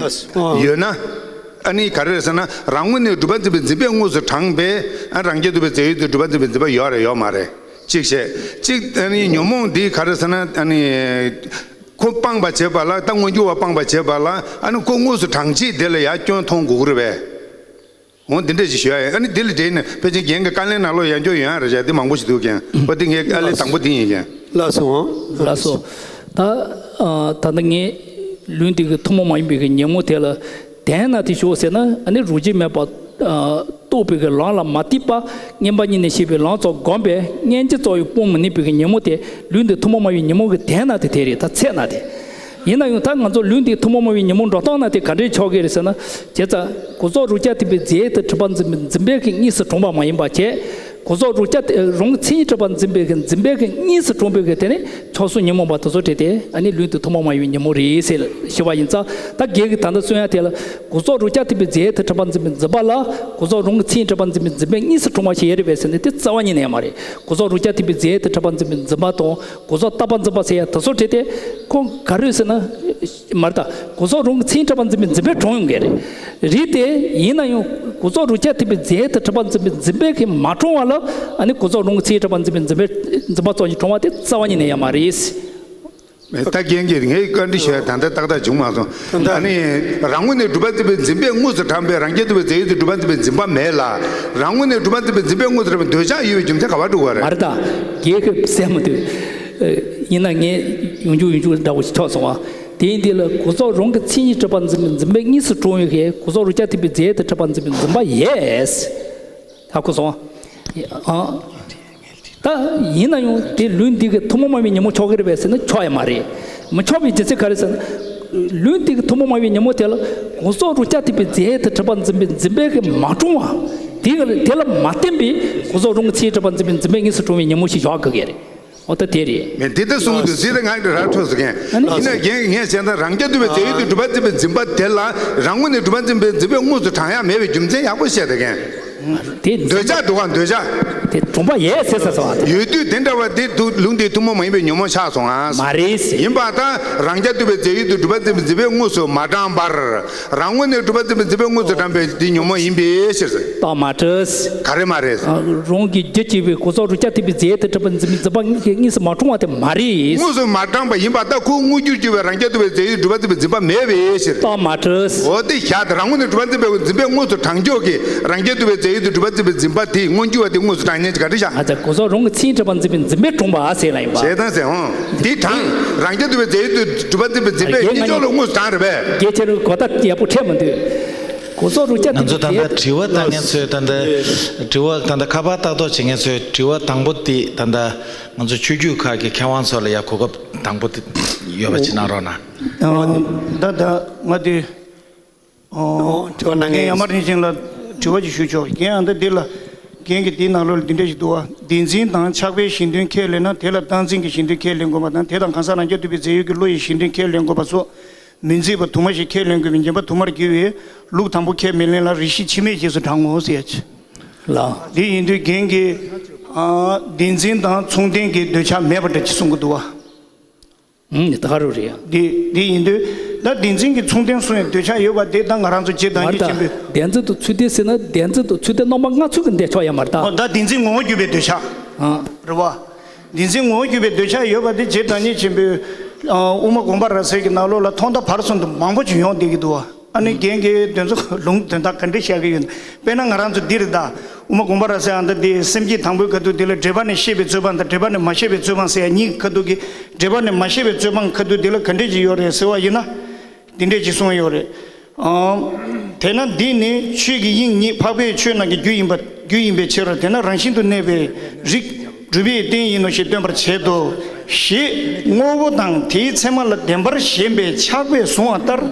ཡོད་ན། ཨ་ནི་ག་རེ་རེད་ཟེར་ན་རང་ངོས་ནས་སྒྲུབ་པ་འཛིན་པའི་འཛིན་པས་དངོས་སུ་དྲངས་པས་ཨ་རང་རྐྱ་ཐུབ་པའི་རྫས་ཡོད་དུ་སྒྲུབ་པ་འཛིན་པའི་འཛིན་པ་ཡོད་རེད་ཡོད་མ་རེད་གཅིག་བྱས། གཅིག་ཨ་ནི་ཉོན་མོངས་འདི་ག་རེ་ཟེར་ན་ཨ་ནི་ཁོ་སྤངས་པ་བྱེད་པ་ལ་ད་མངོན་གྱུར་བ་སྤངས་པ་བྱེད་པ་ལ་ཨ་ནི་ཁོ་དངོས་སུ་དྲངས་རྗེས་དེ་ལ་ཡ་སྐྱོན་མཐོང་དགོས་ཀྱི་རེད་པས། འོ་འདི་འདྲ་ཞིག་ཞུ་ཡ་ཡིན། ཨ་ནི་འདི་ལ་འབྲེལ་ནས་ཕལ་ཆེར་རྒན་གྱི་བཀའ་ལན་ནང་ལོགས་ཡང་བསྐྱར་ཡོང་ཡ་རེད་བྱ་འདི་མང་པོ་ཞིག་འདུག་རྒན། འོ་འདི་ངའི་བཀའ་ལན་དང་པོ་འདི་ཡིན་རྒན། ལགས་སོ། ལགས་སོ། ད་ཨ་ད་ལྟ་ངས་ལུས་འདི་གི་ཐུན་མོང་མ་ཡིན་པའི་གི་ཉོན་མོངས་དེ་ལ་དོན་དག་དེ་ཞོག་ཟེར་ན་ཨ་ནི་རང་རྒྱུ་མེད་པ་ཨ་རྟོགས་པའི་གི་ལམ་ལ་མ་བསྡད་པ་མངོན་པ་ཉིད་ནས་ཤེས་པའི་ལམ་ཙམ་བསྒོམས་པས་མངོན་རྗེས་རྩ་བའི་སྤོང་མི་ནུས་པའི་གི་ཉོན་མོངས་དེ་ལུས་འདི་ཐུན་མོང་མ་ཡིན་པའི་ཉོན་མོངས་གི་དོན་དག་དེ་དེ་རེད། ད་ཚད་ན་དེ། ཡིན་ན་ཡང་ད་ང་ཚོ་ལུས་འདི་ཐུན་མོང་མ་ཡིན་པའི་ཉོན་མོངས་འགྲོ་སྟངས་ན་དེ་ག་འདྲས་ཆགས་ཀྱི་རེད་ཟེར་ན། བྱས་ཙང་སྒོ་རྫོགས་རང་རྐྱ་ཐུབ་པའི་རྫས་དང་འཕྲད་པ་འཛིན་པའི་འཛིན་པའི་གི་གཉིས་སུ་གྲུབ་པ་མ་ཡིན་པ་བྱས། སྒོ་རྫོགས་རང་རྐྱ་རང་གི་མཚན་ཉིད་འཕྲད་པ་འཛིན་པའི་གི་འཛིན་པའི་གི་གཉིས་སུ་གྲུབ་པའི་གི་དེ་ནི་ཕྱོགས་སུ་ཉོན་མོངས་པ་དེ་ཚོ་བྲལ་ཏེ་ཨ་ནི་ལུས་འདི་ཐུན་མོང་མ་ཡིན་པའི་ཉོན་མོངས་རེད་ཟེར་ཞུ་བ་ཡིན་ཙང་ད་རྒན་གྱིས་ད་ལྟ་གསུང་ཡ་དེ་ལ་སྒོ་རྫོགས་རང་རྐྱ་ཐུབ་པའི་རྫས་དང་འཕྲད་པ་འཛིན་པའི་འཛིན་པ་ལ་སྒོ་རྫོགས་རང་གི་མཚན་ཉིད་འཕྲད་པ་འཛིན་པའི་འཛིན་པའི་གཉིས་སུ་གྲུབ་པ་ཞིག་ཡོད་རེད་པས་ཟེར་ནས་དེ་རྩ་བ་ཉིད་ནས་ཡོད་མ་རེད། སྒོ་རྫོགས་རང་རྐྱ་ཐུབ་པའི་རྫས་དང་འཕྲད་པ་འཛིན་པའི་འཛིན་པ་དང་། སྒོ་རྫོགས་རྟག་པ་འཛིན་པ་ཟེར་ཡ་དེ་ཚོ་བྲལ་ཏེ་ཁོ་ག་རེ་ཟེར་ན། མ་རེད་ད། སྒོ་རྫོགས་རང་གི་མཚན་ཉིད་འཕྲད་པ་འཛིན་པའི་འཛིན་པས་གྲུབ་ཡོང་གི་རེད། རེད་དེ་ཡིན་ན་ཡང་སྒོ་རྫོགས་རང་རྐྱ་ཐུབ་པའི་རྫས་དང་འཕྲད་པ་འཛིན་པའི་འཛིན་པས་ཀྱིས་མ་གྲུབ་པ་ལ་ཨ་ནི་སྒོ་རྫོགས་རང་གི་མཚན་ཉིད་འཕྲད་པ་འཛིན་པའི་འཛིན་པའི་འཛིན་པ་ཙམ་གྱིས་གྲུབ་པ་དེ་རྩ་བ་ཉིད་ནས་ཡོད་མ་རེད། ད་རྒན་གྱིས་ངས་བཀའ་འདྲི་ཞུ་ཡ་ད་ལྟ་ཏག་ཏག་བྱུང་མ་སོང་། ད་ལྟ་ཨ་ནི་རང་ངོས་ནས་སྒྲུབ་པ་འཛིན་པའི་འཛིན་པས་དངོས་སུ་དྲངས་པའི་རང་རྐྱ་ཐུབ་པའི་རྫས་ཡོད་དུ་སྒྲུབ་པ་འཛིན་པའི་འཛིན་པ་མེད་ལ། རང་ངོས་ནས་སྒྲུབ་པ་འཛིན་པའི་འཛིན་པས་དངོས་སུ་དྲངས་པའི་འདོད་ཆགས་ཡོད་པའི་རྒྱུ་མཚན་ག་པར་འགྲོ་གི་རེད། མ་རེད་ད། རྒན་གྱིས་གསལ་མི་འདུག་ཡིན་ན་ངས་ཡང་བསྐྱར་ཡང་བསྐྱར་འདྲ་བོ་ཞིག་ཆགས་སོང་བ། དེ་ཡིན་དུས་ལ་སྒོ་རྫོགས་རང་གི་མཚན་ཉིད་འཕྲད་པ་འཛིན་པའི་འཛིན་པའི་གཉིས་སུ་གྲུབ་ཡོད་ཀྱི་སྒོ་རྫོགས་རང་རྐྱ་ཐུབ་པའི་རྫས་དང་འཕྲད་པ་འཛིན་པའི་འཛིན་པ་ཡོད། ཧ་གོ་སོང་ཨ། ད་ཡིན་ན་ཡང་དེ་ལུས་འདི་གི་ཐུན་མོང་མ་ཡིན་པའི་ཉོན་མོངས་ཆགས་ཀྱི་རེད་པས་ཟེར་ན་ཆགས་ཡོད་མ་རེད། མི་ཆགས་པའི་རྒྱུ་མཚན་ག་རེ་ཟེར་ན། ལུས་འདི་གི་ཐུན་མོང་མ་ཡིན་པའི་ཉོན་མོངས་དེ་ལ་སྒོ་རྫོགས་རང་རྐྱ་ཐུབ་པའི་རྫས་དང་འཕྲད་པ་འཛིན་པའི་འཛིན་པས་ཀྱིས་མ་གྲུབ་པ། དེ་གི་དེ་ལ་མ་བརྟེན་པའི་སྒོ་རྫོགས་རང་གི་མཚན་ཉིད་འཕྲད་པ་འཛིན་པའི་འཛིན་པའི་གཉིས་སུ་གྲུབ་པའི་ཉོན་མོངས་ཤིག་ཡོད་དགོས་ཀྱི་རེད། འོ་ད་དེ་རེད། མེད་འདི་ལྟར་གསུངས་འདུག་ཟེར་ཏེ་ང་ར་འཕྲོད་ཟེར་མཁན། ཨ་ནི། ཡིན་ན་རྒན་ངས་བྱས་ན་རང་རྐྱ་ཐུབ་པའི་རྫས་ཡོད་དུ་སྒྲུབ་པ་འཛིན་པའི་འཛིན་པ་དེ་ལ་རང་ངོས་ནས་སྒྲུབ་པ་འཛིན་པའི་འཛིན་པས་དངོས་སུ་དྲངས་ཡ་མེད་པའི་རྒྱུ་མཚན་ཡག་པོ་བཤད་དེ་རྒན། དེ་འདོད་ཆགས་འདུག་ག་འདོད་ཆགས། དེ་གྲུབ་པ་ཡོད་ཟེར་ས་སོང་བ། ཡོད་དུས་དེ་འདྲ་བ་དེ་དུ་ལུང་དེ་ཐུན་མོང་མ་ཡིན་པའི་ཉོན་མོངས་ཆགས་སོང་ཨ། མ་རེད། ཡིན་པ་དང་རང་རྐྱ་ཐུབ་པའི་རྫས་ཡོད་དུ་གྲུབ་པ་འཛིན་པའི་འཛིན་པས་དངོས་སུ་མ་དྲངས་པར། རང་ངོས་ནས་གྲུབ་པ་འཛིན་པའི་འཛིན་པས་དངོས་སུ་དྲངས་པའི་དེ་ཉོན་མོངས་ཡིན་པའི་ཕྱིར། རྟགས་མ་གྲུབ། ག་རེ་མ་རེད། རང་གི་རྒྱུད་ཀྱིས་པའི་གོ་ས་རུ་རྐྱ་ཐུབ་པའི་རྫས་དེ་གྲུབ་པ་འཛིན་པའི་འཛིན་པ་དངོས་སུ་མ་དྲངས་པ་དེ་མ་རེད། དངོས་སུ་མ་དྲངས་པ་ཡིན་པ་ལྟར་ཁོ་དངོས་རྒྱུར་གྱུར་པའི་རང་རྐྱ་ཐུབ་པའི་རྫས་ཡོད་གྲུབ་པ་འཛིན་པའི་འཛིན་པ་མེད་པའི་ཕྱིར། རྟགས་མ་གྲུབ། འོ་དེ་བཞག་སྟེ་རང་ངོས་ནས་གྲུབ་པ་འཛིན་པའི་འཛིན་པས་དངོས་སུ་དྲངས་ཆོག་གི་རང་རྐྱ་ཐུབ་པའི་རྫས་ཡོད་དུ་གྲུབ་པ་འཛིན་པའི་འཛིན་པ་དེ་དངོས་རྒྱུ་བ་དེ་དངོས་སུ་དྲངས་ཉན་གྱི་ག་འདྲ་བཞག་ཨ་ཙི་གོ་ས་རང་གི་མཚན་གྲུབ་པ་འཛིན་པའི་འཛིན་པས་དྲངས་པ་ཟེར་ལ་ཡིན་པ། ཞེས་དང་ཟེར་འོང་། དེ་དྲངས་རང་རྐྱ་ཐུབ་པའི་རྫས་ཡོད་དུ་གྲུབ་པ་འཛིན་པའི་འཛིན་པས་གཉིས་ཆོག་ལ་དངོས་སུ་དྲངས་རེད་པས། རྒྱལ་ཆེ་རུ་གོ་ད་ཡག་པོ་འཕྲད་མི་འདུག་གོ་ས་རུ་རྐྱ་ང་ཐུབ་ཚོ་ད་ལྟ་རྫས་དྲི་བ་བཏང་མཁན་ཚོས་ད་ལྟ་དྲི་བ་ད་ལྟ་ཁ་པར་ལྟ་རྟོག་བྱེད་མཁན་ཚོས་དྲི་བ་དང་པོ་དེ་ད་ལྟ་ང་ཚོ་ཆོས་བརྒྱུད་ཁག་གི་མཁས་དབང་ཚོ་ལ་ཡ་གོ་སྐབས་དང་པོ་དེ་ཡོད་པ་ཅིག་གནང་རོགས་གནང་། ད་ད་ང་དེ། ཨོ། དྲི་བ་གནང་མཁན་ཡ་མ་རིན་ཆེན་ལ་དྲི་བ་ཅིག་ཞུ་ཆོག་རྒན་ཨ་ད་འདི་ལ། རྒན་གྱི་འདིའི་ནང་ལོགས་ལ་འདི་འདྲ་ཞིག་འདུག་བ། བདེན་འཛིན་དང་ཆགས་པའི་གཞན་དོན་ཁས་ལེན་ན་དེ་ལ་རྟག་འཛིན་གྱི་གཞན་དོན་ཁས་ལེན་དགོས་པ་དང་དེ་དང་གང་ཟག་རང་རྐྱ་ཐུབ་པའི་རྫས་ཡོད་ཀྱི་བློ་ཡི་གཞན་དོན་ཁས་ལེན་དགོས་པ་སོགས་མི་མཛེས་པ་དུ་མ་ཞིག་ཁས་ལེན་དགོས་པའི་ཉན་པ་དུ་མར་གྱུར་བས་ལུགས་དང་པོ་ཁས་མི་ལེན་ལ་རིགས་ཤེས་ཕྱི་མའི་རྗེས་སུ་འབྲང་ངོ་ཟེར་ཡ་ཅིག་ལ། འདི་ཡིན་དུས་རྒན་གྱིས་བདེན་འཛིན་དང་མཚུངས་ལྡན་གྱི་འདོད་ཆགས་མེད་པ་འདྲ་ཅིག་གསུང་གི་འདུག་བ། ཨུམ། ད་ག་རུ་རེད་ཡ། འདི་འདི་ཡིན་དུས་ད་བདེན་འཛིན་གྱི་མཚུངས་ལྡན་གསུང་ཡང་འདོད་ཆགས་ཡོད་པ་དེ་ད་ང་རང་ཚོ་རྗེ་བདག་མ་རེད་ཉིད་ད། ཆེན་པོས། བདེན་འཛིན་དང་མཚུངས་ལྡན་ཟེར་ན་བདེན་འཛིན་དང་མཚུངས་ལྡན་རྣམ་པ་ལྔ་ཚུལ་གྱི་འདོད་ཆགས་ཡོད་མ་རེད་ད། ཨོ་ད་བདེན་འཛིན་ངོ་བོ་གྱུར་པའི་འདོད་ཆགས། ཨ། རེད་བ། བདེན་འཛིན་ངོ་བོ་གྱུར་པའི་འདོད་ཆགས་ཡོད་པ་དེ་རྗེ་བདག་ཉིད་ཆེན་པོས་དབུ་མ་དགོངས་པ་རབ་གསལ་གྱི་ནང་ལོགས་ལ་ཐོག་མཐའ་བར་གསུམ་དུ་མང་པོ་ཅིག་ཡོང་བསྡད་ཀྱི་འདུག་བ། ཨ་ནི་རྒན་གྱིས་དོན་ཚོ་ལུང་དོན་དག་ག་འདྲ་བཤད་ཀྱི་ཡོད་ན། དཔེར་ན་ང་རང་ཚོ་འདི་རེད་ད། དབུ་མ་དགོངས་པ་རབ་གསལ་ཨ་ད་འདི་སེམས་བསྐྱེད་དང་པོའི་ཁ་ཐུག་འདི་ལ་འགྲེལ་པ་ནས་བཤད་པའི་རྩོད་སྤང་དང་འགྲེལ་པ་ནས་མ་བཤད་པའི་རྩོད་སྤང་ཟེར་ཡ་གཉིས་ཀྱི་ཁ་ཐུག་གི་འགྲེལ་པ་ནས་མ་བཤད་པའི་རྩོད་སྤང་ཁ་ཐུག་འདི་ལ་ག་འདྲས་ཅིག་ཡོད་རེད་ཟེར་བ་ཡིན་ན། འདི་འདྲས་ཅིག་གསུངས་ཡོད་རེད། ཨང་། དེས་ན་འདི་ནི་ཆོས་ཀྱི་དབྱིངས་ཉིད་འཕགས་པའི་ཆོས་རྣམས་ཀྱི་རྒྱུ་ཡིན་པ་རྒྱུ་ཡིན་པའི་ཕྱིར་དེས་ན་རང་བཞིན་དུ་གནས་པའི་རིགས་གྲུབ་པའི་རྟེན་ཡིན་ནོ་ཞེས་སྟོན་པར་བྱེད་དོ། ཞེས་དངོས་པོ་དང་དེའི་མཚན་མ་ལ་བདེན་པར་ཞེན་པའི་ཆགས་པས་བཟུང་བ་ལྟར།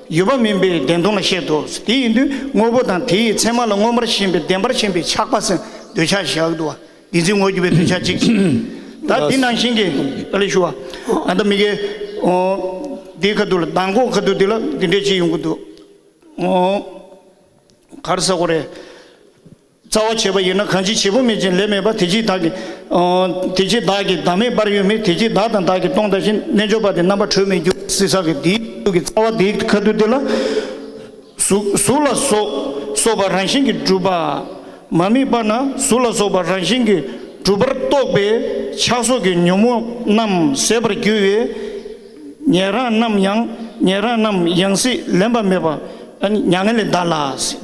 ཡོད་པ་མིན་པའི་བདེན་སྟོང་ལ་བཤད་དོ། དེ་ཡིན་དུས་དངོས་པོ་དང་དེའི་མཚན་མ་ལ་མངོན་པར་ཞེན་པའི་བདེན་པར་ཞེན་པའི་ཆགས་པ་ཟེར་འདོད་ཆགས་བཞག་འདུག་བ། བདེན་འཛིན་ངོ་བོ་གྱུར་པའི་འདོད་ཆགས་གཅིག་བྱས། ད་འདི་ནང་བཞིན་གྱི་ཨ་ལས་ཞུ་བ། ཨ་ད་མི་དགེ། འོ། འདིའི་ཁ་ཐུག་ལ་མདང་དགོང་ཁ་ཐུག་འདི་ལ་འདི་འདྲས་ཅིག་ཡོང་གི་འདུག་འོ། ག་རེ་ཟེར་དགོས་རེད། རྩ་བ་བྱས་པ་ཡིན་ན་གང་ཕྱིར་བྱེད་པོ་མེད་ཅིང་ལས་མེད་པ། དེ་ཕྱིར་བདག་གི། ཨ། དེ་ཕྱིར་བདག་གི་བདག་མེད་པར་ཡོད་མིན། དེ་ཕྱིར་བདག་དང་བདག་གི་སྟོང་དང་ཞེན། རྣལ་འབྱོར་པ་དེ་རྣམ་པར་གྲོལ་མི་འགྱུར། ཟེར་ས་གི་འདིའི་ཐུག་གི་རྩ་བ་འདིའི་ཁ་ཐུག་འདི་ལ། གཟུགས་གཟུགས་ལ་སོགས་སོགས་པ་རང་བཞིན་གྱིས་གྲུབ་པ། མ་དམིགས་པ་ན་གཟུགས་ལ་སོགས་པ་རང་བཞིན་གྱིས་གྲུབ་པར་རྟོགས་པའི་ཆགས་སོགས་ཀྱི་ཉོན་མོངས་རྣམས་ཟད་པར་འགྱུར་བས། ཉན་རང་རྣམས་ཡང་ཉན་རང་རྣམས་ཡང་སྲིད་ལེན་པ་མེད་པ་མྱ་ངན་ལས་འདའ་ལ།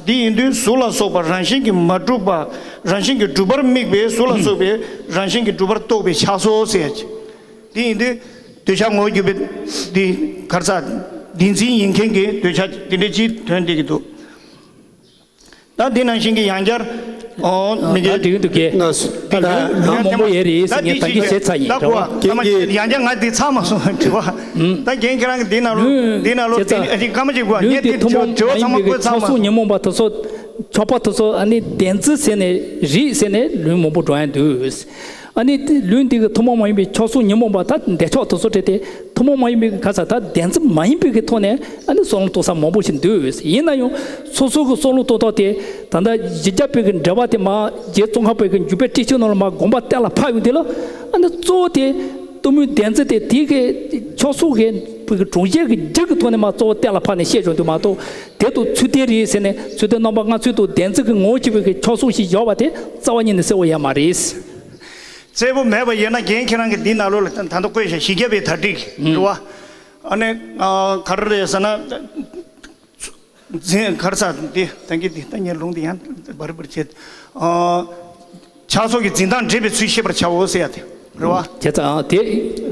འདི་ཡིན་དུས་གཟུགས་ལ་སོགས་པ་རང་བཞིན་གྱིས་མ་གྲུབ་པ་རང་བཞིན་གྱིས་གྲུབ་པར་དམིགས་པའི་གཟུགས་ལ་སོགས་པའི་རང་བཞིན་གྱིས་གྲུབ་པར་རྟོགས་པའི་ཆགས་སོགས་ཟེར་ཡ། འདི་ཡིན་དུས། འདོད་ཆགས་ངོ་བོ་གྱུར་པའི་འདི་གར་ས་བདེན་འཛིན་ཡིན་མཁན་གྱི་འདོད་ཆགས་འདི་འདྲ་ཅིག་ཐོན་བསྡད་ཀྱི་འདུག་ད་འདི་ནང་བཞིན་གྱི་ཡང་བསྐྱར། ཨོ་མི་ད་འགལ། དེ་གི་འདུག་གས། ད་ལུང་མང་པོ་ཡོད་རེད་ཟེར་ངས་ད་གིན་བཤད་ཚར་ཡིན་རེད་བ། ཡང་བསྐྱར་ང་འདི་ཚར་མ་སོང་དྲི་བ། ད་རྒན་ཁྱེད་རང་གི་འདི་ནང་ལོགས་འདི་ནང་ལོགས་དེ་ཨ་ཅིག་སྐར་མ་གཅིག་གོ་ངས་དེ་དྲི་བ་ཚང་མ་བཀོད་ཚར་མ་སོང་། ཉོན་མོངས་པ་དེ་ཚོ་ཆགས་པ་དེ་ཚོ་ཨ་ནི་བདེན་རྫུན་ཟེར་ནས་རིགས་ཟེར་ནས་ལུང་མང་པོ་འགྲོ་ཡ་འདུག་ཨ་ནི་ལུང་འདི་གི་ཐུན་མོང་མ་ཡིན་པའི་ཕྱོགས་སུ་ཉོན་མོངས་པ་ད་འདོད་ཆགས་དེ་ཚོ་བྲལ་ཏེ་ཐུན་མོང་མ་ཡིན་པའི་ག་ས་ད་བདེན་རྫུན་མ་ཡིན་པའི་གི་ཐོག་ནས་ཨ་ནི་སྲོག་ལམ་གཏོད་ས་མང་པོ་ཞིག་འདུག་ཡིན་ན་ཡང་སོ་སོ་གི་སྲོག་ལམ་གཏོད་ཐོག་དེ་ད་ལྟ་ཡིག་བརྒྱ་པའི་གི་འགྲེལ་པ་དེ་མ་རྗེ་ཙོང་ཁ་པའི་གི་འཇུག་པའི་ཊཱིཀ་ཆེན་ནང་ལ་མ་དགོངས་པ་གཏན་ལ་ཕབ་ཡོང་དུས་ལ་ཨ་ནི་གཙོ་བོ་དེ་གཏི་མུག་བདེན་རྫུན་དེ་དེ་གི་ཕྱོགས་སུ་གི་གྲོང་ཁྱེར་གི་རྒྱུ་གི་ཐོག་ནས་མ་གཙོ་བོ་གཏན་ལ་ཕབ་ནས་བཤད་ཡོང་དུས་མ་གཏོགས། དེ་དུ་ཚུལ་ལྡན་རེད་ཟེར་ནས་ཚུལ་ལྡན་རྣམ་པ་ལྔ་ཚུལ་དུ་བདེན་རྫུན་གྱི་ངོ་བོ་གཅིག་པའི་གི་ཕྱོགས་སུ་ཞིག་ཡོད་པ་དེ་རྩ་བ་ཉིད་ནས་གསལ་བོ་ཡོད་མ་རེད། གསལ་པོ་མེད་པ་ཡིན་ན་རྒན་ཁྱེད་རང་གིས་འདི་ནང་ལོགས་ལ་ད་ལྟ་བཀོད་བཞག་བཞི་བརྒྱ་པའི་དར་ཊཱིཀ་རེད་བ། ཨ་ནི་ག་རེ་རེད་ཟེར་ན། འཛིན་གར་ས་འདི་ད་གིན་འདི་ད་ངས་ལུང་འདི་ཡང་འབར་འབར་བྱེད། ཆགས་སོགས་ཀྱི་འཛིན་སྟངས་འདྲེས་པའི་ཚུལ་ཤེས་པར་བྱའོ་ཟེར་ཡ་དེ་རེད་བ། བྱས་ཙང་དེ་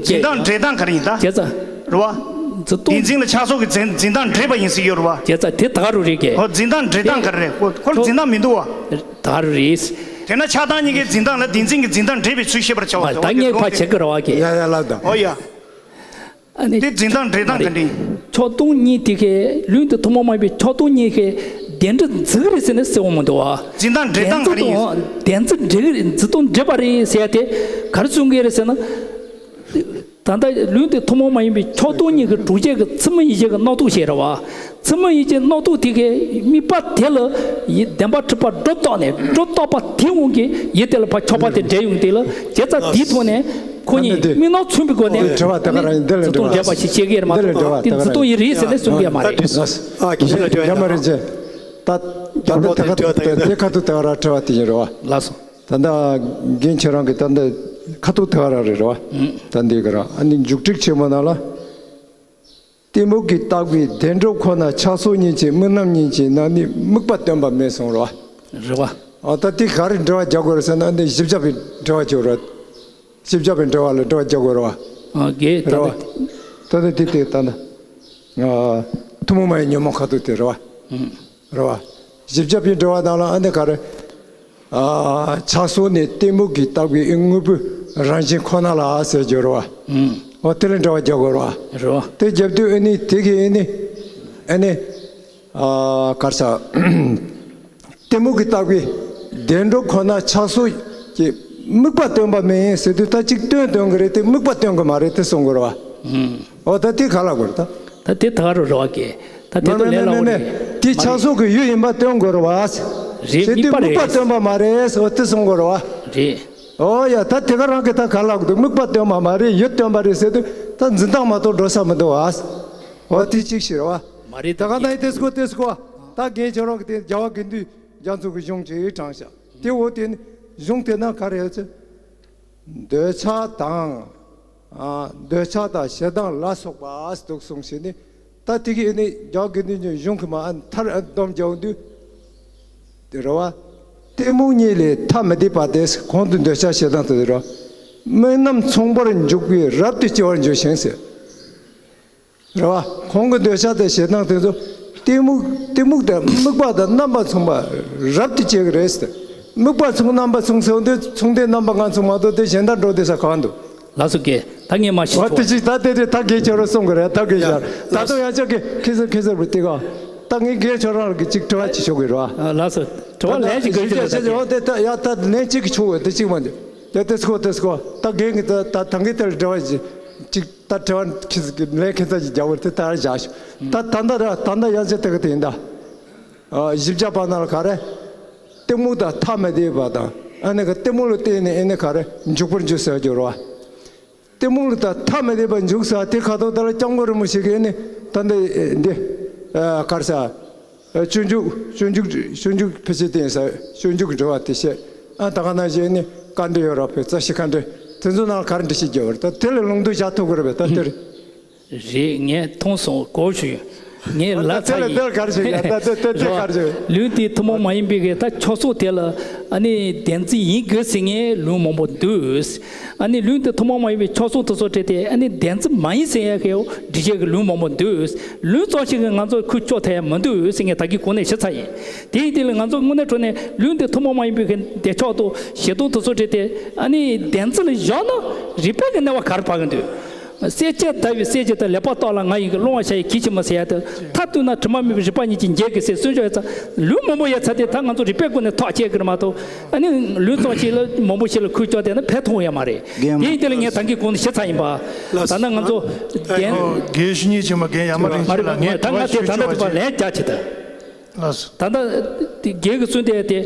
འཛིན་སྟངས་འདྲེས་སྟངས་ག་རེ་ཡིན་ད། བྱས་ཙང་། རེད་བ། འཛིན་སྟངས། བདེན་འཛིན་ལ་ཆགས་སོགས་ཀྱི་འཛིན་འཛིན་སྟངས་འདྲེས་པ་ཡིན་ཟེར་ཡོད་རེད་བ། བྱས་ཙང་དེ་ད་ག་རུ་རེད་ཀྱི། ཨོ་འཛིན་སྟངས་འདྲེས་སྟངས་ག་རེ་རེད། ཁོ་ཁོ་ལ་འཛིན་སྟངས་མི་འདུག་བ། ད་ག་རུ་རེད། དེས་ན་ཆགས་སྟངས་གཉིས་ཀའི་འཛིན་སྟངས་ལ་བདེན་འཛིན་གྱི་འཛིན་སྟངས་འདྲེས་པའི་ཚུལ་ཤེས་པར་བྱའོ་ཟེར་བ། ད་ངས་ཕར་བྱེད་ཀྱི་རེད་བ་ཀྱི། ཡ་ཡ་ལབ་དང་། ཨོ་ཡ། ཨ་ནི། དེ་འཛིན་སྟངས་འདྲེས་སྟངས་ག་འདྲ་ཡིན། ཕྱོགས་སྟོང་གཉིས་དེ་གའི་ལུང་དེ་ཐུན་མོང་མ་ཡིན་པའི་ཕྱོགས་སྟོང་གཉིས་ཀའི་བདེན་འདྲ་འཛིན་གྱི་རེད་ཟེར་ན་གསལ་བོ་མི་འདུག་བ། འཛིན་སྟངས་འདྲེས་སྟངས་ག་རེ་ཡིན། བདེན་རྫུན་འདྲེས་ཀྱི་རེད། འཛིན་སྟངས་འདྲེས་པ་རེད་ཟེར་ཡ་དེ་ག་རེ་གསུང་གི་རེད་ཟེར་ན། ད་ལྟ་ལུང་དེ་ཐུན་མོང་མ་ཡིན་པའི་ཕྱོགས་གཏོགས་གཉིས་ཀྱི་སྒྲུབ་བྱེད་ཀྱི་ཚད་མ་ཡིན་གཅིག་གི་རྣམ་རྟོག་བཤད་རེད་བ། ཚད་མ་ཡིན་གཅིག་རྣམ་རྟོག་དེ་གའི་དམིགས་པ་དེ་ལ་ཡི་བདེན་པར་གྲུབ་པ་སྒྲོ་བཏགས་ནས་སྒྲོ་བཏགས་པ་དེ་དབང་གིས་ཡིད་དེ་ལ་ཕར་ཕྱོགས་པ་དེ་འདྲེས་ཡོང་དེ་ལ་བྱེད་རྩ་དེའི་ཐོག་ནས་ཁོ་གཉིས་དམིགས་སྣང་མཚོན་པའི་སྒོ་ནས་དེ་དྲི་བ་དེ་ག་རང་ཡིན། འདི་ལ་འཛིན་སྟངས་འདྲེས་པ་ཞིག་བཤད་ཀྱི་རེད་མ་གཏོགས་དེ་འཛིན་སྟངས་ཡིན་རེད་ཟེར་ནས་གསུང་གི་ཡོད་མ་རེད། ཨ་ཁྱེད་ལ་དྲི་བ་ཡ་མ་རེད་ཅེ། ད་ད་ལྟ་དེ་ཁ་ཐུག་དེ་ཁ་ཐུག་དེ་ག་རང་དྲི་བ་དེ་ཡིན་རེད་བ། ལགས་སོ། ད་ལྟ་རྒན་ཁྱེད་རང་གི་ད་ལྟ་ཁ་ཐུག་དེ་ག་རང་རེད་རེད་བ། ད་འདི་ག་རང་ཨ་ནི་འཇུག་སྒྲིག་ཆེན་མོ་ནང་ལ། གཏི་མུག་གིས་བཏགས་པའི་བདེན་གྲུབ་ཁོ་ན་ཆགས་སོགས་གཉིས་ཀྱི་དམིགས་རྣམ་གཉིས་ཀྱི་ནང་ནས་དམིགས་པ་སྟོན་པ་མེད་གསུངས་རེད་བ། རེད་བ། ཨ་ད་དེ་ག་རེ་འགྲེལ་བ་རྒྱག་དགོས་རེད་ཟེར་ན་འདི་བཞི་བརྒྱ་པའི་འགྲེལ་བ་བྱེད་རེད། བཞི་བརྒྱ་པའི་འགྲེལ་བ་ལ་འགྲེལ་བ་རྒྱག་དགོས་རེད་བ། ཨ་དགེ་ད་རེད་བ། ད་ལྟ་དེ་དེ་ད་ལྟ་ཐུན་མོང་མ་ཡིན་ཉོན་མོངས་ཁ་ཐུག་དེ་རེད་བ། རེད་བ། བཞི་བརྒྱ་པའི་འགྲེལ་བ་ནང་ལ་ཨ་ནི་ག་རེ། ཨ་ཆགས་སོགས་ནི་གཏི་མུག་གིས་བཏགས་པའི་དངོས་པོའི་རང་བཞིན་ཁོ་ན་ལ་ཟེར་རྒྱུ་རེད་བ། འོ་དེ་ལ་འགྲེལ་བ་རྒྱག་དགོས་རེད་བ། རེད་བ། དེ་རྒྱབ་དུས་ཨ་ནི་དེ་གི་ཨ་ནི་ཨ་ནི་ཨ་ག་རེ་ཟེར། གཏི་མུག་གིས་བཏགས་པའི་བདེན་གྲུབ་ཁོ་ན་ཆགས་སོགས་ཀྱི་དམིགས་པ་སྟོན་པ་མིན་ཟེར་དུས་ད་ཅིག་སྟོན་སྟོན་གི་རེད་དེ་དམིགས་པ་སྟོན་གི་མ་རེད་དེ་གསུང་དགོས་རེད་བ། འོ་ད་དེ་ག་ལ་དགོས་རེད་ད། ད་དེ་ད་རུ་རེད་བ་ཀྱེ། ད་དེ་མ་ད་མེད་ལས་མེད་སླ་མེད་བོ་རེད། མེད་དེ་མ་ཆགས་རེད། སོགས་ཀྱི་ཡུལ་ཡིན་པ་སྟོན་དགོས་རེད་བ། རེད་དེ་དམིགས་པ་དམིགས་པ་རེད། སྟོན་པ་མ་རེད་ཟེར་བ་དེ་གསུང་དགོས་རེད་བ། རེད། ཨོ་ཡ་ད་དེ་ག་རང་གི་ད་ག་ལ་དམིགས་པ་སྟོན་པ་མ་རེད་ཡུལ་སྟོན་པ་རེད་ཟེར་དུས་ད་འཛིན་སྟངས་མ་གཏོགས་འགྲོ་ས་མི་འདུག་བ། ཨོ་དེ་གཅིག་ཤེས་རེད་བ། མ་རེད་ད་ག་ན་ཡི་དེ་སྐོ་དེ་སྐོ་ད་རྒན་ཁྱོད་རང་གི་དེ་རྒྱལ་བ་དགེ་འདུན་རྒྱ་མཚོ་གི་གཞུང་ཅིག་དྲངས་ཤག་དེ་འོ་དེ་ནི་གཞུང་དེ་ན་ག་རེ་ཡོད་ཚེ། འདོད་ཆགས་དང་། ཨ་འདོད་ཆགས་དང་ཞེ་སྡང་ལ་སོགས་པ་འདུག་གསུངས་ཤིང་ནི། ད་དེ་གི་ནི་རྒྱ་གི་ནི་གཞུང་གི་མ་མཐར་སྡོམ་རྒྱག་དུས། དེ་རེད་བ། གཏི་མུག་གཉིས་ལས་ཐ་མི་དད་པ་སྟེ་གོང་དུ་འདོད་ཆགས་ཞེ་སྡང་དུ་དེ་རེད་བ། དམིགས་རྣམ་མཚུངས་པར་འཇུག་པས་རབ་ཏུ་སྐྱེ་བར་འགྱུར་ཞིང་ཟེར། རེད་བ། གོང་གི་འདོད་ཆགས་དང་ཞེ་སྡང་དེ་ཚོ་གཏི་མུག་གཏི་མུག་དང་དམིགས་པ་དང་རྣམ་པ་མཚུངས་པ་རབ་ཏུ་སྐྱེ་གི་རེད་ཟེར། དམིགས་པ་མཚུངས་རྣམ་པ་མཚུངས་ཟེར་བ་འདི་མཚུངས་ལྡན་རྣམ་པ་ལྔ་མཚུངས་མ་གཏོགས་དེ་གཞན་དག་འགྲོ་བསྡད་ས་གང་འདུག་ལགས་སོ་རྒན། ད་ངས་མ་ཤེས་བ་དེ་ཆོག་ཅིག་ད་དེ་དེ་ད་རྒན་ཁྱོད་རང་གསུང་གི་རེད་ད་རྒན་ཡ་ཁྱོད་ད་ལགས་དུང་ཡང་ཅག་གི་ཁི་སར་ཁི་སར་བུ་དེ་ག་ད་ངས་རྒན་ཁྱོད་རང་གི་ཅིག་དྲི་བ་ཅིག་ཞུ་གི་རེད་བ། ལགས་སོ། དྲི་བ་ལན་ཞིག་དགོས་ཀྱི་རེད་ད་རྒན། ད་ཡ་ད་ལན་གཅིག་གི་ཆོག་བས་དེ་གཅིག་མ་འདི་ཡ་དེ་སྐོ་དེ་སྐོ་ད་རྒན་གི་ད་ད་ད་གིན་དེར་དྲི་བ་ཅིག་ཅིག་ད་དྲི་བ་ཁི་སར་གི་ལན་ཁི་སར་ཅིག་རྒྱག་བར་དེ་ད་ར་བཞག་ཤོག་ད་ད་ད་ར་ད་ད་ཡང་ཅག་དེ་གི་དེ་ཡིན་ད། བཞི་བརྒྱ་པ་ན་ལ་ག་རེ། གཏི་མུག་དང་ཐ་མི་དད་པ་དང་ཨ་ནི་ག་གཏི་མུག་ལ་བརྟེན་ནས་ཨ་ནི་ག་རེ་འཇུག་པར་འགྱུར་ཟེར་རྒྱུ་རེད་བ། གཏི་མུག་ལ་ད་ཐ་མི་དད་པ་འཇུག་ཟེར་དེ་ཁ་ཐོག་ད་ལ་སྐྱབས་མགོན་རིན་པོ་ཆེ་གིས་ཨ་ནི་ད་འདི་འདི་ག་རེ་ཟེར། སྤྱོད་འཇུག་སྤྱོད་འཇུག་སྤྱོད་འཇུག་ཕལ་ཆེར་བསྟན་ས་སྤྱོད་འཇུག་འགྲེལ་བ་དེ་བཤད་ཨ་ད་ག་ནང་བཞིན་ཨ་ནི་བཀའ་འདྲི་ཡོད་ར་བོད་རྩ་ཤེས་བཀའ་འདྲི་དེ་ཚོ་ནང་ག་རེ་འགྲེལ་བཤད་རྒྱབ་པ་རེད་ད་དེ་ལ་ལུང་དུ་བཞག་ཐུབ་ཀྱི་རེད་པས་ད་དེ་རེད། རེད། ངས་མཐོང་སོང་། གོ་བྱུང་། ངས་ལབ་ཚར་ཡིན། ལུང་དེ་ཐུན་མོང་མ་ཡིན་པའི་གི་ད་ཕྱོགས་གསུམ་དེ་ལ་ཨ་ནི་བདེན་རྫུན་ཡིན་དགོས་ཟེར་མཁན་ལུང་མང་པོ་འདུག་ཨ་ནི་ལུང་དེ་ཐུན་མོང་མ་ཡིན་པའི་ཕྱོགས་གསུམ་དུ་སོགས་བྲིས་ཏེ་ཨ་ནི་བདེན་རྫུན་མ་ཡིན་ཟེར་ཡ་གི་འགྲེལ་བཤད་ཀྱི་ལུང་མང་པོ་འདུག་ལུང་ཙམ་ཞིག་གིས་ང་ཚོ་ཁུར་བཅུག་ཐུབ་ཡ་མི་འདུག་ཟེར་མཁན་ད་གིན་གོང་ནས་བཤད་ཚར་ཡིན། དེ་ཡིན་དུས་ལ་ང་ཚོ་དངོས་གནས་དྲང་གནས་ལུང་དེ་ཐུན་མོང་མ་ཡིན་པའི་གི་བདེན་ཕྱོགས་དང་ཞེ་སྡང་དུ་སོགས་བྲིས་ཏེ་ཨ་ནི་བདེན་རྫུན་ལ་བཞག་ན་རིགས་པའི་གི་གནས་བབ་ག་རེ་འབྱུང་གི་འདུག་གསལ་བྱེད་ལྟ་བུའི་གསལ་བྱེད་དང་ལེགས་པར་རྟོགས་ལ་ང་ཡིན་གྱི་བླང་བར་བྱ་ཡི་གེགས་ཕྱིར་མི་ཟེར་ཡ་དེ་མཐར་གཏུགས་ན་དྲི་མ་མེད་པའི་རིག་པ་ཉིད་ཀྱིས་འཇལ་དགོས་ཟེར་གསུངས་ཆོག་ཡ་ཚ་ལུང་མང་པོ་ཡོད་ཚ་དེ་ད་ང་ཚོ་རིག་པའི་སྒོ་ནས་ཐག་བཅད་དགོས་རེད་མ་གཏོགས་ཨ་ནི་ལུང་ཙམ་ཞིག་ལ་མང་པོ་ཞིག་ལ་ཁུར་བཅུག་བསྡད་ན་ཕན་ཐོགས་ཡ་མ་རེད། རྒན་དེ་ཡིན་དེ་ལ་ངས་ད་གིན་གོང་ནས་བཤད་ཚར་ཡིན་པ། ད་ནི་ང་ཚོ་རྒན། རྒན་ཞུ་ཉེས་བྱེད་མ་རྒན་ཡ་མ་རིན་མ་ཆེ་ལ་རེད་ངས་ད་ང་དྲི་བ་དེ་ཞུ་ད་ཆོག་ནི་པ་ལན་རྒྱག་བྱེད་ད། ལགས་སོ། ད་ལྟ་དེ་རྒན་གྱིས་གསུངས་དེ་དེ་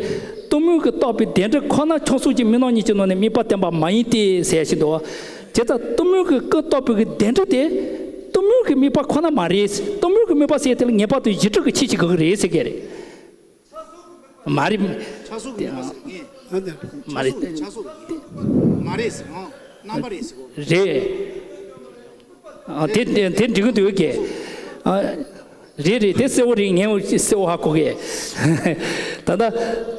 གཏི་མུག་གིས་བཏགས་པའི་བདེན་གྲུབ་ཁོ་ན་ཕྱོགས་གསུམ་གྱི་དམིགས་རྣམ་གཉིས་ཀྱི་ནང་ནས་དམིགས་པ་བསྟན་པ་མ་ཡིན་ཏེ་ཟེར་བཞིན་འདུག་བ། བྱས་ཙང་གཏི་མུག་གིས་སྐུར་བཏགས་པའི་གི་བདེན་གྲུབ་དེ་གཏི་མུག་གི་དམིགས་པ་ཁོ་ན་མ་རེད། གཏི་མུག་གི་དམིགས་པ་ཟེར་དེ་ལ་ངེས་པར་དུ་གཞི་གྲུབ་ཀྱི་ཆོས་ཅིག་དགོས་ཀྱི་རེད་ཟེར་གྱི་རེད། མ་རེད། ཆགས་སོགས་ཀྱི་དམིགས་པ་ཟེར་ངས་མ་རེད། ཆགས་སོགས་ཀྱི་ཆགས་སོགས་ཀྱི་མ་རེད་ཟེར་ཨང་རྣམ་པ་རེད་ཟེར་གོ་རེད། ཨ་དེ་དེ་དེ་འགྲིག་གི་འདུག་གས། ཨ། རེད་རེད་དེ་གསལ་བོ་རེད་ངས་འོ་གསལ་བོ་ཧ་གོ་གི། ད་ལྟ་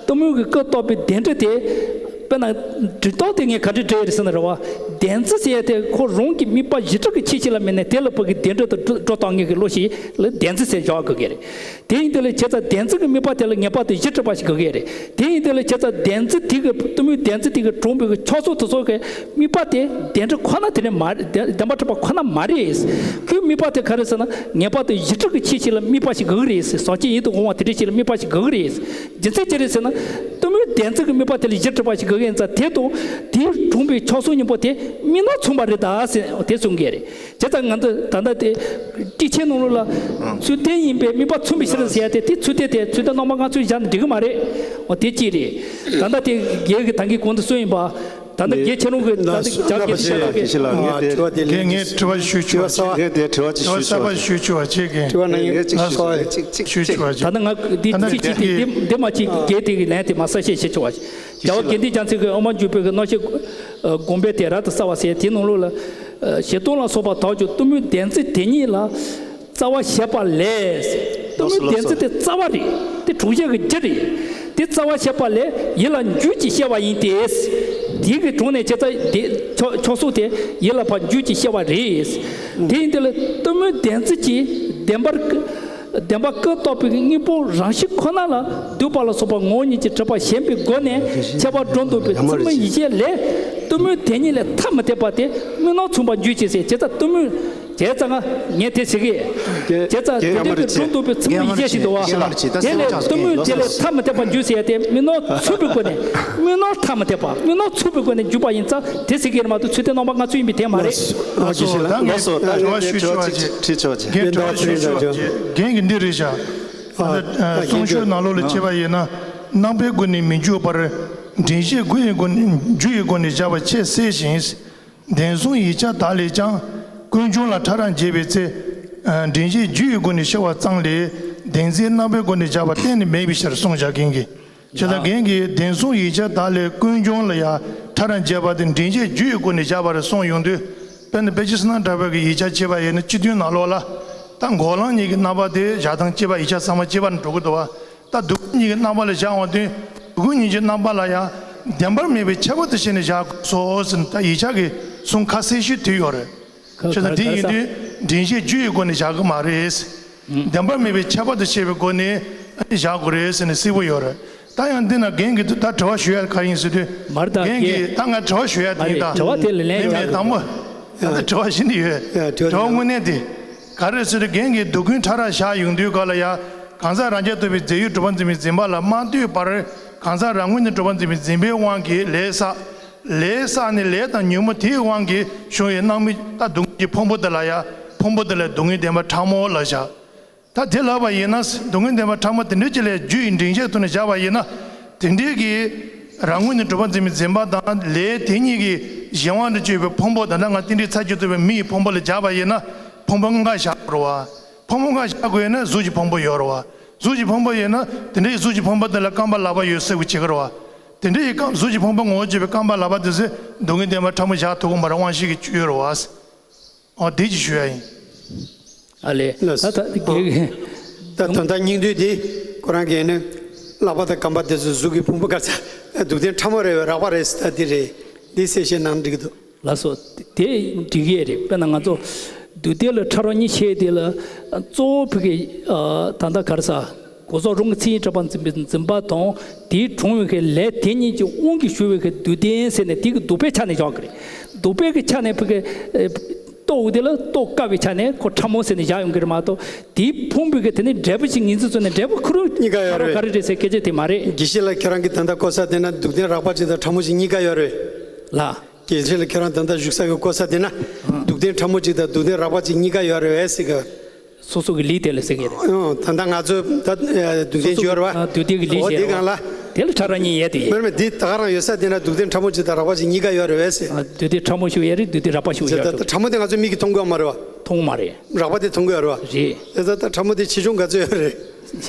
གཏི་མུག་གིས་སྐུར་བཏགས་པའི་བདེན་གྲུབ་དེ། དཔེར་ན་འགྲེལ་སྟངས་དེ་ངས་ག་འདྲ་འགྲེལ་ཡོད་རེད་ཟེར་ན་རེད་བ། བདེན་རྫུན་ཟེར་ཡ་དེ་ཁོ་རང་གི་དམིགས་པ་གཞི་གྲུབ་ཀྱི་ཆོས་ཅིག་ལ་དམིགས་ནས་དེ་ལ་བབ་ཀྱི་བདེན་གྲུབ་དང་སྒྲོ་བཏགས་ངེས་ཀྱི་བློ་ཞིག་ལ་བདེན་རྫུན་ཟེར་བཞག་དགོས་ཀྱི་རེད། དེ་ཡིན་དེ་ལ་བྱས་ཙང་བདེན་རྫུན་གྱི་དམིགས་པ་དེ་ལ་ངེས་པར་དུ་གཞི་གྲུབ་པ་ཞིག་དགོས་ཀྱི་རེད། དེ་ཡིན་དེ་ལ་བྱས་ཙང་བདེན་རྫུན་དེ་གི་གཏི་མུག་བདེན་རྫུན་དེ་གིས་དྲངས་པའི་གི་ཕྱོགས་གསུམ་དུ་སོགས་ཀྱི་དམིགས་པ་དེ་བདེན་གྲུབ་ཁོ་ན་དེ་ནི་མ་རེད། བདེན་བདེན་པར་གྲུབ་པ་ཁོ་ན་མ་རེད། ཁོའི་དམིགས་པ་དེ་ག་རེ་ཟེར་ན་ངེས་པར་དུ་གཞི་གྲུབ་ཀྱི་ཆོས་ཅིག་ལ་དམིགས་པ་ཞིག་དགོས་ཀྱི་རེད། ཟག་བཅས་ཡིད་དུ་འོང་བ་དེ་འདྲ་ཞིག་ལ་དམིགས་པ་ཞིག་དགོས་ཀྱི་རེད། རྒྱུ་མཚན་ཅི་རེད་ཟེར་ན། གཏི་མུག་བདེན་རྫུན་གྱི་དམིགས་པ་དེ་ལ་གཞི་གྲུབ་པ་ཞིག་དགོས་ཀྱི་ཡིན་ཙང་དེ་དང་དེའི་དྲངས་པའི་ཕྱོགས་གསུམ་གཉིས་པོ་དེ་ དམིགས་རྣམ་མཚུངས་པ་རེད་ད་ཟེར་དེ་གསུང་གི་རེད། བྱས་ཙང་ང་ཚོ་ད་ལྟ་དེ་ཊི་ཆེན་ནང་ལོགས་ལ་ཚུལ་བསྟན་ཡིན་པས་དམིགས་པ་མཚུངས་པའི་ཕྱིར་ཟེར་ཡ་དེ་དེ་ཚུལ་བསྟན་དེ་ཚུལ་བསྟན་རྣམ་པ་ལྔ་མཚོན་བཞག་ན་འགྲིག་གི་མ་རེད། འོ་དེ་གཅིག་རེད། ད་ལྟ་དེ་རྒན་གྱིས་ད་གིན་གོང་དུ་གསུངས་ཡིན་པ། ད་ལྟ་རྒན་ཁྱེད་རང་གིས་ད་ལྟ་རྒྱ་རྒན་དེ་ཤེས་ལ་རྒན་ཤེས་ལ་ངས་དེ་དྲི་བ་དེ་ལན་ངས་དྲི་བ་ཞུ་ཆོག་ཅིག་ངས་དེ་དྲི་བ་ཅིག་ཞུ་ཆོག་ཅིག་གསར་པ་ཞུ་ཆོག་ཅིག་རྒན། དྲི་བ་ནང་ངས་ཅིག་ཞུ་ཆོག་ཅིག་ཅིག་ཅིག་ཅིག་ད་ལྟ་ང་འདི་ད་ལྟ་ཚིག་གཅིག་དེ་འདི་འདི་མ་ཅིག་རྒན་དེ་གི་ལན་དེ་མ་གསལ་བཤད་བྱེད་ཆོག་ཅིག་རྒྱལ་བ་དགེ་འདུན་རྒྱལ་མཚན་གྱིས་དབུ་མ་འཇུག་པའི་གི་རྣམ་བཤད་དགོངས་པའི་དེ་རབ་ཏུ་གསལ་བ་ཟེར་དེའི་ནང་ལོགས་ལ་ཞེ་སྡང་ལ་སོགས་པ་དག་ཀྱང་གཏི་མུག་བདེན་འཛིན་དེ་ཉིད་ལ། རྩ་བ་བཤད་པ་ལས། གཏི་མུག་བདེན་འཛིན་དེ་རྩ་བ་རེད། དེ་གྲོང་ཁྱེར་གྱི་རྒྱུ་རེད། དེ་རྩ་བ་བཤད་པ་ལས་ཡིད་ལ་འགྱུར་གྱིས་བཤད་པ་ཡིན་ཏེ། དེ་གི་དྲུང་ནས་བྱས་ཙང་དེ་ཆོས་ཆོས་སོགས་དེ་ཡིད་ལ་ཕར་འགྱུར་གྱིས་བཤད་པ་རེད། དེ་ཡིན་དེ་ལ་གཏི་མུག་བདེན་འཛིན་གྱིས་བདེན་པར་བདེན་པ་ཀུན་རྟོག་པའི་དངོས་པོ་རང་བཞིན་ཁོ་ན་ལ་སྡུག་པ་ལ་སོགས་པ་ངོ་བོ་ཉིད་ཀྱིས་གྲུབ་པ་ཞེན་པའི་སྒོ་ནས་ཁྱད་པར་སྒྲོ་འདོགས་པའི་གཏི་མུག་ཡིད་བྱེད་ལས་གཏི་མུག་དེ་ཉིད་ལས་ཐ་མི་དད་པ་དེ་དམིགས་རྣམ་མཚུངས་པར་འགྱུར་གྱིས་ཟེར། བྱས་ཙང་གཏི་མུག་བྱས་ཙང་ང་ངས་དེ་ཟེར་གི་ཡིན། བྱས་ཙང་དེ་འདྲའི་གི་སྒྲོ་འདོགས་པའི་གཏི་མུག་ཡིད་བྱེད་ཅིག་འདུག་བ། དེ་ལས་གཏི་མུག་དེ་ལས་ཐ་མི་དད་པ་འགྱུར་ཟེར་ཡ་དེ་དམིགས་རྣམ་མཚུངས་པའི་སྒོ་ནས་དམིགས་རྣམ་ཐ་མི་དད་པ་དམིགས་རྣམ་མཚུངས་པའི་སྒོ་ནས་འགྱུར་བ་ཡིན་ཙང་དེ་ཟེར་གི་ཡིན་མ་གཏོགས་ཚུལ་བསྟན་རྣམ་པ་ལྔ་མཚོན་ཡིན་པའི་དེ་མ་རེད། ལགས་སོ་ལགས་སོ། ད་ངས་དྲི་བ་ཞུ་ཆོག་ཅིག་དྲི་ཆོག་ཅིག་རྒན་དྲི་བ་ཞུ་ཆོག་ཅིག་རྒན་གྱི་འདི་རེད་བཞག་ད་ལྟ་གསུང་ཆོས་ནང་ལོགས་ལ་བྱས་པ་ཡིན་ན་རྣམ་པའི་སྒོ་ནས་མི་འགྱུར་བར་དྲན་ཤེས་དགུ་ཡི་སྒོ་ནས་རྒྱུ་ཡི་སྒོ་ནས་བཞག་པ་ཆེས་གསལ་ཞིང་། བདེན་གསུམ་ཡིག་ཆ་དག་ལས་ཀྱང་ཀུན་འབྱུང་ལ་ཕྲ་རགས་འབྱེད་པའི་ཚེ། དྲན་ཤེས་རྒྱུ་ཡི་སྒོ་ནས་ཤར་བ་ཙམ་ལས་བདེན་འཛིན་རྣམ་པའི་སྒོ་ནས་བཞག་པ་གཏན་ནས་མེད་པའི་ཕྱིར་གསུངས་བཞག་མཁན་གྱི། བྱས་ཙང་རྒན་གྱིས་བདེན་གསུམ་ཡིག་ཆ་དག་ལས་ཀུན་འབྱུང་ལ་ཡང་ཕྲ་རགས་འབྱེད་པ་དེ་དྲན་ཤེས་རྒྱུ་ཡི་སྒོ་ནས་བཞག་པ་རེད་གསུངས་ཡོང་དུས། དཔེར་ན་དཔེ་ཆ་བསོད་ནམས་གྲགས་པའི་གི་ཡིག་ཆ་བྱས་པ་ཡིན་ན་སྤྱི་དོན་ནང་ལོགས་ལ། ད་འགོག་ལམ་གཉིས་ཀྱི་རྣམ་པ་དེ་བཞག་སྟངས་གཅིག་པ་ཡིག་ཆ་ཚང་མ་གཅིག་པ་ནས་འགྲོ་གི་འདུག་བ། ད་སྡུག་བསྔལ་གཉིས་ཀྱི་རྣམ་པ་ལ་བཞག་འོང་དུས་སྡུག་བསྔལ་གཉིས་ཀྱི་རྣམ་པ་ལ་ཡང་བདེན་པར་མེད་པའི་ཁྱད་པར་དུ་བྱས་ནས་བཞག་དགོས་སོ་ཟེར་ནས་ད་ཡིག་ཆ་གི་གསུང་ཁ་གསལ་ཞིག་བྲིས་ཡོད་རེད། ཁ་བྱས་ཙང་ཁ་དེ་ཡིན་དུས་དྲན་ཤེས་རྒྱུ་ཡི་སྒོ་ནས་བཞག་གི་མ་རེད། བདེན་པར་མེད་པའི་ཁྱད་པར་དུ་བྱས་པའི་སྒོ་ནས་བཞག་དགོས་རེད་ཟེར་ནས་གསལ་པོ་ཡོད་རེད། ད་ཡང་འདི་ན་རྒན་གྱིས་ད་དྲི་བ་ཞུ་ཡ་ག་རེ་ཡིན་ཟེར་དུས། མར་ད་རྒན་གྱིས་ད་ང་དྲི་བ་ཞུ་ཡ་དེ་ཡིན་ད། དྲི་བ་དེ་ལ་ལན་མེད་མེད་རྒྱག་དང་པོ། ད་ལྟ་དྲི་བ་ཞིག་ནི་ཡོད། ཡ་དྲི་བ་དྲི་བ་དང་དངོས་གནས་དེ་ག་རེ་ཟེར་དུས་རྒན་གྱིས་སྡུག་ཀུན་ཕྲ་རགས་བཞག་ཡོང་དུས་ག་ལ་ཡ། གང་ཟག་རང་རྐྱ་ཐུབ་པའི་རྫས་ཡོད་གྲུབ་པ་འཛིན་པའི་འཛིན་པ་ལ་མ་ལྟོས་པར་གང་ཟག་རང་ངོས་ནས་གྲུབ་པ་འཛིན་པའི་འཛིན་པའི་དབང་གིས་ལས་བསགས། ལས་བསགས་ནས་ལས་དང་ཉོན་མོངས་དེའི་དབང་གིས་བྱུང་བའི་སྣང་མུན་ད་སྡུག་བསྔལ་གྱི་ཕུང་པོ་དེ་ལ་ཡ་ཕུང་པོ་དེ་ལ་སྡུག་བསྔལ་བདེན་པ་ཕྲ་མོ་ལ་བཞག་ད་དེ་ལབ་པ་ཡིན་ན་སྡུག་བསྔལ་བདེན་པ་ཕྲ་མོ་དེ་འདྲ་ཅིག་ལས་རྒྱུ་ཡི་འདྲེན་བྱེད་ཐོག་ནས་བཞག་པ་ཡིན་ན་དེ་འདྲའི་གི་རང་ངོས་ནས་གྲུབ་པ་འཛིན་པའི་འཛིན་པ་དང་ལས་དེ་གཉིས་ཀྱི་གཞན་དབང་དུ་གྱུར་པའི་ཕུང་པོ་ད་ལྟ་ང་རྟེན་འབྲེལ་ཚར་གཅིག་ཐོབ་པའི་མི་ཡི་ཕུང་པོ་ལ་བཞག་པ་ཡིན་ན་ཕུང་པོ་ལྔ་བཞག་དགོས་རེད་བ། ཕུང་པོ་ལྔ་བཞག་དགོས་ཡོད་ན་གཟུགས་ཀྱི་ཕུང་པོ་ཡོད་རེད་བ། གཟུགས་ཀྱི་ཕུང་པོ་ཡོད་ན་དེ་འདྲའི་གཟུགས་ཀྱི་ཕུང་པོ་དེ་ལ་རྐང་པ་ལག་པ་ཡོད་ཟེར་དགོས་བྱེད་ཀྱི་རེད་བ། དེ་འདྲའི་རྐང་གཟུགས་ཀྱི་ཕུང་པོ་ངོ་བོ་གཅིག་པའི་རྐང་པ་ལག་པ་དེ་ཚོས་སྡུག་བསྔལ་བདེན་པ་ཕྲ་མོ་བཞག་ཐུབ་ཀྱི་མ་རེད། དབང་ཤེས་ཀྱི་སྤྱོད་ཡུལ་རེད་བ། ཨོ་དེ་ཅིག་ཞུ་ཡ་ཡིན། ཨ་ལས། ལགས། ད་ད་དགེ་རྒན། ད་དོན་དག་སྙིང་བསྡུས་འདི་ཁོ་རང་གིས་ནི་ལག་པ་དང་རྐང་པ་དེ་ཚོ་གཟུགས་ཀྱི་ཕུང་པོ་ག་ཚ་སྡུག་བདེན་ཕྲ་མོ་རེད་བས་རགས་པ་རེད་ཟེར་ད་འདི་རེད། འདི་གསལ་བཤད་གནང་འགྲིག་གི་འདུག་ལགས་སོ། དེ་འགྲིག་གི་རེད། དཔེར་ན་ང་ཚོ་སྡུག་བདེན་ལ་ཕྲ་རགས་གཉིས་ཕྱེ་དེ་ལ་གཙོ་བོ་བོད་ཀྱི་ད་ལྟ་ག་རེ་ཟ་སྒོ་ཟོག་རང་གི་མཚན་ཉིད་གྲུབ་པ་འཛིན་པའི་འཛིན་པ་དང་དེའི་གྲུང་བའི་ལས་དེ་གཉིས་ཀྱི་དབང་གིས་ཞུགས་པའི་སྡུག་བདེན་ཟེར་ནས་དེ་གི་སྡུག་པའི་ཆ་ནས་བཞག་གི་རེད། སྡུག་པའི་གི་ཆ་ནས་བོད་ཀྱི་རྟོགས་དེ་ལ་རྟོགས་དཀའ་བའི་ཆ་ནས་ཁོ་ཕྲ་མོ་ཟེར་ནས་བཞག་ཡོང་གི་རེད་མ་གཏོགས་དེའི་ཕུང་པོའི་གི་དེ་ནི་འབྲས་བུ་ཞིག་ངེས་འཛིན་བཟོས་ནས་འབྲས་བུ་ཁོ་རང་གཉིས་ཀ་ཡོད་རེད། ག་རེ་རེད་ཟེར་སྐད་ཆ་དེ་མ་རེད། དགེ་བཤེས་ལགས་ཁྱེད་རང་གིས་ད་ལྟ་གོ་ས་དེ་ན་སྡུག་བདེན་རགས་པ་ཅིག་དང་ཕྲ་མོ་ཞིག་གཉིས་ཀ་ཡོད་རེད། ལགས། དགེ་བཤེས་ལགས་ཁྱེད་རང་ད་ལྟ་བཞུགས་ས་གི་གོ་ས་དེ་ན་སྡུག་བདེན་ཕྲ་མོ་ཅིག་དང་སྡུག་བདེན་རགས་པ་ཅིག་གཉིས་ཀ་ཡོད་རེད་བས་ཟེར་གི། སོ་སོ་གི་ལུགས་དེ་ལ་ཟེར་གི་རེད། ཨོ་ད་ལྟ་ང་ཚོ་ད་སྡུག་བདེན་ཅིག་ཡོད་རེད་བ། སྡུག་བདེན་གི་ལུགས་ཨོ་ཞིག་དེ་རེད་གང་ལ། བ། དེ་ལ་ཕྲ་རགས་གཉིས་ཡོད་དེ་ཡིན། མེད་མེད་འདི་ད་ག་རང་ཡོད་ས་དེ་ན་སྡུག་བདེན་ཕྲ་མོ་ཅིག་དང་རགས་པ་ཅིག་གཉིས་ཀ་ཡོད་རེད་བས་ཟེར། སྡུག་བདེན་ཕྲ་མོ་ཞིག་ཡོད་རེད། སྡུག་བདེན་རགས་པ་ཞིག་ཡོད་རེད། ད་ཕྲ་མོ་དེ་ང་ཚོ་མིག་གིས་མཐོང་གི་ཡོད་མ་རེད་བ། མཐོང་གི་མ་རེད། རགས་པ་དེ་མཐོང་གི་ཡོད་རེད་བ། རེད། དེ་ད་ད་ཕྲ་མོ་དེ་ཆེ་ཆུང་ག་ཚོད་ཡོད་རེད།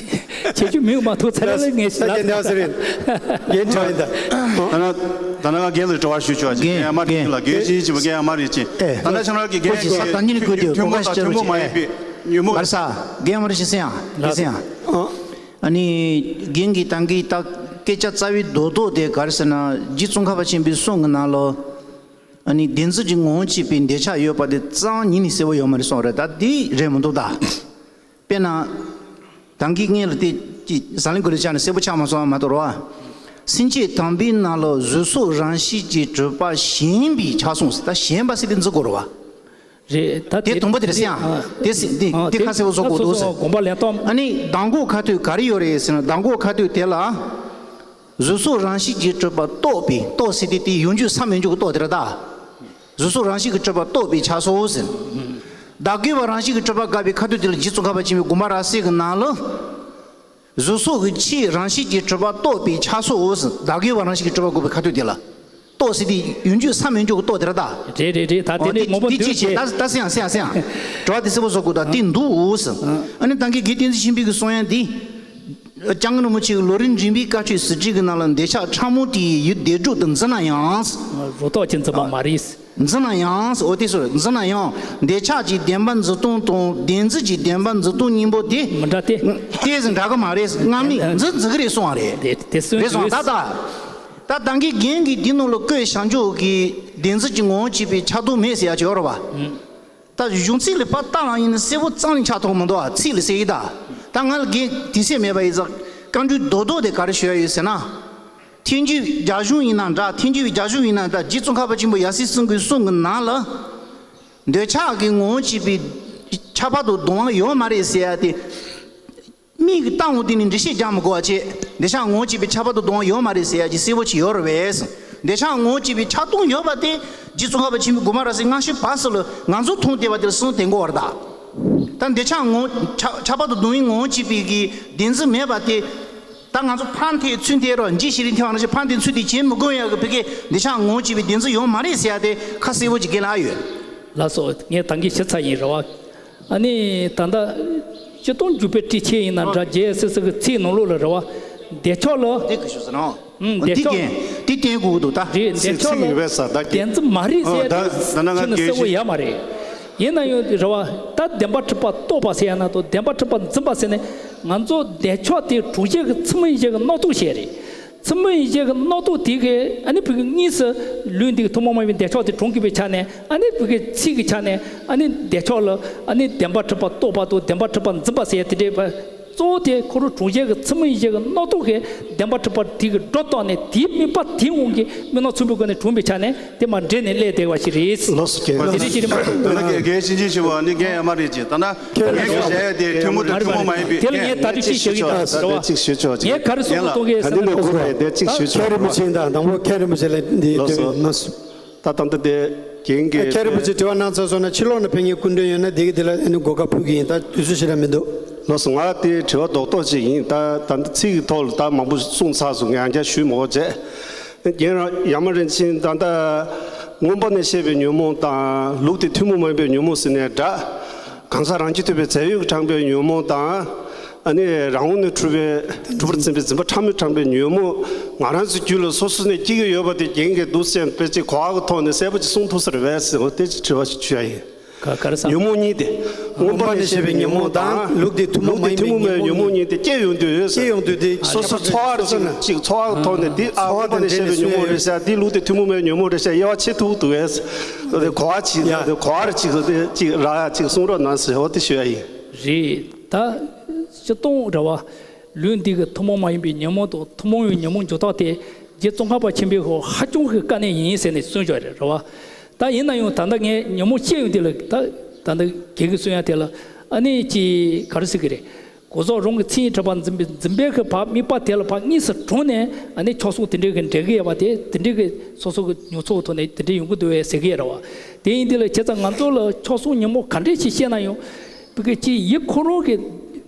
ཆེ་ཆུང་མིན་མ་ཐུག་ཚར་ལ་ངས་ལ་ལ་ལ་ཟེར་རེད། རྒན་དྲག་ཡིན་ད། ད་ན་ད་ན་ང་རྒན་ལ་དྲི་བ་ཞུ་ཆོག་ཅིག་རྒན་རྒན་ཡང་མ་རེད་ལ་རྒན་ཞིག་ཅིག་རྒན་ཡང་མ་རེད་ཅིག་ཨེ། ད་ན་ཁྱོད་རང་གི་རྒན་ཁོ་ཅིག་ས་ད་ཉིན་ཁོ་དེ་ཐུན་མོང་དང་ཐུན་མོང་མ་ཡིན་པའི་ཉོན་མོངས། གར་ས་རྒན་མ་རེད་ཞིག་སེང་ཡང་ཞིག་སེང་ཡང་། ཨ་ནི་རྒན་གྱི་ད་གི་ད་སྐད་ཆ་རྩ་བའི་རྡོག་རྡོག་དེ་གར་ཟེར་ན་རྗེ་ཙོང་ཁ་པ་ཆེན་པོའི་གསུང་གི་ནང་ལོ། ཨ་ནི་བདེན་འཛིན་གྱི་ངོ་བོ་གཅིག་པའི་འདོད་ཆགས་ཡོད་པ་དེ་རྩ་བ་ཉིད་ནས་གསལ་པོ་ཡོད་མ་རེད་གསུངས་རེད། ད་འདི་རེད་མི་འདུག་ད། དཔེར་ན། ད་གིན་སྔོན་ལ་དེ་ཅི་ཟ་ལིང་གོ་ལི་ཆ་ནས་གསལ་པོ་ཆགས་མ་སོང་བ་མ་གཏོགས་རོ། སེམས་བསྐྱེད་དང་པོའི་ནང་ལ་གཟུགས་སོགས་རང་བཞིན་གྱིས་གྲུབ་པ་ཞེན་པའི་ཆགས་སོང་ཟེར། ད་ཞེན་པ་ཟེར་དེ་འཛིན་དགོས་རེད་བ། རེད་ད་དེ་དུམ་བུ་དེར་སེང་ཨ། དེ་སེ་དེ་ཨ་དེ་དེ་ཁ་གསལ་པོ་བཟོ་དགོས་འདུག་ཟེར། དགོངས་པ་ལེན་སྟངས། ཨ་ནི་མདང་དགོང་ཁ་ཐུག་ག་རེ་ཡོད་རེད་ཟེར་ན། མདང་དགོང་ཁ་ཐུག་དེ་ལ་གཟུགས་སོགས་རང་བཞིན་གྱིས་གྲུབ་པ་རྟོགས་པའི་རྟོགས་ཟེར་དེ་དེ་ཡོང་རྒྱུ་ས་མི་འཇུག་གི་རྟོགས་དེ་རེད་ད། གཟུགས་སོགས་རང་བཞིན་གྱིས་གྲུབ་པ་རྟོགས་པའི་ཆ་སོགས་ཟེར། བདག་གིས་པ་རང་བཞིན་གྱིས་གྲུབ་པ་དགག་པའི་ཁ་ཐུག་དེ་ལ་རྗེ་ཙོང་ཁ་པ་ཆེན་པོའི་དགོངས་པ་རབ་གསལ་གྱི་ནང་ལ། གཟུགས་སོགས་ཀྱི་ཆོས་རང་བཞིན་གྱིས་གྲུབ་པ་རྟོགས་པའི་ཆ་སོགས་ཟེར། བདག་གིས་པ་རང་བཞིན་གྱིས་གྲུབ་པ་དགག་པའི་ཁ་ཐུག་དེ་ལ། རྟོགས་ཟེར་དེ་ཡོན་རྒྱུད་སམ་ཡོན་རྒྱུད་ཀྱི་རྟོགས་དེ་རེད་ད། རེད་རེད་རེད། ད་དེ་འདྲའི་ངོ་བོ་འདུག་ཅེས། ད་ད་སེང་སེང་སེང་། དྲི་བ་དེ་གསལ་པོ་བཟོ་དགོས་ད་དེ་འདུག་ཟེར། ཨ་ནི་ད་གིན་དགེ་བསྟན་འཛིན་ཆོས་འཕེལ་གྱིས་གསུང་ཡ་འདི། སྐྱབས་མགོན་རིན་པོ་ཆེ་གི་ལོ་རིམ་འདྲེན་པའི་བཀའ་ཆོས་ཟེར་བྲིས་ཀྱི་ནང་ལ་འདོད་ཆགས་ཕྲ་མོ་དེ་ཡི་ཡུལ་བདེ་སྒྲུབ་ཏུ་འཛིན་ན་ཡང་། རོ་ཏོག་ཅན་འཛིན་པ་མ་རེད། འཛིན་ན་ཡང་། འོ་དེ་སོ་འཛིན་ན་ཡང་། འདོད་ཆགས་ཀྱི་བདེན་པ་འཛིན་སྟངས་དང་བདེན་འཛིན་གྱི་བདེན་པ་འཛིན་སྟངས་གཉིས་པོ་དེ། མི་འདྲ་སྟེ། དེ་ཟིན་འདྲ་གི་མ་རེད། སྔ་མས་འཛིན་འཛིན་གི་རེད་གསུང་བ་རེད། དེ་དེ་སོན་རེད་སོང་ད་ད། ད་ད་གིན་རྒན་གྱིས་འདི་ནང་ལ་བཀོད་བཞག་འཇོག་གི་བདེན་འཛིན་གྱི་ངོ་བོ་བྱས་པའི་ཆགས་སྡང་མེད་ཟེར་ཡ་ཅིག་ཡོད་རེད་བ། ད་གཞུང་ཚིག་ལ་ཕར་བལྟ་ལ་ཡིན་ན་གསལ་པོ་རྩ་ནས་ཆགས་ཐུབ་མི་འདུག་ཨ། ཚིག་ལ་གསལ་ཡི་ད། ད་ང་ལ་རྒན་དེ་ཚད་མེད་པ་ཡིན་ཙང་བཀའ་འགྲོའི་རྡོག་རྡོག་དེ་ག་རེ་ཞུ་ཡ་ཡོད་ཟེར་ན། ཐལ་འགྱུར་བའི་རྒྱ་གཞུང་ཡིན་ན་འདྲ། ཐལ་འགྱུར་བའི་རྒྱ་གཞུང་ཡིན་ན་འདྲ། རྗེ་ཙོང་ཁ་པ་ཆེན་པོ་ཡབ་སྲས་སྲུང་གི་གསུང་གི་ནང་ལ། འདོད་ཆགས་ཀྱི་ངོ་བོ་བྱས་པའི་ཁྱབ་པ་དང་ལྡན་པ་ཡོད་མ་རེད་ཟེར་ཡ་དེ། མིག་གིས་བལྟ་འོང་དུས་ནས་འགྲེལ་བཤད་རྒྱག་མི་དགོས་པ་བྱས། འདོད་ཆགས་ངོ་བོ་བྱས་པའི་ཁྱབ་པ་དང་ལྡན་པ་ཡོད་མ་རེད་ཟེར་ཡ་ཅིག་གསལ་པོ་ཅིག་ཡོད་རེད་པས། འདོད་ཆགས་ངོ་བོ་བྱས་པའི་ཆགས་སྡང་ཡོད་པ་དེ་རྗེ་ཙོང་ཁ་པ་ཆེན་པོའི་དགོངས་པ་རབ་གསལ་སྔ་ཕྱི་བར་གསུམ་ལ་ང་ཚོ་མཐོང་བསྡད་པ་དེ་ལ་གསུང་བསྡད་དགོས་པ་རེད་ད། ད་འདོད་ཆགས་ངོ་ཁྱབ་ཁྱབ་པ་དང་ལྡན་པའི་ངོ་བོ་བྱས་པའི་གི་བདེན་འཛིན་མེད་པ་དེ། ད་ང་ཚོ་ཕར་འཐེན་ཚུར་འཐེན་རོགས་འཇིགས་ཤེས་རིག་འཐེན་བ་ནང་བཞིན་ཕར་འཐེན་ཚུར་འཐེན་བྱེད་མི་དགོས་ཡག་གི་ཕ་གི་འདོད་ཆགས་ངོ་བོ་བྱས་པའི་བདེན་འཛིན་ཡོད་མ་རེད་ཟེར་ཡ་དེ་ཁ་གསལ་པོ་ཅིག་རྒན་ལགས་ཡོད། ལགས་སོ། ངས་ད་གིན་ཞུས་ཚར་ཡིན་རེད་བ། ཨ་ནི་ད་ལྟ་སྤྱིར་བཏང་འཇུག་པའི་ཊཱིཀ་ཆེན་ཡིན་ན་འདྲ། རྒྱལ་སྲས་སི་གི་ཚིག་ནང་ལོགས་ལ་རེད་བ། འདོད་ཆགས་ལ། དེ་གི་ཞུ་ཟེར་ནོ། ཨུམ། འདོད་ཆགས། དེ་གན་དེ་གཏན་དགོས་འདུག་ད། རེད། འདོད་ཆགས་ལ་བདེན་འཛིན་མ་རེད་ཟེར་ཡ་དེ་ཁྱེད་ནི་གསལ་བོ་ཡ་མ་རེད། ཡིན་ན་ཡང་རེད་བ། ད་བདེན་པར་གྲུབ་པ་རྟོགས་པ་ཟེར་ཡ་ན་དང་བདེན་པར་གྲུབ་པ་འཛིན་པ་ཟེར་ནས་ང་ཚོ་འདོད་ཆགས་དེ་གྲུབ་བྱེད་ཀྱི་ཚུལ་མིན་ཡིན་བྱེད་ཀྱི་རྣམ་རྟོག་བཤད་རེད། ཚུལ་མིན་ཡིན་བྱེད་ཀྱི་རྣམ་རྟོག་དེ་གས་ཨ་ནི་ཕ་གི་དངོས་སུ་ལུས་འདི་གི་ཐུན་མོང་མ་ཡིན་པའི་འདོད་ཆགས་དེ་གྲུབ་གི་པའི་ཆ་ནས། ཨ་ནི་ཕ་གི་ཚིག་གི་ཆ་ནས་ཨ་ནི་འདོད་ཆགས་ལ་ཨ་ནི་བདེན་པར་གྲུབ་པ་རྟོགས་པ་དང་བདེན་པར་གྲུབ་པ་འཛིན་པ་ཟེར་ཡ་དེ་འདྲས་པ། གཙོ་བོ་དེ་ཁོ་རང་གྲུབ་བྱེད་ཀྱི་ཚུལ་མིན་ཡིན་བྱེད་ཀྱི་རྣམ་རྟོག་གིས་བདེན་པར་གྲུབ་པ་དེ་གི་སྒྲོ་བཏགས་ནས་དེའི་དམིགས་པ་དེའི་དབང་གིས་དམིགས་རྣམ་མཚུངས་པའི་སྒོ་ནས་གྲུབ་པའི་ཆ་ནས་དེ་མར་འདྲེས་ནས་སླེབས་བསྡད་པ་ཞིག་རེད། ལགས་སོ། དེ་འདྲ་ཞིག་རེད་མ་གཏོགས། ད་ལྟ་རྒན་རྒན་ཤིང་ཆེན་ཞུ་བ་ནི་རྒན་ཡ་མ་རེད་ཅེས། ད་ལྟ་རྒན་གྱིས་བཤད་ཡ་དེ་ཐུན་མོང་དང་ཐུན་མོང་མ་ཡིན་པའི། དེ་ལ་ངས་ད་རེས་ཅིག་ཞུ་གི་ཡིན་ད་ཟེར་བ། ངས་ག་རེ་གསུང་གི་འདུག་གས་ཟེར་ན། ད་ནི་ལོ་གོ་རེད་དེ་ཅིག་ཞུ་ཆོག་མཁན་རིན་པོ་ཆེ་དང་དང་པོ་མཁན་རིན་པོ་ཆེ་ལ་འདི། ལགས་སོ། ད་ད་ལྟ་དེ་རྒན་གྱིས། ཁྱེད་རིན་པོ་ཆེ་དྲི་བ་གནང་ཚར་སོང་ན་ཕྱི་ལོགས་ན་ཕེབས་མཁན་སྐུ་མགྲོན་ཡོད་ན་དེ་གི་དེ་ལ་ཨ་ནི་གོ་སྐབས་ཕུལ་གྱི་ཡིན། ད་དུས་ཚོད་ཞེ་དྲག་མི་འདུག་ལགས་སོ། ང་དེ་དྲི་བ་རྡོག་རྡོག་ཅིག་ཡིན། ད་ད་ལྟ་ཚིག་གི་ཐོག་ལ་ད་མང་པོ་གསུངས་ཚར་སོང་། ངས་ཡང་བསྐྱར་ཞུས་མ་དགོས་བྱས། རྒན་རང་ཡ་མ་རིན་ཆེན་ད་ལྟ་མངོན་པ་ནས་བཤད་པའི་ཉོན་མོངས་དང་ལུགས་དེ་ཐུན་མོང་མ་ཡིན་པའི་ཉོན་མོངས་ཟེར་ནས་འདྲ། གང་ཟག་རང་རྒྱུད་ཐོས་པའི་རྫས་ཡོད་ཀྱིས་དྲངས་པའི་ཉོན་མོངས་དང་། ཨ་ནི་རང་ངོས་ནས་གྲུབ་པའི་གྲུབ་པར་འཛིན་པའི་འཛིན་པ་ཕྲ་མོས་དྲངས་པའི་ཉོན་མོངས། ང་རང་ཚོའི་རྒྱུད་ལ་སོ་སོ་ནས་སྐྱེ་གི་ཡོད་པ་དེ་རྒན་གྱིས་འདུག་སེ་དཔེ་ཅིག་གོ་བ་གི་ཐོག་ནས་གསལ་པོ་ཅིག་གསུང་ཐུབ་ས་རེད་པས་ཟེར་བ་དེ་ཅིག་དྲི་བ་ཞིག་ཞུ་ཡ་ཡིན། ག་ག་རེ་ཟེར། ཉོན་མོངས་གཉིས་དེ། མངོན་པ་ནས་བཤད་པའི་ཉོན་མོངས་དང་ལུགས་དེ་ཐུན་མོང་མ་ཡིན་པའི་ཉོན་མོངས་གཉིས་དེ་སྐྱེ་ཡོང་དུས་ཡོད་ཟེར། སྐྱེ་ཡོང་དུས་དེ། སོ་སོ་ཚོར་བ་རེ་ཅིག་ཅིག་ཚོར་བ་གི་ཐོག་ནས་དེ། ཨ། མངོན་པ་ནས་བཤད་པའི་ཉོན་མོངས་རེད་ཟེར། དེ་ལུགས་དེ་ཐུན་མོང་མའི་ཉོན་མོངས་རེད་ཟེར་དབྱེ་བ་ཕྱེ་ཐུབ་འདུག་གས། གོ་བ་ཅིག་ཡ། གོ་བ་རེ་ཅིག་དེ་ཅིག་རག་ཡ་ཅིག་གསུང་རོགས་གནང་ཟེར་བ་དེ་ཞུ་ཡ་ཡིན། རེད། ད་སྤྱིར་བཏང་རེད་བ། ལུགས་འདི་གི་ཐུན་མོང་མ་ཡིན་པའི་ཉོན་མོངས་དང་ཐུན་མོང་བའི་ཉོན་མོངས་འགྱུར་ཐབས་དེ་རྗེ་ཙོང་ཁ་པ་ཆེན་པོའི་ཧོ་ཧ་ཅང་གི་དཀའ་གནད་ཡིན་ཟེར་ནས་གསུངས་བཞག་རེད་རེད་བ། ད་ཡིན་ན་ཡང་ད་ལྟ་ངས་ཉོན་མོངས་བཤད་ཡོང་དུས་ལ་ད་ད་ལྟ་རྒན་གྱིས་གསུང་ཡ་དེ་ལ་ཨ་ནི་ཅི་ག་རེ་ཟེར་གི་རེད། གོ་ཟོག་རང་གི་མཚན་ཉིད་གྲུབ་པ་འཛིན་པའི་འཛིན་པའི་གི་ཕར་དམིགས་པ་དེ་ལ་ཕར་དངོས་སུ་དྲངས་ནས་ཨ་ནི་ཆགས་སོགས་དེ་འདྲའི་གི་འདྲེས་གི་ཡོད་པ་དེ་དེ་འདྲའི་གི་སོ་སོ་གི་མྱོང་ཚོར་གི་ཐོག་ནས་དེ་འདྲའི་ཡོང་གི་འདུག་བས་ཟེར་གི་ཡོད་རེད་བ། དེ་ཡིན་དུས་ལ་བྱས་ཙང་ང་ཚོ་ལ་ཆགས་སོགས་ཉོན་མོངས་ག་འདྲས་ཤིག་བཤད་ན་ཡང་། བི་གེ་ཅིག་ཡིད་ཁོ་རང་གི་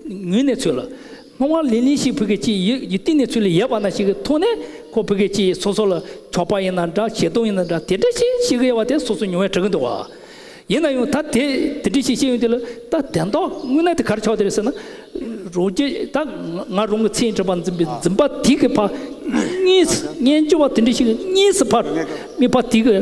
ངོས་ནས་ཚུལ་ལ། སྣང་བ་ལིང་ལིང་ཞིག་བི་གེ་ཅིག་ཡིད་ཡིད་གཏིང་ནས་ཚུལ་ལ་ཡོད་པ་ན་ཞིག་གི་ཐོག་ནས་ཁོ་བི་གེ་ཅིག་སོ་སོ་ལ་ཆགས་པ་ཡིན་ན་འདྲ། ཞེ་སྡང་ཡིན་ན་འདྲ། དེ་འདྲ་ཞིག་ཞིག་གི་ཡོད་པ་དེ་སོ་སོ་མྱོང་བས་གྲུབ་གི་འདུག་བ། ཡིན་ན་ཡང་ད་དེ་དེ་འདྲ་ཞིག་བཤད་ཡོང་དུས་ལ་ད་དོན་དག་དངོས་གནས་དེ་ག་རེ་ཆགས་དེ་རེད་ཟེར་ན། རང་རྒྱུད་ད་ང་རང་གི་མཚན་ཉིད་གྲུབ་པ་འཛིན་པའི་འཛིན་པ་དེ་གི་ཕར་དངོས་སུ་སྙན་བརྒྱུད་པ་དེ་འདྲ་ཞིག་གི་དངོས་སུ་ཕར་དམིགས་པ་དེ་གི་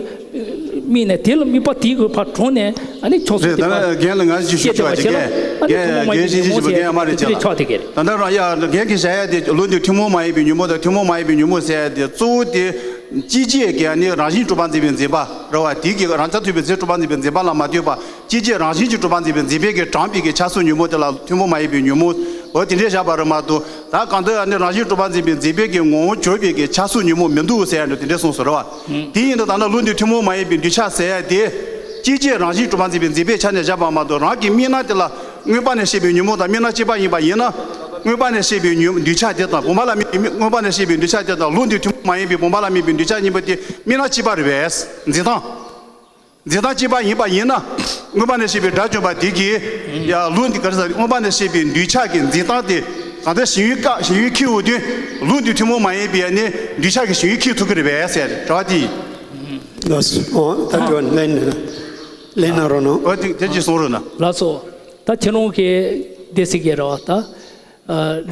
དམིགས་ནས་དེ་ལ་དམིགས་པ་དེ་གི་ཕར་དྲངས་ནས་ཨ་ནི་ཆགས་སོགས་རེད། དེ་ད་ཕར་རྒན་ལ་ང་ཞིག་ཞུ་ཆོག་ཅིག་རྒན་རྒན་རྒན་ཞིག་ཞུ་ཆོག་རྒན་ཡ་མ་རེད་ཅེས་ལ། ད་ལྟ་རང་ཡ་རྒན་གྱིས་བཤད་ཡ་དེ་ལུགས་འདི་ཐུན་མོང་མ་ཡིན་པའི་ཉོན་མོངས་དང་ཐུན་མོང་མ་ཡིན་པའི་ཉོན་མོངས་ཟེར་ཡ་དེ་གཙོ་བོ་དེ་སྐྱེད་བྱེད་ཀྱི་ཨ་ནི་རང་བཞིན་གྲུབ་པ་འཛིན་པའི་འཛིན་པ་རེད་བ། དེ་གི་རང་རྩ་ཐུབ་པའི་རྫས་གྲུབ་པ་འཛིན་པའི་འཛིན་པ་ལ་མ་ལྟོས་པ། སྐྱེད་བྱེད་རང་བཞིན་གྱིས་གྲུབ་པ་འཛིན་པའི་འཛིན་པའི་གི་དྲངས་པའི་གི་ཆགས་སོགས་ཉོན་མོངས་དེ་ལ་ཐུན་མོང་མ་ཡིན་པའི་ཉོན་མོངས། འོ་དེ་འདྲས་བཞག་པ་རེད་མ་གཏོགས། ད་གང་ལྟར་ཨ་ནི་རང་བཞིན་གྲུབ་པ་འཛིན་པའི་འཛིན་པའི་གི་ངོ་བོ་གྱུར་པའི་གི་ཆགས་སོགས་ཉོན་མོངས་མི་འདུག་ཟེར་ཡ་འདྲ་དེ་འདྲས་གསུངས་སོ་རེད་བ། དེ་ཡིན་དུས་ད་ལྟ་ལུགས་འདི་ཐུན་མོང་མ་ཡིན་པའི་འདུས་བྱས་ཟེར་ཡ་དེ། སྐྱེད་བྱེད་རང་བཞིན་གྲུབ་པ་འཛིན་པའི་འཛིན་པའི་ཆ་ནས་བཞག་པ་མ་གཏོགས་རང་གི་དམིགས་རྣམ་དེ་ལ་མངོན་པ་ནས་བཤད་པའི་ཉོན་མོངས་དང་དམིགས་རྣམ་གཅིག་པ་ཡིན་པ་ཡིན་ན། མངོན་པ་ནས་བཤད་པའི་ཉོན་འདུས་བྱས་དེ་དང་བུམ་པ་ལ་དམིགས་པའི་མངོན་པ་ནས་བཤད་པའི་འདུས་བྱས་དེ་དང་ལུགས་འདི་ཐུན་མོང་མ་ཡིན་པའི་བུམ་པ་ལ་དམིགས་པའི་འདུས་བྱས་གཉིས་པོ་དེ་དམིགས་རྣམ་གཅིག་པ་རེད་པས་འཛིན་སྟངས། འཛིན་སྟངས་གཅིག་པ་ཡིན་པ་ཡིན་ན། མངོན་པ་ནས་བཤད་པའི་དགྲ་བཅོམ་པ་དེ་གིས་ཡ་ལུགས་འདི་ག་རེ་ཟེར། མངོན་པ་ནས་བཤད་པའི་འདོད་ཆགས་ཀྱི་འཛིན་སྟངས་དེ་གང་ལྟར་ཞེན་ཡུལ་བཀག་ཞེན་ཡུལ་འཁྱེར་འོས་དོན་ལུགས་འདི་ཐུན་མོང་མ་ཡིན་པའི་ནི་འདོད་ཆགས་ཀྱི་ཞེན་ཡུལ་འཁྱེར་ཐུབ་ཀྱི་རེད་པས་ཟེར་དྲི་བ་དེ་ཡིན། ལགས་སོ། ད་དྲི་བ་ལན་ལན་གནང་རོགས་གནང་། འོ་དེ་དེ་ཅིག་གསུང་རོགས་གནང་། ལགས་སོ། ད་ཁྱེད་རང་གིས་འདི་ཟེར་གྱི་རེད་བ་ད།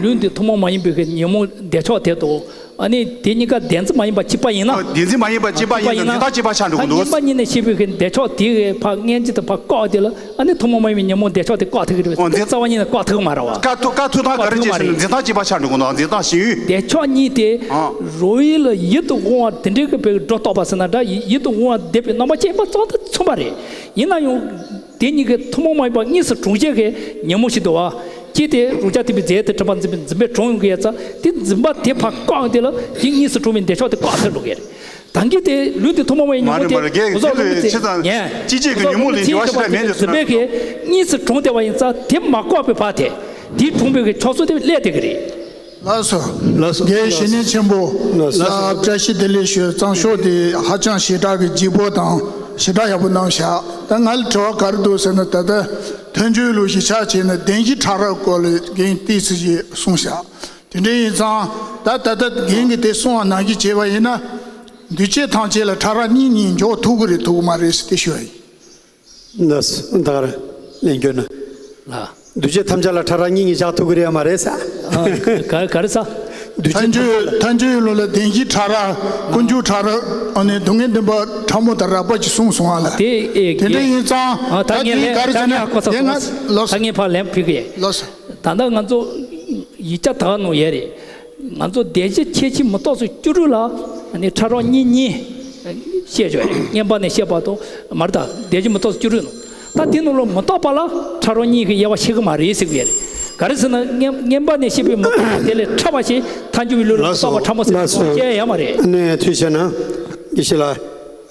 ལུགས་འདི་ཐུན་མོང་མ་ཡིན་པའི་གི་ཉོན་མོངས་འདོད་ཆགས་དེ་དང་། ཨ་ནི་དེ་གཉིས་ཀ་བདེན་འཛིན་མ་ཡིན་པ་གཅིག་པ་ཡིན་ན། ཨ་བདེན་འཛིན་མ་ཡིན་པ་གཅིག་པ་ཡིན་ན་འཛིན་སྟངས་གཅིག་པ་ཆགས་འགྲོ་གི་འདུག། ཨ་ངན་པ་གཉིས་ནས་སྐྱེས་པའི་གི་འདོད་ཆགས་དེ་གི་ཕར་སྔན་ཆད་དུ་ཕར་བཀག་དེ་ལ། ཨ་ནི་ཐུན་མོང་མ་ཡིན་པའི་ཉོན་མོངས་འདོད་ཆགས་དེ་བཀག་ཐུབ་ཀྱི་རེད་པས། ཨོ་འཛིན་རྩ་བ་ཉིད་ནས་བཀག་ཐུབ་ཀྱི་མ་རེད་བ། བཀག་ཐུབ་བཀག་ཐུབ་སྟངས་ག་རེ་བྱས་ཟེར་ན་འཛིན་སྟངས་གཅིག་པ་ཆགས་འགྲོ་གི་འདུག། འཛིན་སྟངས་ཞེན་ཡུལ། འདོད་ཆགས་གཉིས་དེ་ཨ་རོ་ཡིད་ལ་ཡིད་དུ་འོང་བ་དེ་འདྲའི་གི་བའི་སྒྲོ་བཏགས་པ་ཟེར་ན་འདྲ། ཡིད་དུ་འོང་བ་བདེ་བའི་རྣམ་པ་ཅན་པ་ཙམ་དུ་མཚུངས་པ་རེད། ཡིན་ན་ཡང་། དེ་གཉིས་ཀྱི་ཐུན་མོང་མ་ཡིན་པ་དངོས་སུ་གྲུང་བྱེད་ཀྱི་ཉོན་མོངས་ཤིག་འདུག་བ། ཅི་སྟེ་རང་རྐྱ་ཐུབ་པའི་རྫས་དེ་གྲུབ་པ་འཛིན་པའི་འཛིན་པས་གྲུང་ཡོང་གི་ཡ་ཙང་། དེ་འཛིན་པ་དེ་ཕར་བཀག་དེ་ལ་དེ་དངོས་སུ་གྲུང་བའི་འདོད་ཆགས་དེ་བཀག་ཐུབ་འགྲོ་གི་རེད། ད་གིན་དེ་ལུགས་དེ་ཐུན་མོང་མ་ཡིན་ཉོན་མོངས་དེ་ལ་ངོ་ཚ་ལུགས་མི་ཚེ་ཉན། ཅི་བྱེད་ཀྱི་ཉོན་མོངས་ལས་འདྲི་བ་ཞིག་ལ་མེད་འདུག་ཟེར་ན། འཛིན་པའི་གི་དངོས་སུ་གྲུང་བསྡད་པ་ཡིན་ཙང་། དེ་མ་བཀག་པའི་བར་དེ་དེ་གྲུང་བའི་གི་ཕྱོགས་སུ་དེ་སླེབས་བསྡད་ཀྱི་རེད། ལགས་སོ། ལགས་སོ། རྒན་ཞི་གནས་ཆེན་པོ་ལགས་སོ། ལ་བཀྲ་ཤིས་བདེ་ལེགས་ཞུ། གཙང་ཤོག་དེ་ཧ་ཅང་ཞེ་དྲག་གི་ལྗིད་པོ་དང་ཞེ་དྲག་ཡག་པོ་གནང་བཞག། ད་ང་ལ་དྲི་བ་ག་རེ་འདུག་ཟེར་ན། ད་ལྟ་མཐའ་མཇུག་ལུགས་ཤིག་ཆ་བྱས་ན་བདེན་བཞི་ཕྲ་རགས་སྐོར་ལ་རྒན་ཏོག་ཙམ་ཞིག་གསུངས་བཞག། དེ་འདྲ་ཡིན་ཙང་ད་ད་ལྟ་རྒན་གྱིས་དེ་གསུངས་པ་ནང་བཞིན་བྱས་པ་ཡིན་ན། འདུས་བྱས་ཐམས་ཅད་ལ་ཕྲ་རགས་གཉིས་གཉིས་འཇོག་ཐུབ་ཀྱི་རེད་ཐུབ་ཀྱི་མ་རེད་ཟེར་དེ་ཞུ་བ་ཡིན། ལགས་སོ། ད་ག་རང་ལན་སྐྱོན་ན། ལགས། འདུས་བྱས་ཐམས་ཅད་ལ་ཕྲ་རགས་གཉིས་གཉིས་བཞག་ཐུབ་ཀྱི་རེད་མ་རེད་ས། ཨ། ག་ག་རེ་ས། འདུས་བྱས་ཐམས་ཅད་ལ། མཐའ་མཇུག་ལུགས་ལ་བདེན་བཞི་ཕྲ་རགས། ཀུན་འབྱུང་ཕྲ་རགས། ཨ་ནི་སྡུག་བསྔལ་འདུན་པ་ཕྲ་མོ་དང་རགས་པ་ཅིག་གསུངས་སོང་བ་ལ། དེ་ཨེ་དེ་འདྲ་ཡིན་ཙང་། ཨ་ད་ད་ངས་དེ་ལན་ག་རེ་ད་ཟེར་ན། ངས་ཧ་གོ་ཚར་སོང་། ལགས་སོ། ད་ངས་ཕར་ལན་ཕུལ་གི་ཡིན། ལགས་སོ། ད་ལྟ་ང་ཚོ་ཡིག་ཆ་དག་ནང་ཡོད་རེད། ང་ཚོ་བདེན་བཞི་ཁྱད་ཆོས་མུ་སྟེགས་སུ་སྐྱུར་རུང་ལ། ཨ་ནི་ཕྲ་རགས་གཉིས་གཉིས་བཤད་ཆོག་རེད། མངོན་པ་ནས་བཤད་པ་དང་མ་རེད། ད་བདེན་བཞི་མུ་སྟེགས་སུ་སྐྱུར་རུང་། ད་དེ་ནང་ལ་མུ་སྟེགས་པ་ལ་ཕྲ་རགས་གཉིས་ཀྱི་དབྱེ་བ་ཕྱེ་གི་མ་རེད་ཟེར་གི་ཡོད་རེད། ག་རེ་ཟེར་ན། མངོན་མངོན་པ་ནས་བཤད་པའི་མུ་སྟེགས་པ་དེ་ལས་ཕྲ་བ་ཞིག་མཐའ་མཇུག་པའི་ལུགས་ལ་མུ་སྟེགས་པ་ཕྲ་མོ་ཟེར་གི་ཡོད་རེད། ལགས་སོ། ལགས་སོ། ཨ་ནི་ཐུགས་རྗེ་ཆེ་གནང་། དགེ་བཤེས་ལགས།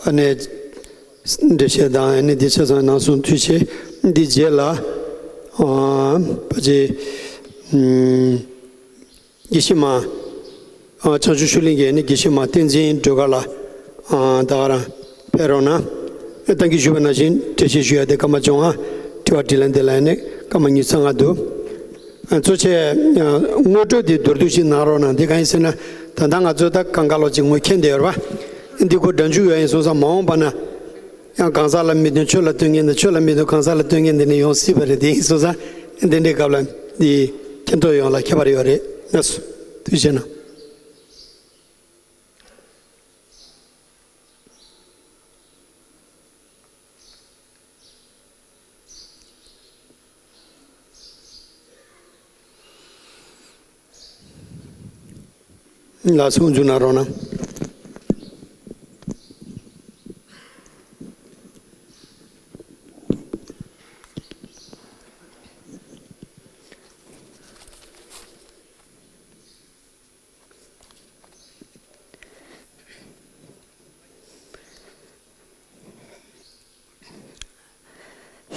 ཨ་ནི་འགྲེལ་བཤད་དང་ཨ་ནི་འདི་ཆ་ཚང་གནང་སོང་། ཐུགས་རྗེ་ཆེ། འདི་རྗེས་ལ། ཨ་ཕ་ཅི། ཨམ། དགེ་བཤེས་མ། ཨ་བྱང་ཆུབ་ཤུགས་གླིང་གི་ནི་དགེ་བཤེས་མ་བསྟན་འཛིན་སྒྲོལ་དཀར་ལགས། ཨ་ད་ག་རང་ཕེབས་རོགས་གནང་། ཨ་ད་གིན་ཞུས་པ་ནང་བཞིན་འགྲེལ་བཤད་ཞུ་ཡ་དེ་སྐར་མ་བཅོ་ལྔ། དྲི་བ་དྲིས་ལན་དེ་ལ་ནི་སྐར་མ་ཉི་ཤུ་རྩ་ལྔ་འདུག། ཨ་གཙོ་ཆེ། ཨ་ངོ་སྤྲོད་དེ་མདོར་བསྡུས་ཤིག་གནང་རོགས་གནང་། དེ་གང་ཡིན་ཟེར་ན། ད་ལྟ་ང་ཚོ་ད་གང་ག་ལོག་ཅིག་ངོས་འཁྱེར་བསྡད་ཡོད་རེད་པ། འདི་ཁོ་སྒྲ་འཇུག་ཡོད་ཡིན་སོང་ཙང་། མ་འོངས་པ་ན། ཡང་གང་ཟག་ལ་མི་མཐུན་ཆོས་ལ་མཐུན་མཁན་དང་། ཆོས་ལ་མི་མཐུན་གང་ཟག་ལ་མཐུན་མཁན་དེ་འདྲ་ཡོང་སྲིད་པ་རེད། དེ་ཡིན་སོང་ཙང་དེ་འདྲའི་སྐབས་ལ་འདི་མཁྱེན་རྟོགས་ཡོང་ལ་ཁྱད་པར་ཡོད་རེད། ལགས་སོ། ཐུགས་རྗེ་གནང་། ལགས་སོ། འཇུ་ན་རོགས་གནང་།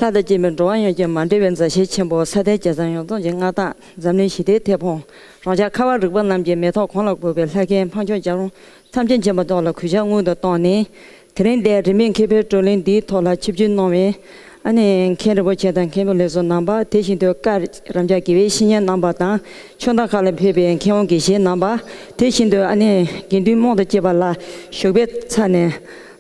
ལྷ་དང་བཅས་པའི་འགྲོ་བ་ཡོངས་ཀྱི་མ་འདྲེས་པའི་མཛའ་བཤེས་ཆེན་པོ། ས་མཐའི་རྒྱལ་མཚན་ཡོངས་རྫོགས་ཀྱི་མངའ་བདག། འཛམ་གླིང་ཞི་བདེའི་མཐེ་བོང་། རང་ཅག་ཁ་བ་རིག་པ་རྣམས་ཀྱི་མེ་ཏོག། གོང་ལ་བཀུར་བའི་ལྷ་སྐལ་འཕགས་མཆོག་རྒྱལ་འབངས་ཐམས་ཅད་མཁྱེན་པ་མདོག་ལ་གུས་ཕྱག་སྔོན་དུ་བཏང་ནས། དེ་རིང་འདིར་རིས་མེད་མཁས་པའི་བགྲོ་གླེང་འདིའི་ཐོག་ལ་ཆིབས་བསྒྱུར་གནང་བའི་ཨ་ནེ་མཁན་རིན་པོ་ཆེ་དང་མཁན་པོ་ལེགས་ཚོགས་རྣམ་པ། དེ་བཞིན་དུ་བཀའ་རམས་པ་དགེ་བའི་བཤེས་གཉེན་རྣམ་པ་དང་། ཕྱོགས་མཐའ་ཁག་ལ་ཕེབས་པའི་མཁས་དབང་དགེ་བཤེས་རྣམ་པ། དེ་བཞིན་དུ་ཨ་ནེ་དགེ་འདུན་དམངས་དང་བཅས་པ་ལ་བཞུགས་པའི་ཚབ་ནས་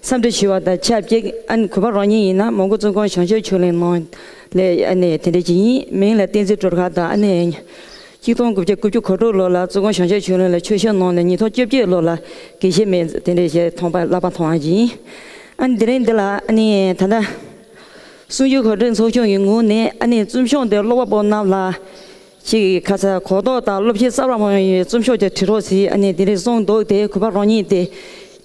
འཚམས་འདྲི་ཞུ་བ་དང་ཆབས་ཅིག། ཨ་ནེ་གུས་པ་རང་ཉིད་ཡིན་ན་མོན་གྷོ་བཙུན་དགོན་བྱང་ཆུབ་ཆོས་གླིང་ནང་ལས་ཨ་ནེ་དེ་འདྲ་ཅིག་ཡིན། མིང་ལ་བསྟན་འཛིན་སྒྲོལ་དཀར་དང་། ཨ་ནེ་གཅིག་སྟོང་དགུ་བརྒྱ་དགུ་བཅུ་གོ་དྲུག་ལོ་ལ་བཙུན་དགོན་བྱང་ཆུབ་ཆོས་གླིང་ལ་ཆོས་ཞུགས་གནང་ནས་ཉིས་སྟོང་བཅོ་བརྒྱད་ལོ་ལ་དགེ་བཤེས་མིང་དེ་འདྲ་ཞིག་ཐོབ་པ་བསླབ་པ་ཐོབ་པ་ཡིན། ཨ་ནེ་དེ་རིང་འདི་ལ་ཨ་ནེ་ད་ལྟ་གསུང་ཆོས་གོ་སྒྲིག་ཚོགས་ཆུང་གི་ངོས་ནས་ཨ་ནེ་བཙུན་ཆུང་དེ་ཀློག་པ་པོ་རྣམས་ལ་ཅིག་ཁ་ཚ་གོ་རྟོགས་དང་སློབ་ཁྲིད་གསར་པ་མ་ཡོང་བའི་བཙུན་ཆུང་དེ་དྲི་རོགས་ཟེར། ཨ་ནེ་དེ་རིང་གསུངས་འདུག། དེ་གུས་པ་རང་ཉིད་དེ་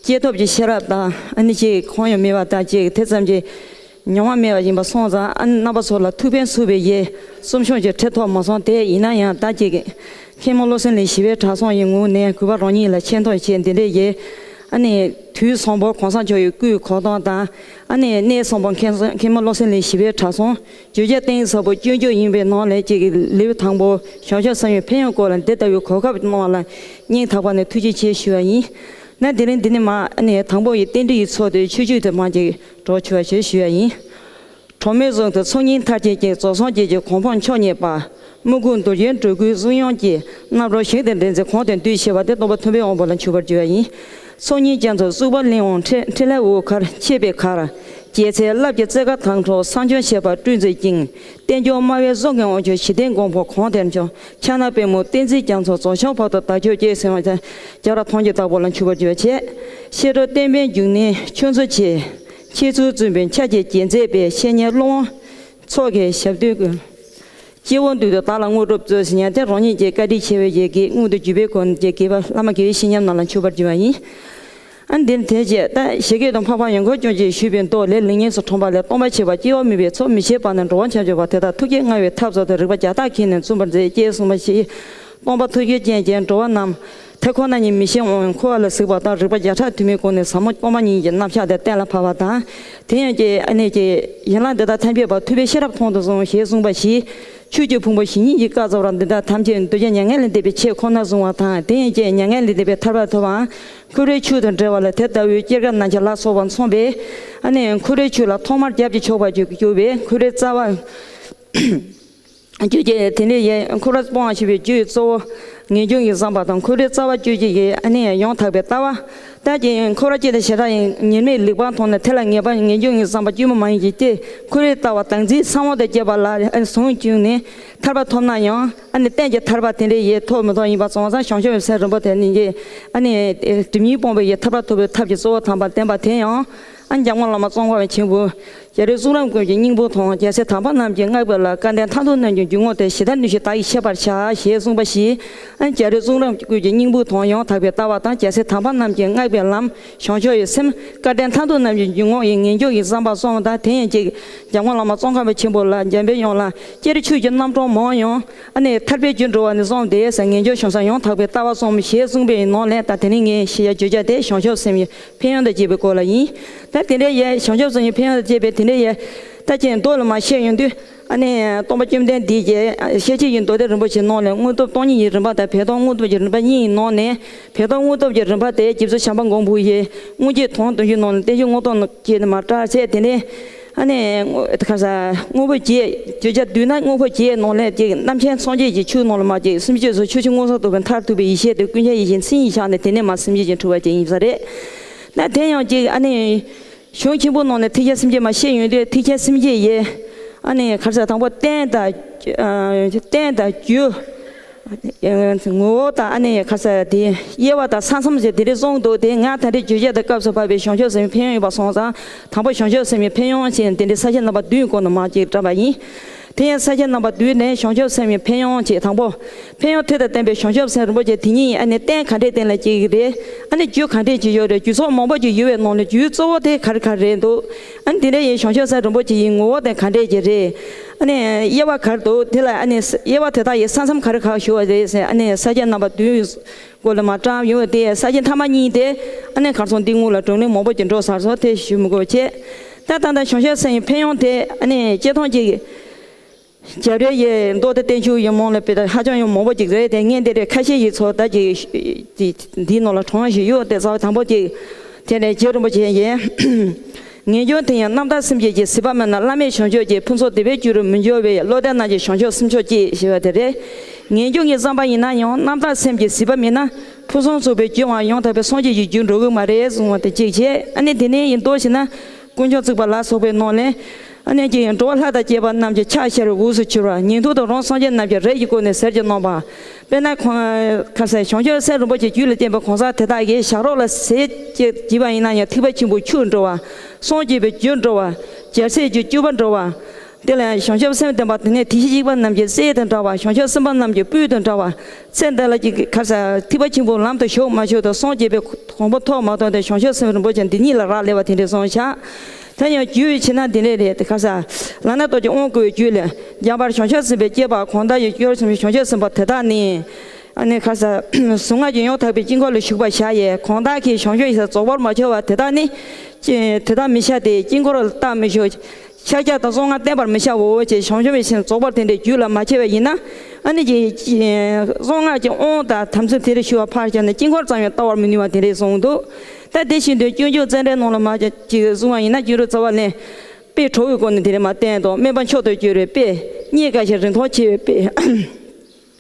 སྐྱེས་ཐོབ་ཀྱི་ཤེས་རབ་དང་ཨ་ནེ་ཅིག་ཁོམ་ཡོང་མེད་པ་དང་། ཅིག་དེ་ཙམ་གྱི་མྱོང་བ་མེད་པ་ཡིན་པ་སོང་ཙང་། ཨ་ནེ་རྣམ་པ་ཚོ་ལ་ཐུགས་ཕན་གསོས་པའི་ཡེ་བཙུན་ཆུང་གི་ཁྲིད་ཐོག་མ་སོང་། དེ་ཡིན་ན་ཡང་ད་ཅིག་མཁན་མོ་བློ་སེང་ལགས་ཞི་བའི་གྲྭ་ཚང་ཡི་ངོས་ནས་གུས་པ་རང་ཉིད་ལ་ཆེ་མཐོང་ཆེ་འདི་འདྲའི་ཡེ། ཨ་ནེ་དུས་བཟང་པོ་གོང་ས་མཆོག་གི་སྐུའི་གོ་སྟོན་དང་། ཨ་ནེ་གནས་བཟང་པོ་མཁན་མཁན་མོ་བློ་སེང་ལགས་ཞི་བའི་གྲྭ་ཚང་བརྗོད་བྱ་གཏིང་ཟབ་པོ་སྐྱོན་བརྗོད་ཡིན་པའི་ནང་ལས་ཅིག་ལེའུ་དང་པོ་བྱང་ཆུབ་སེམས་དཔའི་ཕན་ཡོན་སྐོར་ལ་འདི་ལྟ་བུའི་གོ་སྐབས་གནང་བ་ལ་སྙིང་ཐག་པ་ནས་ཐུགས་རྗེ་ཆེ་ཞུ་བ་ཡིན། ན་དེ་རིང་འདི་ནི་མ་ནི་དང་པོ་ཡི་རྟེན་འབྲེལ་ཡི་ཚོགས་དེ་ཆོས་བརྒྱུད་དུ་མ་ཅིག་འགྲོ་ཆོག་ཞེས་ཞུ་ཡ་ཡིན། གྲོགས་མོས་བཟུང་དུ་ཚོགས་གཉིས་མཐར་ཕྱིན་ཅིང་རྫོགས་སངས་རྒྱས་ཀྱི་གོ་འཕང་མཆོག་བརྙེས་པ། དམུ་དགུང་གདུལ་བྱའི་འགྲོ་ཀུན་གསུང་དབྱངས་ཀྱི། རྣམ་རོལ་ཞིང་དུ་འདྲེན་ཚེ་གོང་དུ་འདུས་ཞེས་པ་དེ་སྟོན་པ་ཐུབ་པའི་དབང་པོ་ལ་མཆོད་པར་བགྱི་བ་ཡིན། ཚོགས་གཉིས་རྒྱ་མཚོ་བཙུགས་པ་གླིང་དབང་འཕྲིན་ལས་དབུ་མཁར་ཆེ་བའི་མཁར། རྒྱལ་སྲས་རླབས་ཀྱི་རྩེ་མཁར་ཐང་འཕྲོག་ས་མཆོག་ཞེས་པ་སྤྲུལ་མཛད་ཅིང་། བསྟན་སྐྱོང་སྨྲ་བའི་གསུང་གི་དབང་ཕྱུག་ཞི་བསྟན་མགོན་པོ་གོང་དེར་འཕྱོ། ཕྱག་ན་པདྨོ་བསྟན་འཛིན་རྒྱ་མཚོ་རྫོགས་བྱང་བར་དུ་བདག་ཁྱོད་ཀྱིས་ཟེར་བ་དང་རྒྱ་གར་ཐང་གི་བདག་པོ་ལ་མཆོད་པར་བགྱི་བ་བྱས། བཤད་སྒྲུབ་བསྟན་པའི་འབྱུང་གནས་ཆོས་མཛོད་ཆེ། ཁྱེད་ཚོའི་བཙུན་པའི་ཆ་བྱད་རྒྱན་མཛེས་པའི་བཤེས་གཉེན་སློབ་དཔོན་ཚོགས་ཀྱི་ཞབས་རྡུལ་ཀུན། སྐྱེ་བོ་འདུལ་དུ་བདག་ལ་དངོས་གྲུབ་སྩོལ་ཟེར་ཡང་དེ་རང་ཉིད་ཀྱི་བཀའ་དྲིན་ཆེ་བའི་ཡི་གེ་སྔོན་དུ་བརྒྱུད་པའི་སྒོ་ནས་དགེ་བ་བླ་མ་དགེ་བའི་བཤེས་གཉེན་རྣམས་ལ་མཆོད་པར་བགྱི་བ་ཡིན། ཨ་འདིར་དེ་རྗེས་ད་ཞེ་གེ་དང་འཕགས་པ་ཡང་འཁོར་སྐྱོང་ཅེས་ཞུས་པའི་མདོ་ལས་ལེགས་ཉེས་སུ་འཁྲུངས་པ་ལས། སྟོང་པ་ཆེ་བ་སྐྱེ་བ་མེད་པའི་ཚོགས་མི་ཤེས་པ་ནི་འགྲོ་བ་འཆམ་འཆམ་པ་དེ་དག་ཐུགས་བསྐྱེད་མངའ་བའི་ཐབས་ཚོགས་དང་རིག་པ་བརྒྱ་ཕྲག་ཁྱེར་ནས་བཙུན་པར་མཛད་ཅེས་གསུངས་པ་ཞིག་སྟོང་པ་ཐུགས་རྗེ་ཅན་གྱིས་འགྲོ་བ་རྣམས་ཐེ་ཁོ་ན་ཉིད་མི་ཤེས་འོང་། འཁོར་བ་ལ་གཟིགས་པ་དང་རིག་པ་བརྒྱ་ཕྲག་དུ་མའི་སྒོ་ནས་ཟབ་མོ་སྟོང་པ་ཉིད་ཀྱི་རྣམ་གཞག་དེ་གཏན་ལ་ཕབ་པ་དང་། དེ་ཡང་ཀྱེ་ཨ་ནེ་ཀྱེ་ཡན་ལག་འདི་དག་ཐམས་ཅད་པ་ཐུབ་པའི་ཤེས་རབ་མཐོང་དུ་སོང་ཞེས་གསུངས་པ་ཞིག་ཆོས་ཀྱི་ཕུང་པོ་ཞི་གཉིས་ཀྱི་བཀའ་སྩལ་པ་འདི་དག་ཐམས་ཅད་འདུལ་བྱ་མྱ་ངན་ལས་འདས་པའི་ཆོས་ཁོ་ན་བཟུང་བ་དང་། དེ་ཡང་ཀྱེ་མྱ་ངན་ལས་འདས་པའི་ཐར་པ་ཐོབ་པའང་འཁོར་བའི་ཆུ་དང་འདྲ་བ་ལ་དེ་ལྟ་བུའི་སྐྱེ་རྒ་ན་འཆི་ལ་སོགས་པ་མཚུངས་པས། ཨ་ནེ་འཁོར་བའི་ཆུ་ལ་ཐོག་མར་རྒྱབ་ཀྱིས་ཕྱོགས་པར་གྱུར་པའི་འཁོར་བའི་རྩ་བ་བཅུ་གཅིག་དེ་འདྲ་ཡི་འཁོར་བ་སྤོང་བ་ཞེས་པའི་རྒྱུའི་གཙོ་བོ་ངེས་འབྱུང་གི་བསམ་པ་དང་། འཁོར་བའི་རྩ་བ་བཅུ་གཅིག་གི་ཨ་ནི་ཡང་དག་པའི་ལྟ་བ། ད་ཀྱི་འཁོར་བ་སྐྱེ་དང་བྱེ་བྲག་ཡི་ཉེས་དམིགས་ལེགས་སྤང་མཐོང་ནས་དེ་ལ་ངེས་པ་ངེས་འབྱུང་གི་བསམ་པ་བཅོས་མ་མ་ཡིན་གྱི་སྟེ། འཁོར་བའི་ལྟ་བ་བདག་འཛིན་ཚང་བ་དང་བཅས་པ་ལ་ཨ་ནི་ཟུང་འཇུག་ནས་ཐར་པ་ཐོབ་ན་ཡང་ཨ་ནི་གཏན་གྱི་ཐར་པ་དེ་འདྲ་ཡི་ཐོབ་མི་ཐོབ་ཡིན་པ་སོང་ཙང་། བྱང་ཆུབ་སེམས་རིན་པོ་ཆེ་ནི་ཨ་ནི་སྒྲིབ་གཉིས་སྤོང་བའི་ཡི་ཐར་པ་ཐོབ་པའི་ཐབས་ཀྱི་གཙོ་བོ་དམ་པ་བསྟན་པ་དེ་ཡང་། ཨ་འཇམ་མགོན་བླ་མ་ཙོང་ཁ་པ་ཆེན་པོས་རྒྱ་རས་གསུང་རབ་ཀུན་གྱི་སྙིང་པོ་དང་། རྒྱལ་སྲས་དམ་པ་རྣམས་ཀྱི་བསྔགས་པ་ལ། སྐལ་ལྡན་མཐར་ཐུག་རྣམས་ཀྱི་འཇུག་ངོགས་ཏེ། ཇི་ལྟར་ནུས་ཤེས་བདག་གིས་ཤེས་པར་བྱ། ཞེས་གསུངས་པ་ཞིག་ཨ་རྒྱ་རས་གསུང་རབ་ཀུན་གྱི་སྙིང་པོ་དང་། ཡང་དག་པའི་ལྟ་བ་དང་། རྒྱལ་སྲས་དམ་པ་རྣམས་ཀྱི་བསྔགས་པའི་ལམ། བྱང་ཆུབ་ཀྱི་སེམས། སྐལ་ལྡན་མཐར་ཐུག་རྣམས་ཀྱི་འཇུག་ངོགས་ཡི་ངེས་འབྱུང་གི་བསམ་པ་སོང་བ་དང་། དེ་ཡང་གཅིག་འཇམ་མགོན་བླ་མ་ཙོང་ཁ་པ་ཆེན་པོ་ལ་འཇམ་དཔལ་དབྱངས་ལ། སྤྱིར་ཆོས་ཀྱི་རྣམ་གྲངས་མང་ཡང་། ཨ་ནི་ཐར་པའི་རྒྱུར་འགྲོ་བ་ནི་གསུམ་སྟེ། ངེས་འབྱུང་བྱང་སེམས་ཡང་དག་པའི་ལྟ་བ་གསུམ་ཞེས་གསུངས་པའི་ནང་ལས། ད་དེ་ནི་ངས་ཞུ་ཡ་བརྗོད་བྱ་དེ་བྱང་ཆུབ་སེམས་ཀྱི་ཕན་ཡོན་དང་བཅས་པའི་སྐོར་ལ་ཡིན། ད་དེ་འདྲའི་ཡ་བྱང་ཆུབ་སེམས་ཀྱི་ཕན་ཡོན་དང་བཅས་པའི་དེ་འདྲའི་ཡ་ད་ཅི་མདོ་ལ་མ་བཤད་ཡོང་དུས། ཨ་ནི་སྟོན་པ་བཅོམ་ལྡན་འདས་ཀྱིས་ཤེར་ཕྱིན་གྱི་མདོ་སྡེ་རིན་པོ་ཆེའི་ནང་ལས་དངོས་སྟོབས་སྟོང་ཉིད་ཀྱི་རིམ་པ་དང་། བོད་དོན་དངོས་སྟོབས་ཀྱི་རིམ་པ་གཉིས་ཀྱི་ནང་ནས། བོད་དོན་དངོས་སྟོབས་ཀྱི་རིམ་པ་དེ་རྗེ་བཙུན་བྱམས་པ་མགོན་པོ་ཡིས་དངོས་བརྒྱད་དོན་བདུན་ཅུའི་ནང་ལ་བསྟན་བཅོས་དངོས་སྟོབས་ཀྱི་མ་བཀྲལ་ཚེ། དེ་ནས་ཨ་ནི་ཁ་ས་དངོས་པོ་བརྒྱད། བརྗོད་བྱ་བསྡུས་ན་དངོས་པོ་བརྒྱད་ནང་ལས་ཀྱི་རྣམ་མཁྱེན་སངས་རྒྱས་ཀྱི་ཆོས་ནང་ལ་མ་ཅིག་སེམས་ཅན་ཚོ་ཆོས་ཀྱི་མངོན་སུམ་རྟོགས་པའི་མཐར་ཐུག་པའི་ཡེ་ཤེས་དེ་ཀུན་ཁྱབ་ཡེ་ཤེས་མཚན་ཉིད་ཆགས་ནས། དེ་ནས་མ་སེམས་ཅན་གྱི་འཁྲུལ་བ་ཅན་ཡིན་ས་རེད། ད་དེ་ཡང་ཅིག་ཨ་ནི་གཞུང་ཆེན་པོ་ནང་ནས་ཐེག་ཆེན་སེམས་བསྐྱེད་མ་བཤད་ཡོང་དུས། ཐེག་ཆེན་སེམས་བསྐྱེད་ཡི་ཨ་ནི་ཁ་ས་དང་པོ་རྟེན་དང་རྟེན་དང་རྒྱུ། ངོ་བོ་དང་ཨ་ནི་ཁ་ས་དེ་དབྱེ་བ་དང་ས་མཚམས་ཟེར་དེ་རིགས་གསུངས་འདུག་དེ་ང་ད་རེས་བརྗོད་བྱ་དང་སྐབས་སུ་བབས་པའི་བྱང་ཆུབ་སེམས་ཕན་ཡོན་ཡིན་པ་སོང་ཙང་། དང་པོ་བྱང་ཆུབ་སེམས་ཀྱི་ཕན་ཡོན་ཞེས་དེ་འདྲའི་ས་བཅད་རྣམ་པ་བདུན་སྐོར་ནས་མ་ཅིག་བཀྲལ་བ་ཡིན། དེ་ཡང་ས་བཅད་རྣམ་པ་བདུན་ནས་བྱང་ཆུབ་སེམས་ཀྱི་ཕན་ཡོན་ཅེས། དང་པོ། ཕན་ཡོན་ཐོས་དང་ལྡན་པའི་བྱང་ཆུབ་སེམས་རིན་པོ་ཆེ་དེ་ཉིད་ཨ་ནི་རྟེན་ག་འདྲས་རྟེན་ལ་སྐྱེ་གི་རེད། ཨ་ནི་རྒྱུ་ག་འདྲས་ཅིག་ཡོད་རེད། རྒྱུ་ཚོགས་མང་པོ་ཅིག་ཡོད་པའི་ནང་ནས་རྒྱུའི་གཙོ་བོ་དེ་ག་རེ་ག་རེ་རེད་འདུག་ཨ་ནི་དེ་འདྲ་ཡིན་བྱང་ཆུབ་སེམས་རིན་པོ་ཆེ་ཡི་ངོ་བོ་དེ་ག་འདྲས་ཅིག་རེད། ཨ་ནི་དབྱེ་བ་ག་རེ་འདུག་དེ་ལ་ཨ་ནི་དབྱེ་བ་དེ་དག་ཡི་ས་མཚམས་ག་རེ་ག་ཞུ་བ་རེད་ཟེར། ཨ་ནི་ས་བཅད་རྣམ་པ་བདུན་སྐོར་ལ་མ་བཀྲལ་ཡོང་བ་དེ། ས་བཅད་མཐའ་མ་གཉིས་དེ་ཨ་ནི་གར་སོང་འདི་སྔོན་ལ་བགྲོ་གླེང་མང་པོ་ཅིག་འགྲོ་ཚར་སོང་། དེ་ཞུ་མི་དགོས་བྱས། ད་ད་ལྟ་བྱང་ཆུབ་སེམས་ཡི་ཕན་ཡོན་དེ་ཨ་ནི་སྤྱིར་བཏང་གི་རྒྱ་རས་ཡི་མདོ་སྡེ་བསྟན་བཅོས་ཡི་མང་ལ་དཔེ་ད་ཧ་ཅང་ཡང་མང་པོ་ཅིག་རེད། དེ་ངས་འདི་རེ་ཁ་ཤས་ཡི་ཚོ་ད་ཅིག་འདིའི་ནང་ལ་དྲངས་ཞིག་ཡོད་དེ། རྩ་བ་དང་པོ་ཅིག་དེ་ནས་རྗེ་རིན་པོ་ཆེ་ཡིས། ངེས་འབྱུང་དེ་ཡང་རྣམ་དག་སེམས་བསྐྱེད་ཀྱི་ཟད་པ་མེད་ན། བླ་མེད་བྱང་ཆུབ་ཀྱི་ཕུན་སུམ་བདེ་བའི་རྒྱུ་རུ་མི་འགྱུར་བས། བློ་ལྡན་རྣམས་ཀྱི་བྱང་ཆུབ་སེམས་མཆོག་སྐྱེ། ཞེས་པ་དེ་རེད། ངེས་འབྱུང་གི་བསམ་པ་ཡིན་ན་ཡང་རྣམ་དག་སེམས་ཀྱི་ཟད་པ་མེད་ན། ཕུན་སུམ་ཚོགས་པའི་རྒྱུ་འམ་ཡང་དག་པའི་སངས་རྒྱས་ཀྱི་རྒྱུར་འགྲོ་གི་མ་རེད་གསུངས་པ་དེ་གཅིག་བྱས། ཨ་ནི་དེ་ནས་ཡིན་མདོ་ཞིག་ན། དཀོན་མཆོག་བརྩེགས་པ་ལ་སོགས་པའི་ནང་ལས། ཨ་ནི་ཀྱེ་འགྲོ་བ་ལྷ་དང་བཅས་པ་རྣམས་ཀྱི་ཕྱག་ཞར་འོད་སུ་འཕྲོས་པ། ཉན་ཐོས་དང་རང་སངས་རྒྱས་རྣམས་ཀྱི་རས་ཀྱི་སྒོ་ནས་ཟེར་གྱིས་གནང་བ། དཔེར་ན་ཁོང་ཁ་སང་བྱང་ཆུབ་སེམས་རིན་པོ་ཆེ་རྒྱུད་ལ་བསྟན་པའི་གང་ཟག་དེ་དག་གིས་ཞག་རོགས་ལ་ཟས་ཅིག་བགྱིས་པ་ཡིན་ན་ཡང་ཐེག་པ་ཆེན་པོའི་ཆོས་འགྲོ་བ། སངས་རྒྱས་པའི་རྒྱུར་འགྲོ་བ། རྒྱལ་སྲས་ཀྱི་སྤྱོད་པ་འགྲོ་བ། དེ་ལ་བྱང་ཆུབ་སེམས་ལྡན་པ་དེ་ནས་དེ་བཞིན་གཤེགས་པ་རྣམས་ཀྱི་སྲས་དང་འདྲ་བ། བྱང་ཆུབ་སེམས་དཔའ་རྣམས་ཀྱི་སྤོས་དང་འདྲ་བ། ཚེ་འདི་ལ་ཀྱི་ཁ་སང་ཐེག་པ་ཆེན་པོའི་ལམ་དུ་ཞུགས་མ་ཞུགས་དང་། སངས་རྒྱས་པའི་གོ་འཕང་ཐོབ་མ་ཐོབ་དེ་བྱང་ཆུབ་སེམས་རིན་པོ་ཆེ་འདི་ཉིད་ལ་རག་ལས་པ་དེ་འདྲའི་བསམ་བྱ། ད་ཡང་རྒྱུད་ཆེ་ན་འདི་འདྲ་རེད་དེ། ཁ་སང་ལག་ན་རྡོ་རྗེ་དབང་བསྐུར་བའི་རྒྱུད་ལས། འཇམ་དཔལ་བྱང་ཆུབ་སེམས་དཔའི་སྤྱོད་པ་གང་དག་ཡོད་སྐྱོར་སེམས་བྱང་ཆུབ་སེམས་དཔའ་དེ་དག་ནི། ཨ་ནི་ཁ་སང་གཟུངས་སྔགས་ཀྱི་ཡང་དག་པའི་དཀྱིལ་འཁོར་ལ་ཞུགས་པར་བྱ་ཡི། གང་དག་གིས་བྱང་ཆུབ་ཡེ་ཤེས་རྫོགས་པར་མ་ཤར་བ་དེ་དག་ནི། དེ་དག་མི་ཤར་ཏེ་དཀྱིལ་འཁོར་ལ་རྟག་མི་ཞུགས། ཕྱག་རྒྱ་དང་གསང་སྔགས་བསྟན་པར་མི་བྱའོ་ཞེས་བྱང་ཆུབ་མའི་ཞིང་རྫོགས་པར་དེ་འདྲའི་རྒྱུད་ལ་མ་ཁྱེར་བ་ཡིན་ན། ཨ་ནི་ཀྱི་གསང་སྔགས་ཀྱི་དབང་དང་དམ་ཚིག་དེ་རུ་ཞུ་བ་ཕར་བཞག་ནས་དཀྱིལ་འཁོར་ཙམ་ཡང་བལྟ་བར་མི་ནུས་པ་དེ་འདྲ་གསུངས་འདུག་ད་དེ་བཞིན་དུ་སྤྱོད་འཇུག་ཙནྡྲའི་ནང་ལ་མ་ཅིག་གསུངས་པ་ཡིན་ན། སྤྱོད་འཇུག་རྩ་བ་ལས་དཔེ་གྲོགས་ཀྱི་སྒོ་ནས་དེ་རེ་མ་བསྟན་དང་། སྨོན་པ་མཆོག་ཏུ་གྱུར་པའི་དཔེ། རྙེད་དཀའ་ཞིང་རིན་ཐང་ཆེ་བའི་དཔེ།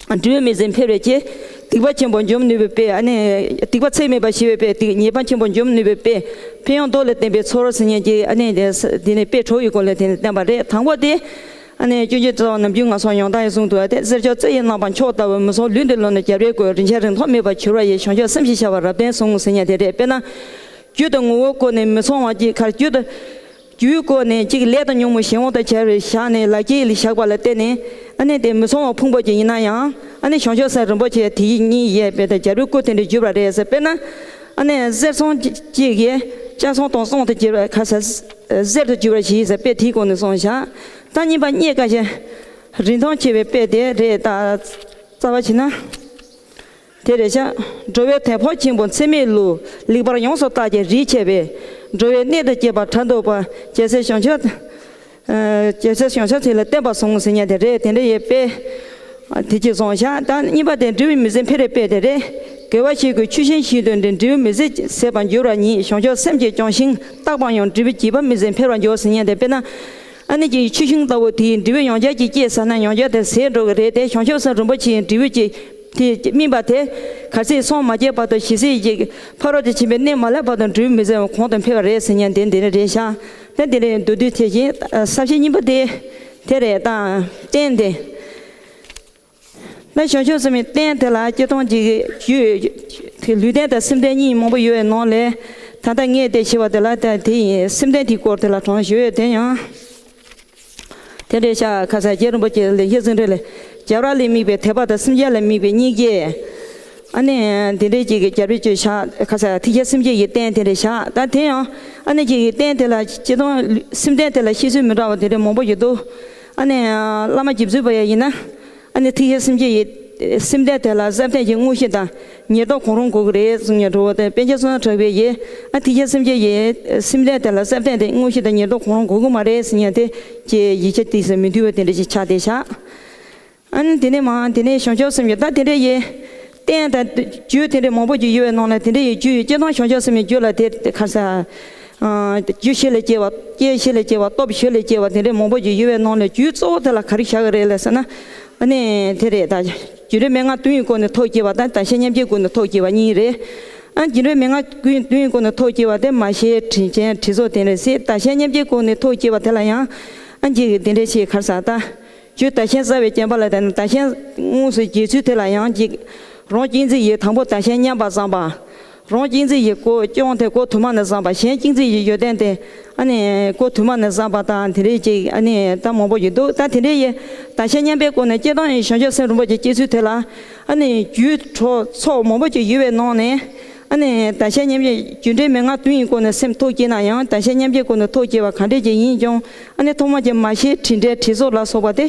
འབྲས་བུ་མི་ཟད་འཕེལ་བའི་ཕྱིར། སྡིག་པ་ཆེན་པོ་འཇོམས་ནུས་པའི་དཔེ། ཨ་ནི་སྡིག་པ་ཚད་མེད་པ་ཞི་བའི་དཔེ། སྡིག་ཉེས་པ་ཆེན་པོ་འཇོམས་ནུས་པའི་དཔེ། ཕན་ཡོན་མདོ་ལས་བསྟན་པའི་ཚོར་ཟེར་མཁན་གྱི། ཨ་ནི་དེ་ནི་དཔེ་གྲོགས་ཀྱི་སྒོ་ལས་དེ་ནི་བསྟན་པ་རེད། དང་པོ་དེ། ཨ་ནི་སྤྱོད་འཇུག་རྩ་བ་ནམ་རྒྱུན་ངན་སོང་ཡང་དག་ཡིན་གསུངས་འདུག་པ་དེ། གསེར་མཆོག་རྩི་ཡི་རྣམ་པ་མཆོག་ལྟ་བུ། མུན་སེལ་ལུས་འདི་ལོ་ནས་རྒྱལ་བའི་སྐུ། རིན་ཆེན་རིན་ཐང་མེད་པར་གྱུར་པ་ཡི། བྱང་ཆུབ་སེམས་ཞེས་བྱ་བ་རབ་བརྟན་གསུངས་ཟེར་མཁན་དེ་རེད། དཔེར་ན། རྒྱུ་དང་ངོ་བོའི་སྒོ་ནས་མི་མཚུངས་པ་གཅིག་ཁར། རྒྱུ་དང་། རྒྱུའི་སྒོ་ནས་གཅིག་ལས་དང་ཉོན་མོངས་གཞན་དབང་དུ་སྦྱར་བའི་བཞག་ནས་ལག་ཁྱེར་ལ་བཞག་པ་ལ་བརྟེན་ནས། ཨ་ནི་དེ་མི་མཚུངས་པ་ཕུང་པོ་གཅིག་ཡིན་ན་ཡང་། ཨ་ནི་བྱང་ཆུབ་སེམས་རིན་པོ་ཆེ་དེ་ཉིད་ཡིན་པས། རྒྱལ་བའི་སྐུ་དེ་འདྲ་གྱུར་པ་རེད་ཟེར། དཔེར་ན། ཨ་ནི་གསེར་སྲང་གཅིག་གིས་ལྕགས་སྲང་དང་སྲང་དུ་གྱུར་པ་ཁ་ཟེར། གསེར་དུ་གྱུར་པ་ཞིག་ཟེར། དཔེ་དེའི་སྒོ་ནས་གསུངས་བཞག་ད་གཉིས་པ་རྙེད་དཀའ་ཞིང་རིན་ཐང་ཆེ་བའི་དཔེ་དེ་རེད། ད་རྩ་བ་བྱས་ན། དེ་རེད་ཤག་འགྲོ་བའི་དལ་འཕོར་ཆེན་པོ་འཚེ་མེད་ལུགས། ལེགས་པར་ཡོངས་སུ་བརྟགས་ཀྱང་རིགས་ཆད་པས། འགྲོ་བའི་གནས་དང་བཅས་པ་ཕྲག་དོག་པ། རྒྱལ་སྲས་བྱང་ཆུབ། ཨ། རྒྱལ་སྲས་བྱང་ཆུབ་ཚེ་ལ་བསྟན་པ་བཟུང་ཟེར་མཁན་དེ་རེད། དེ་འདྲ་ཡོད་པས། ཨ། དེ་གཅིག་གསུངས་ཤག་ད་གཉིས་པ་དེ་འབྲས་བུ་མི་ཟད་འཕེལ་བའི་དཔེ་དེ་རེད། དགེ་བ་བྱེད་དགོས་ཆུ་ཤིང་བཞིན་དུ་འབྲི། འབྲས་བུ་མི་ཟད་ཟད་པར་འགྱུར་བ་ཉིད། བྱང་ཆུབ་སེམས་ཀྱིས་སྐྱོང་ཞིང་བརྟགས་པ་ཡང་། འབྲས་བུ་རྒྱས་པ་མི་ཟད་འཕེལ་བར་འགྱུར་ཟེར་མཁན་དེ། དཔེར་ན། ཨ་ནི་ཀྱི་ཆུ་ཤིང་ལྟ་བུ་དེའི་འབྲས་བུ་ཡང་བསྐྱར་གྱིས་སྐྱེས་ཟེར་ན་ཡང་བསྐྱར་དེ་ཟད་འགྲོ་གི་རེད་དེ། བྱང་ཆུབ་སེམས་རིན་པོ་ཆེའི་འབྲས་བུ་གཅིག་དེ་སྨིན་པ་དེ། གལ་སྲིད་སངས་མ་རྒྱས་བར་དུ་ཞི་བསིལ་གྱི་ཕ་རོལ་ཏུ་ཕྱིན་པའི་གནས་མ་ལྷག་བར་དུ་འབྲས་བུ་མི་ཟད་པ་གོང་དུ་འཕེལ་བ་རེད་ཟེར་མཁན་དེ་འདི་རེད་ཤག་ད་འདི་རེད། མདོར་བསྡུས་དེ་བཞིན་ས་བཅད་གཉིས་པ་དེ་དེ་རེད། ད་རྟེན་དེ། ད་བྱང་ཆུབ་སེམས་དཔའི་རྟེན་དེ་ལ་སྤྱིར་བཏང་གི་རྒྱུད་ལུས་རྟེན་དང་སེམས་རྟེན་གཉིས་མང་པོ་ཡོད་པའི་ནང་ལས། ད་ལྟ་ངས་དེ་ཞུས་པ་དེ་ལ་ད་དེ་ཡིན། སེམས་རྟེན་དེའི་སྐོར་དེ་ལ་དྲངས་ཞུས་ཡོད། དེ་ཡང་། དེ་འདྲའི་ཤག་ཁ་སང་རྗེ་རིན་པོ་ཆེ་ལེགས་བཤད་ཟུང་འབྲེལ་ལས། རྒྱབ་ར་ལས་དམིགས་པའི་དད་པ་དང་སེམས་ཅན་ལ་དམིགས་པའི་སྙིང་རྗེ། ཨ་ནི་དེ་འདྲའི་ཅིག་གི་རྒྱབ་རི་བཅུ་ཤག་ཁ་སང་ཐེག་ཆེན་སེམས་བསྐྱེད་ཀྱི་རྟེན་དེ་འདྲ་ཤག་ད་དེ་ཡང་ཨ་ནི་ཅིག་གི་རྟེན་དེ་ལ་སྤྱིར་བཏང་སེམས་རྟེན་དེ་ལ་བཤད་ཚུལ་མི་འདྲ་བ་དེ་འདྲ་མང་པོ་ཡོད་འདུག་ཨ་ནི་བླ་མ་རྗེ་བཙུན་པ་ཡ་ཡིན་ན། ཨ་ནི་ཐེག་ཆེན་སེམས་བསྐྱེད་ཀྱི་སེམས་རྟེན་དེ་ལ་གསལ་བརྟན་གྱི་དངོས་གཞི་དང་ཉེར་བསྡོགས་གང་རུང་དགོས་ཀྱི་རེད་གསུང་མཁན་འདྲ་བོ་དང་། པཎ་ཆེན་བསོད་ནམས་གྲགས་པས་ཡིན་ན། ཐེག་ཆེན་སེམས་བསྐྱེད་ཀྱི་སེམས་རྟེན་དེ་ལ་གསལ་བརྟན་དེ་དངོས་གཞི་དང་ཉེར་བསྡོགས་གང་རུང་དགོས་ཀྱི་མ་རེད་ཟེར་མཁན་དེ་ཅིག་ཡིག་ཆ་དེ་ཟེར་མི་འདུས་པ་དེ་འདྲ་ཞིག་ཆགས་བསྡད་ཤག་ཨ་ནི་དེ་ནས་མ་དེ་ནས་བྱང་ཆུབ་སེམས་ཀྱི་ད་དེ་འདྲ་ཡི་རྟེན་དང་རྒྱུད་དེ་འདྲ་མང་པོ་ཅིག་ཡོད་པའི་ནང་ལ། དེ་འདྲ་ཡི་རྒྱུད་ཡི་སྤྱིར་བཏང་བྱང་ཆུབ་སེམས་ཀྱི་རྒྱུད་ལ་དེ་ཁ་སང་། རྒྱུ་བཞི་ལས་སྐྱེ་བ། རྐྱེན་བཞི་ལས་སྐྱེ་བ། སྟོབས་བཞི་ལས་སྐྱེ་བ་དེ་འདྲ་མང་པོ་ཅིག་ཡོད་པའི་ནང་ལས་རྒྱུད་གཙོ་བོ་དེ་ལ་ག་རེ་བཞག་གི་རེད་ལབ་ཟེར་ན། ཨ་ནི་དེ་རེད། ད་རྒྱུ་འབྲས་མན་ངག་བདུན་ཡི་སྒོ་ནས་ཐོབ་སྐྱེ་བ་དང་བདག་གཞན་མཉམ་བརྗེའི་སྒོ་ནས་ཐོབ་སྐྱེ་བ་གཉིས་རེད། ཨ། རྒྱུ་འབྲས་མན་ངག་བདུན་ཡི་སྒོ་ནས་ཐོབ་སྐྱེ་བ་དེ་མ་ཤེས་དྲིན་ཅན་དྲིན་གཟོ་དེ་འདྲ་ཟེར། བདག་གཞན་མཉམ་བརྗེའི་སྒོ་ནས་ཐོབ་སྐྱེ་བ་དེ་ལ་ཡང་། ཨ། ཅིག་དེ་འདྲ་ཞིག་ཁར་ས་ད། རྒྱུ་བདག་གཞན་བཟའ་བའི་བྱམས་པ་ལ་བརྟེན་ནས་བདག་གཞན་དངོས་སུ་བརྗེ་ཚུལ་དེ་ལ་ཡང་ཅིག་རང་གཅེས་འཛིན་གྱིས་དང་པོ་བདག་གཞན་མཉམ་པར་བསམ་པ། རང་གཅེས་འཛིན་གྱིས་སྒོ་སྐྱོང་དེ་སྒོ་དུ་མ་ནས་བསམ་པ། གཞན་གཅེས་འཛིན་གྱི་ཡོན་ཏན་དེ། ཨ་ནི་སྒོ་དུ་མ་ནས་བསམ་པ་དང་དེ་འདྲའི་ཅིག་ཨ་ནི་ད་མང་པོ་ཞིག་འདུག་ད་དེ་འདྲའི་ཡི་བདག་གཞན་མཉམ་པའི་སྒོ་ནས་སྤྱིར་བཏང་ཡི་བྱང་ཆུབ་སེམས་རིན་པོ་ཆེ་སྐྱེ་ཚུལ་དེ་ལ། ཨ་ནི་རྒྱུད་གྲོགས་ཚོགས་མང་པོ་ཅིག་ཡོད་པའི་ནང་ནས། ཨ་ནི་བདག་གཞན་མཉམ་པའི་རྒྱུ་འབྲས་མན་ངག་བདུན་ཡི་སྒོ་ནས་སེམས་ཐོབ་སྐྱེ་ན་ཡང་། བདག་གཞན་མཉམ་པའི་སྒོ་ནས་ཐོབ་སྐྱེ་བ་ག་འདྲས་ཅིག་ཡིན་ཀྱང་། ཨ་ནི་ཐོག་མ་གྱི་མ་ཤེས་དྲིན་དྲན་དྲིན་གཟོ་ལ་སོགས་པ་དེ་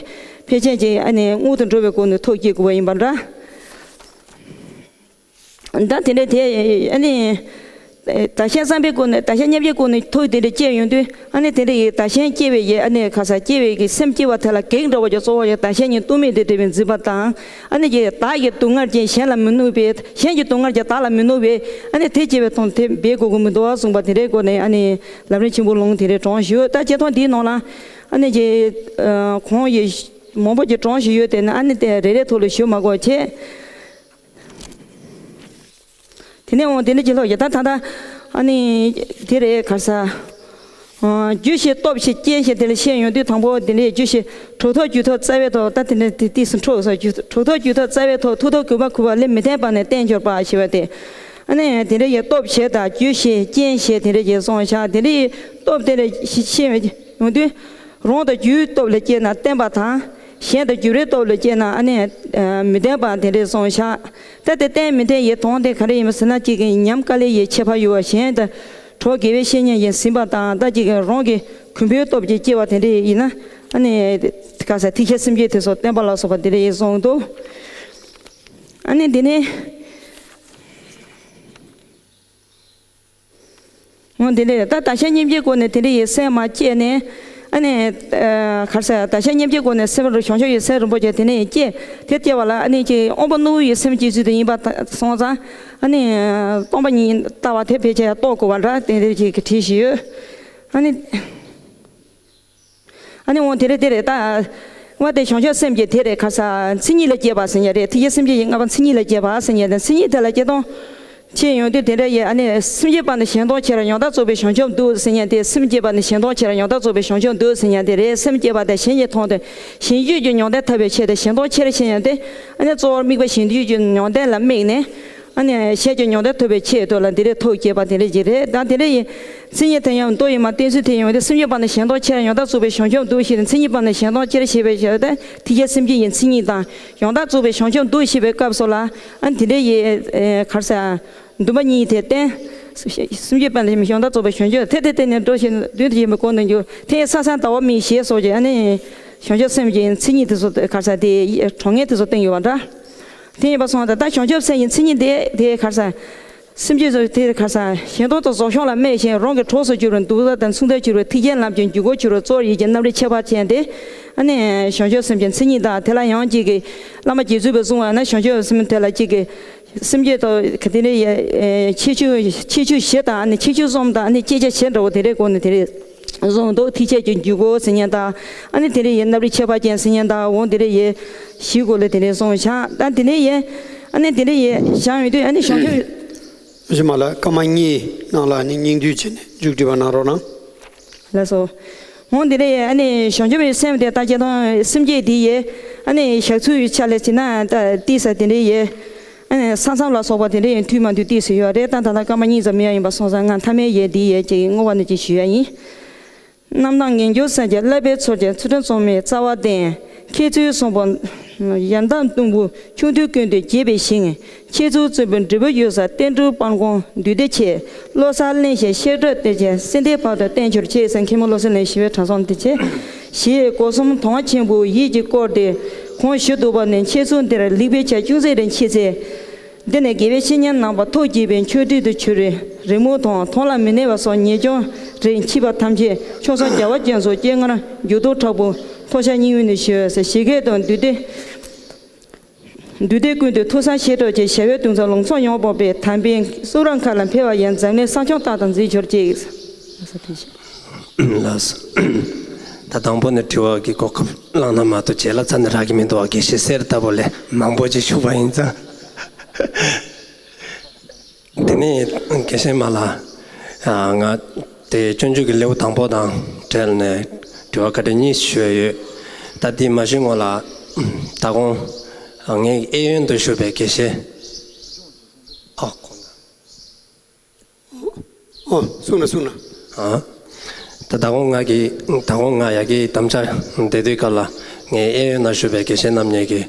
ཕལ་ཆེར་གྱི་ཨ་ནི་སྔོན་དུ་འགྲོ་བའི་སྒོ་ནས་ཐོབ་སྐྱེ་དགོས་པ་ཡིན་པ་འདྲ། ད་དེ་འདྲ་དེ་ཨ་ནི། བདག་གཞན་བསམ་པའི་སྒོ་ནས། བདག་གཞན་མཉམ་པའི་སྒོ་ནས་ཐོབ་དེ་འདྲ་སྐྱེས་ཡོང་དུས། ཨ་ནི་དེ་འདྲ་ཡི་བདག་གཞན་སྐྱེ་བའི་ཡི་ཨ་ནི་ཁ་ས་སྐྱེ་བའི་གི་སེམས་སྐྱེ་བ་དེ་ལ་གེགས་འདྲ་བོ་ཅིག་གཙོ་བོ་ཡི་བདག་གཞན་གཉིས་ལྟོས་མེད་དུ་འབྲེལ་བའི་འཛིན་པ་དང་། ཨ་ནི་ཀྱི་བདག་གི་སྡུག་བསྔལ་ཀྱང་གཞན་ལ་མི་གནོད་པའི། གཞན་གྱི་སྡུག་བསྔལ་ཀྱང་བདག་ལ་མི་གནོད་པའི། ཨ་ནི་དེ་སྐྱེ་བའི་དོན་དེ་འབད་དགོས་ཀྱི་མི་འདུག་གསུངས་པ་དེ་འདྲའི་སྒོ་ནས། ཨ་ནི་ལམ་རིམ་ཆེན་པོ་ལུང་དེ་འདྲ་དྲངས་ཞུ། ད་སྤྱིར་བཏང་འདིའི་ནང་ལ་ཨ་ནི་ཀྱི་གོང་ཡི་མང་པོ་ཅིག་དྲངས་ཞུ་ཡོད་དེ་ནི། ཨ་ནི་དེ་རེ་རེ་ཐོག་ལ་ཞུ་མ་དགོས་བྱས། དེ་ནས་འོང་དེ་འདྲ་ཅིག་ལྷག་ཡོད། ད་ད་ལྟ་ཨ་ནི་དེ་རེད་ཁར་ས། རྒྱུ་ཞེས་སྟོབས་ཞེས་རྐྱེན་ཞེས་དེ་ལ་བཤད་ཡོང་དུས། དང་པོ་དེ་འདྲའི་རྒྱུ་ཞེས་གྲུབ་ཐོབ་རྒྱུ་ཐོབ་རྩ་བའི་ཐོབ། ད་དེ་འདྲ་དེ་ཏིས་འཕྲོག་སོགས་རྒྱུ་གྲུབ་ཐོབ་རྒྱུ་ཐོབ་རྩ་བའི་ཐོབ། མཐུ་སྟོབས་གུས་པ་གུས་པ་ལས་མི་ལྡན་པ་ནི་བསྟན་འགྱུར་བ་ཞེས་པ་སྟེ། ཨ་ནི་དེ་འདྲ་ཡི་སྟོབས་ཞེས་དང་རྒྱུ་ཞེས་རྐྱེན་ཞེས་དེ་འདྲ་ཡི་གསུངས་བཞག་དེ་འདྲ་ཡི་སྟོབས་དེ་འདྲ་ཞེས་བཤད་ཡོང་དུས། རང་དང་རྒྱུའི་སྟོབས་ལ་སྐྱེས་ན་བརྟན་པ་དང་། གཞན་དང་རྒྱུ་འབྲས་སྟོབས་ལ་སྐྱེས་ན་ཨ་ནི་མི་བརྟན་པ་དེ་འདྲ་གསུངས་བཞག་ད་དེ་བརྟན་མི་བརྟན་ཡི་དོན་དེ་ག་རེ་ཡིན་པ་ཟེར་ན། གཅིག་གི་ཉམས་དཀའ་ལས་ཡི་ཁྱད་པར་ཡོད་པ། གཞན་དང་གྲོགས་དགེ་བའི་བཤེས་གཉེན་ཡིན་ཟིན་པ་དང་། ད་གཅིག་གི་རང་གི་གུས་པའི་སྟོབས་ཀྱིས་སྐྱེ་བ་དེ་འདྲ་ཡིན་ན། ཨ་ནི་ག་ས་ཐེག་ཆེན་སེམས་བསྐྱེད་དེ་སོགས་བརྟན་པ་ལ་སོགས་པ་དེ་འདྲ་ཡི་གསུངས་འདུག་ཨ་ནི་དེ་ནས། འོ་དེ་འདྲ་ད་བདག་གཞན་མཉམ་བརྗེའི་སྒོ་ནས་དེ་འདྲ་ཡི་སེམས་མ་བསྐྱེད་ནས། ཨ་ནི་ག་རེ་ཟེར། བདག་གཞན་མཉམ་བརྗེའི་སྒོ་ནས་སེམས་བྱང་ཆུབ་ཀྱི་སེམས་རིན་པོ་ཆེ་དེ་ནས་སྐྱེས། དེ་སྐྱེ་བ་ལ་ཨ་ནི་ཅིག་དབང་པོ་རྣོན་པོ་ཡི་སེམས་སྐྱེ་ཚུལ་དེ་ཡིན་པ་སོང་ཙང་། ཨ་ནི་སྟོང་པ་ཉིད་ལྟ་བ་དེ་ཕལ་ཆེར་རྟོགས་དགོས་པ་འདྲ། དེ་འདྲ་ཅིག་གི་བྲིས་བཞག་ཡོད། ཨ་ནི། ཨ་ནི་འོ་དེ་རེད་དེ་རེད་ད། འོ་དེ་བྱང་ཆུབ་སེམས་ཀྱི་དེ་རེད། ག་རེ་ཟེར། མཚན་ཉིད་ལ་སྐྱེས་པ་ཟེར་མཁན་རེད། ཐེག་ཆེན་སེམས་བསྐྱེད་ཀྱི་ལྔ་པ་མཚན་ཉིད་ལ་སྐྱེས་པ་ཟེར་མཁན་དེ། མཚན་ཉིད་དེ་ལ་སྐྱེ་སྟངས་ཅིག་ཡོང་དུས་དེ་འདྲ་ཡིན། ཨ་ནི་སེམས་བསྐྱེད་པ་ནི་གཞན་སྟོང་ཕྱིར། ཡང་དག་རྫོགས་པའི་བྱང་ཆུབ་འདུག་ཟེར་མཁན་དེ། སེམས་བསྐྱེད་པ་ནི་གཞན་སྟོང་ཕྱིར། ཡང་དག་རྫོགས་པའི་བྱང་ཆུབ་འདུག་ཟེར་མཁན་དེ་རེད། སེམས་བསྐྱེད་པ་དེ་གཞན་གྱིས་མཐོང་སྟེ་གཞན་གཅེས་ཀྱི་མྱོང་དེ་ཐོབ་པའི་ཆེད་དུ་གཞན་སྟོང་ཕྱིར་ཟེར་མཁན་དེ། ཨ་ནི་གཙོ་བོར་དམིགས་པ་གཞན་གཅེས་ཀྱི་མྱོང་དེ་ལ་དམིགས་ནས། ཨ་ནི་གཞན་གྱི་མྱོང་དེ་ཐོབ་པའི་ཆེད་དུ་ལ་འདི་འདྲའི་ཐབས་བསྐྱེད་པ་དེ་འདྲ་ཅིག་རེད། ད་དེ་འདྲ་ཡིན། མཚན་ཉིད་དེ་ཡང་མདོ་ཡི་མ་བསྟན་ཚུལ་དེ་ཡོང་སྟེ། སེམས་བསྐྱེད་པ་ནི་གཞན་སྟོང་ཕྱིར། ཡང་དག་རྫོགས་པའི་བྱང་ཆུབ་འདུག་ཞེས་ནས། མཚན་ཉིད་པ་ནི་གཞན་སྟོང་ཕྱིར་ཞེས་པའི་ཕྱིར་ཏེ། ཐེག་ཆེན་སེམས་བསྐྱེད་ཀྱི་མཚན་ཉིད་དང་། ཡང་དག་རྫོགས་པའི་བྱང་ཆུབ་འདུག་ཞེས་པའི་སྐབས་སུ་ལ། ཨ་ནི་དེ་འདྲ་ཡི་ག་རེ་ཟེར། འདུན་པ་གཉིས་དེ་བསྟན། སེམས་བསྐྱེད་པ་ནི་ཡང་དག་རྫོགས་པའི་བྱང་ཆུབ་དེ་དེ་དེ་ནས་འགྲོ་ཞིང་མདུན་དུ་ཡིན་པའི་སྒོ་ནས་འགྱུར། དེ་ཡི་ས་སང་ཟླ་བ་མིག་ཞེས་སོགས་ཀྱི་ཨ་ནི་བྱང་ཆུབ་སེམས་ཀྱི་མཚན་ཉིད་དེ་ཚོ་ག་རེ་ཟེར། དེ་གྲོང་ངེས་དེ་ཚོ་བསྟན་ཡོད་པ་འདྲ། དེ་ཡིན་པ་སོང་ཙང་ད་བྱང་ཆུབ་སེམས་ཀྱི་མཚན་ཉིད་དེ་དེ་ག་རེ་ཟེར། སེམས་ཅན་དེ་ག་རེ་ཟེར། གཞན་སྟོང་དུ་རྫོགས་བྱང་ལ་སྨད་ཅིང་། རང་གི་གྲོགས་སུ་གྱུར་པའི་འདུན་པ་དང་མཚུངས་ལྡན་གྱུར་པའི་ཐེག་ཆེན་ལམ་གྱི་འཇུག་སྒོར་གྱུར་པའི་གཙོ་བོར་ཡིད་ཀྱི་རྣམ་རིག་ཁྱད་པར་ཅན་དེ། ཨ་ནི་བྱང་ཆུབ་སེམས་ཀྱི་མཚན་ཉིད་དང་། དེ་ལ་ཡང་གཅིག་གིས་བླ་མ་རྗེ་བཙུན་པས་གསུངས་པ་ན། བྱང་ཆུབ་སེམས་དེ་ལ་གཅིག་གིས་སེམས་བསྐྱེད་དང་ག་དེ་ནས་ཁྱད་ཆོས་ཁྱད་ཆོས་བཞི་དང་། ཨ་ནི་ཁྱད་ཆོས་གསུམ་དང་། ཨ་ནི་བསྐྱེད་བྱ་བཞི་འདྲ་བོ་དེ་འདྲའི་སྒོ་ནས་དེ་རེད། གསུངས་འདུག་ཐེག་ཆེན་གྱི་འཇུག་སྒོ་ཟེར་མཁན་དང་། ཨ་ནི་དེ་འདྲ་ཡི་རྣམ་རིག་ཁྱད་པར་ཅན་ཟེར་མཁན་དང་། འོ་དེ་འདྲ་ཡི་བཞིའི་སྒོ་ལ་དེ་འདྲ་གསུངས་བཞག་ད་དེ་འདྲ་ཡི་ཨ་ནི་དེ་འདྲ་ཡི་བཞག་ཡོང་དུས། ཨ་ནི་བྱང་ཆུབ། ཨ་ཞེ་མ་ལགས། སྐར་མ་གཉིས་ནང་ལ་ཨ་ནི་སྙིང་བསྡུས་བྱས་ནས་མཇུག་སྒྲིལ་བ་གནང་རོགས་གནང་། ལགས་སོ། འོ་འདི་འདྲ་ཡི་ཨ་ནི་བྱང་ཆུབ་ཀྱི་སེམས་དེ་ལྟ་སྐྱེ་དང་སེམས་བསྐྱེད་དེ་ཡི་ཨ་ནི་བཞག་ཚུལ་ཡི་ཆ་ལ་བྱས་ན། ད་ཏིས་དེ་འདྲ་ཡི། ཨ་ནི་ས་མཚམས་ལ་སོགས་པ་དེ་འདྲ་ཡི་མཐུན་མ་མཐུན་ཏིས་ཡོད་རེད། ད་ད་ལྟ་སྐར་མ་གཉིས་ཙམ་ཡང་ཡིན་པ་སོང་ཙང་། ང་མཐའ་མའི་ཡི་འདི་ཡི་ཅིག་བསྔོ་བ་ནི་ཅིག་ཞུ་ཡ་ཡིན། རྣམ་དག་ངེས་འབྱུང་སེམས་ཀྱི་བསླབ་པའི་ཚུལ་གྱི་ཚུལ་ཁྲིམས་བརྩོན་མའི་རྩ་བ་བརྟན། མཁས་བཙུན་གསུམ་པོ་ཡར་འདབ་སྟུམ་བུ་ཆུང་དུས་ཀུན་ཏུ་དགྱེས་པའི་ཞིང་། མཁས་བཙུན་བརྩོན་པའི་འབྲས་བུ་ཡོད་ས་བསྟན་འགྲོའི་དཔལ་མགོན་འདུས་སྡེ་ཆེ། བློ་གསལ་གླིང་བཞི་བཤད་སྒྲུབ་གཏེར་ཆེན་གསེར་ལྡན་བར་དུ་བརྟན་གྱུར་ཅིག་ཟེར། མཁན་པོ་བློ་གསལ་གླིང་བཞི་པའི་དྲང་སྲོང་འདུས་སྡེ་ཆེ་ཞེས་སྒོ་གསུམ་དུང་བ་ཆེན་པོ་ཡིད་ཀྱིས་བསྐོར་ཏེ་དགོངས་ཞུ་འདུག་པ་ནི། མཁས་བཙུན་འདིར་ལེགས་པའི་ཆ་ཅུང་ཟད་རེ་མཆིས་ཚེ། འདི་ནི་དགེ་བའི་བཤེས་གཉེན་རྣམ་པ་ཐུགས་དགྱེས་པའི་མཆོད་སྤྲིན་དུ་གྱུར་རེ། རི་མོ་དང་མཐོང་ལ་མི་གནས་པ་སོགས་ཉེས་སྐྱོན་རེ་མཆིས་པ་ཐམས་ཅད་མཆོག་གསུམ་རྒྱལ་བ་རྒྱ་མཚོ་སྤྱན་སྔར་འགྱུར་ལྡོག་དྲག་པོ་མཐོལ་བཤགས་སྙིང་དབུས་ནས་ཞུ་ཟེར། ཞི་རྒྱས་དང་འདུས་སྡེ། འདུས་སྡེ་ཀུན་ཏུ་ཐུགས་བསམ་བཞེས་གྲོགས་ཀྱི་ཞབས་པད་དུས་མཚམས་ལང་ཚོ་ཡོངས་སྤངས་པའི་དམ་པའི་གསུང་རབ་མཁའ་ལ་འཕེལ་བ་ཡི་འཛམ་གླིང་ས་སྐྱོང་རྟག་ཏུ་མཛད་གྱུར་ཅིག་ལགས། ད་དང་པོ་ནས་དྲི་བ་གི་གོ་སྐབས་བླངས་ན་མ་གཏོགས་རྗེས་ལ་རྩ་ནས་རག་གི་མི་འདུག་བ། དགེ་བཤེས་གསེར་ལྟ་བུ་ལས་མང་པོ་ཅིག་ཞུས་པ་ཡིན་ཙང་། དེ་ནས་དགེ་བཤེས་མ་ལགས། ང་དེ་སྤྱོད་འཇུག་གི་ལེའུ་དང་པོ་དང་འབྲེལ་ནས་དྲི་བ་ཁ་ཤས་གཉིས་ཞུ་ཡ་ཡོད། ད་དེ་མ་ཞུས་སྔོན་ལ་ད་དགོང་ངའི་གཡས་གཡོན་དུ་བཞུགས་པའི་དགེ་བཤེས། ཨ་ཁོང་། ཨོ། གསུངས་ན་གསུངས་ན། ཨ། ད་ད་དགོང་ང་གི་ད་དགོང་ང་ཡ་གི་དམ་བཅའ་བསྡད་དུས་སྐབས་ལ་ངའི་གཡས་གཡོན་ན་བཞུགས་པའི་དགེ་བཤེས་རྣམ་གཉིས་ཀྱིས་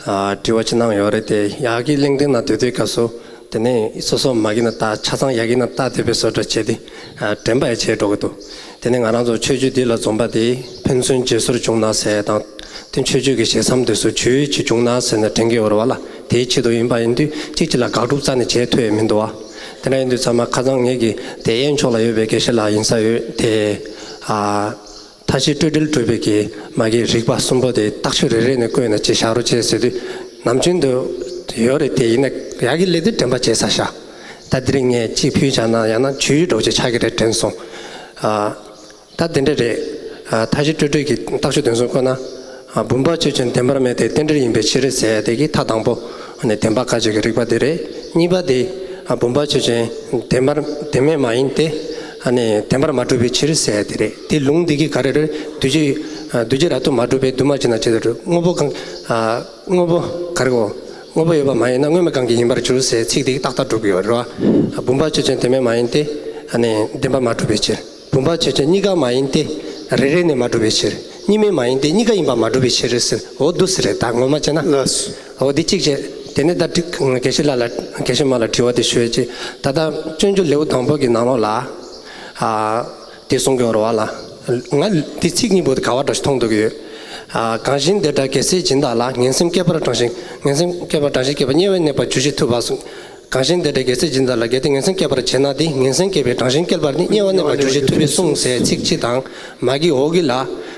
ཨ་དྲི་བ་ཅིག་གནང་ཡོད་རེད་དེ། ཡ་གི་གླེང་སྟེགས་ན་སྡོད་དུས་སྐབས་སུ་དེ་ནས་སོ་སོ་མ་གི་ན་ལྟ་ཆ་ཚང་ཡ་གི་ན་ལྟ་བསྡད་པའི་བཟོ་འདྲ་བྱས་ཏེ་ཨ་དྲན་པ་ཡ་བྱས་འགྲོ་གི་འདུག་དེ་ནས་ང་རང་ཚོ་ཆོས་བརྒྱུད་འདི་ལ་འཛོམས་པ་དེ་ཕན་ཚུན་བརྗེ་སོར་བྱུང་ན་ཟེར་དང་། དེ་ཆོས་བརྒྱུད་ཀྱི་ཞེ་མཚམས་དེ་ཚོ་བརྗེ་ཡོང་ཅིག་བྱུང་ན་ཟེར་ནས་དྲན་གྱི་ཡོད་རེད་བ་ལ། དེའི་ཆེད་དུ་ཡིན་པ་ཡིན་དུས་གཅིག་གཅིག་ལ་དགག་སྒྲུབ་རྩ་ནས་བྱེད་ཐུབ་ཡ་མི་འདུག་བ། དེ་འདྲ་ཡིན་དུས་ཚང་མ་ཁ་སང་ངེད་ཀྱི་དེ་གཡས་ཕྱོགས་ལ་ཡོད་པའི་དགེ་བཤེས་ལགས་ཡིན་ས་ཡོད་དེ། ཨ། མཐའ་བཞི་སྤྲོས་བྲལ་གྲུབ་པའི་གི་མ་གི་རིགས་པ་གསུམ་པོ་དེ་རྟགས་ཆོས་རེ་རེ་ནས་བཀོད་ནས་ཅིག་བཞག་རོགས་བྱེད་ཟེར་དུས། ནམ་རྒྱུན་དུ་ཡོད་རེད་དེ། ཡིན་ན་ཡ་གི་སླེབས་དུས་དྲན་པ་བརྗེད་ཚར་ཤག་ད་དེ་རིང་ངས་གཅིག་ཕུལ་བྱས་ན་ཡང་ན་བརྗེ་ཡོང་འགྲོ་ཅིག་ཆགས་ཀྱི་རེད་དྲན་སོང་། ཨ། ད་དེ་འདྲ་རེད། ཨ། མཐའ་བཞི་སྤྲོས་བྲལ་གྱི་རྟགས་ཆོས་དོན་གསུམ་བཀོད་ན། ཨ། བུམ་པ་ཆོས་ཅན་བདེན་པར་མེད་དེ་རྟེན་འབྲེལ་ཡིན་པའི་ཕྱིར་ཟེར་དེ་གི་མཐའ་དང་པོ་ནི་བདེན་པ་བཀག་བྱེད་ཀྱི་རིགས་པ་དེ་རེད། གཉིས་པ་དེ། ཨ། བུམ་པ་ཆོས་ཅན་བདེན་པར་བདེན་མེད་མ་ཡིན་ཏེ། ཨ་ནི་བདེན་པར་མ་གྲུབ་པའི་ཕྱིར་ཟེར་དེ་རེད། དེ་ལུང་འདི་གི་ག་རེ་རེད། འདུས་བྱས། ཨ། འདུས་བྱས་རབ་ཏུ་མ་གྲུབ་པས་འདུས་མ་བྱས་ན་ཅི་ལྟར་དངོས་པོ་གང་། ཨ། དངོས་པོ་ག་རེ་གོ། དངོས་པོ་ཡོད་པ་མ་ཡིན་ན་དངོས་མེད་གང་གིས་ཡིན་པར་འགྱུར་ཟེར་ཚིག་དེ་གིས་ཏག་ཏག་གྲུབ་ཀྱི་ཡོད་རེད་བ། ཨ། བུམ་པ་ཆོས་ཅན་བདེན་མེད་མ་ཡིན་ཏེ། ཨ་ནི་བདེན་པར་མ་གྲུབ་པའི་ཕྱིར། བུམ་པ་ཆོས་ཅན་གཉིས་ཀ་མ་ཡིན་ཏེ། རེ་རེ་ནས་མ་གྲུབ་པའི་ཕྱིར། གཉིས་མེད་མ་ཡིན་ཏེ་གཉིས་ཀ་ཡིན་པ་མ་གྲུབ་པའི་ཕྱིར་ཟེར། འོ་འདུག་ཟེར་རེད། ད་ངོ་མ་བྱས་ན། ལགས་སོ། འོ་འདི་གཅིག་བྱས། དེ་ནས་ད་དྲི་དགེ་བཤེས་ལགས་ལ་དགེ་བཤེས་མ་ལ་དྲི་བ་དེ་ཞུ་ཡས་ཅིག་ད་ལྟ་སྤྱོད་འཇུག་ལེའུ་དང་པོ་གི་ནང་ལོགས་ལ། ཨ། དེ་གསུང་གི་ཡོད་རེད་བ་ལ། ང་དེ་ཚིག་གཉིས་པོ་དེ་ག་བ་འདྲ་ཞིག་མཐོང་འདུག་གི་ཡོད། ཨ། གང་ཞིག་འདི་འདྲ་རྒྱལ་སྲས་སྦྱིན་བདག་ལ། ངན་སེམས་བསྐྱེད་པར་གྲང་ཞིང་། ངན་སེམས་བསྐྱེད་པར་གྲང་ཞིང་། བསྐྱེད་པ་དམྱལ་བའི་གནས་པ་འགྱུར་ཞིང་ཐུབ་པ་གསུངས། གང་ཞིག་དེ་འདྲའི་རྒྱལ་སྲས་སྦྱིན་བདག་ལ། གལ་ཏེ་ངན་སེམས་སྐྱེས་པར་བྱེད་ན་དེ། ངན་སེམས་སྐྱེས་པའི་གྲངས་ཤིག་བསྐལ་པར་ནི། དམྱལ་བར་གནས་པར་འགྱུར་ཞེས་ཐུབ་པས་གསུངས་ཟེར་ཚིག་སྤྱི་དང་། མ་གི་འོག་གི་ལ།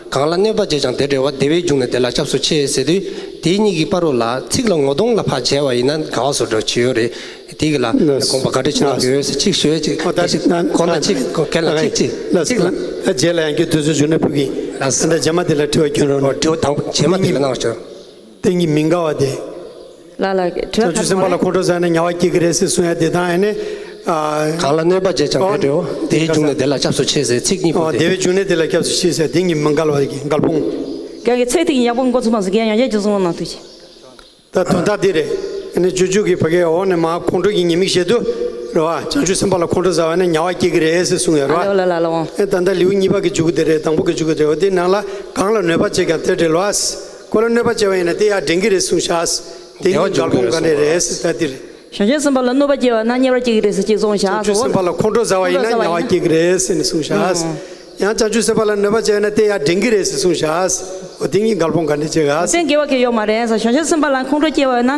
གང་ལ་གནོད་པ་བྱས་ཀྱང་དེ་བྲལ་བ། བདེ་བས་བྱུང་ནས་དེ་ལ་སྐྱབས་སུ་མཆི་ཟེར་དུས། དེ་གཉིས་ཀྱི་བར་རོ་ལ་ཚིག་ལ་ངོ་གདོང་ལ་ཕར་བྱས་པ་ཡིན་ན་དགའ་བ་བཟོ་འདྲ་བྱེད་ཡོད་རེད། དེ་གི་ལ་དགོངས་པ་ག་འདྲ་བྱེད་ན་དགོས་ཡོད་ཟེར་ཅིག་ཞུ་ཡས་ཅིག་ཁོ་ད་ཅིག་ཁོ་ན་ཅིག་ཁོ་གལ་ལ་ཅིག་ཅིག་ལ་ཅིག་ལ། རྗེས་ལ་ཡང་བསྐྱར་དུས་ཚོད་བྱུང་ན་ཕུལ་གི་ཡིན། ལགས་སོ། ད་རྗེས་མ་དེ་ལ་དྲི་བ་སྐྱོན་རོགས། འོ་དྲི་བ་དང་རྗེས་མ་དེ་ལ་གནང་རོགས་ཞུ། དེ་གཉིས་མི་འགལ་བ་དེ། ལ་ལ་དྲི་བ་བྱང་ཆུབ་སེམས་དཔའ་ལ་ཁོང་ཁྲོ་ཟ་ན་དམྱལ་བ་སྐྱེ་གི་རེད་ཟེར་གསུང་ཡ་དེ་དང་ཨ་ནི། གང་ལ་གནོད་པ་བྱས་ཀྱང་དེ་འདྲའོ། དེའི་འབྱུང་གནས་དེ་ལ་སྐྱབས་སུ་མཆི་ཟེར་ཚིག་གཉིས་པོ་དེ། དེ་བས་འབྱུང་གནས་དེ་ལ་སྐྱབས་སུ་མཆི་ཟེར་དེ་གཉིས་མི་འགལ་བ་གི་འགལ་སྤོང་། རྒྱ་གི་ཚིག་དེ་ཡག་པོ་མགོ་ཚོད་མ་ཟིན་གྱི་ཡང་ཡང་ཅིག་གསུང་རོགས་གནང་ཐུགས་རྗེ། ད་དོན་དག་འདི་རེད། ཨ་ནི་སྤྱོད་འཇུག་གི་ཕ་གའི་འོག་ནས་མར་ཁོང་ཁྲོ་གི་ཉེས་དམིགས་བཤད་དུས་རེད་བ། བྱང་ཆུབ་སེམས་དཔའ་ལ་ཁོང་ཁྲོ་ཟ་བ་ནི་དམྱལ་བ་སྐྱེ་གི་རེད་ཟེར་གསུངས་ཡོད་རེད་བ། ཨ་ལ་ལ་ལ་ལ་འོང་། ཨེ་ད་ལྟ་ལེའུ་གཉིས་པ་གི་མཇུག་དེ་རེད། དང་པོ་གི་མཇུག་དེ་རེད་བ། དེ་ནང་ལ་གང་ལ་གནོད་པ་བྱས་ཀྱང་དེ་བྲལ་བ། ཁོ་ལ་གནོད་པ་བྱས་པ་ཡིན་ན་དེ་ཡར་འདྲེན་གི་རེད་གསུངས་ཤག་དེ་ཉིད་འགལ་སྤོང་ག་འདྲ་རེད་ཟེར་ད་འདི་རེད། བྱང་ཆུབ་སེམས་དཔའ་ལ་གནོད་པ་བྱས་པ་ན་དམྱལ་བར་སྐྱེ་གི་རེད་ཟེར་ཅིག་གསུངས་ཤག་བྱང་ཆུབ་སེམས་དཔའ་ལ་ཁོང་ཁྲོ་ཟ་བ་ཡིན་ན་དམྱལ་བར་སྐྱེ་གི་རེད་ཟེར་ནས་གསུངས་ཤག་ཨང་། ཡང་བྱང་ཆུབ་སེམས་དཔའ་ལ་གནོད་པ་བྱས་ན་དེ་ཡར་འདྲེན་གྱི་རེད་ཟེར་གསུངས་ཤག་འོ་དེ་གཉིས་འགལ་སྤོང་ག་འདྲ་བྱེད་ག་སེམས་དགེ་བ་གི་ཡོད་མ་རེད་ཟེར། བྱང་ཆུབ་སེམས་དཔའ་ལ་ཁོང་ཁྲོ་སྐྱེ་བ་ཡོད་ན་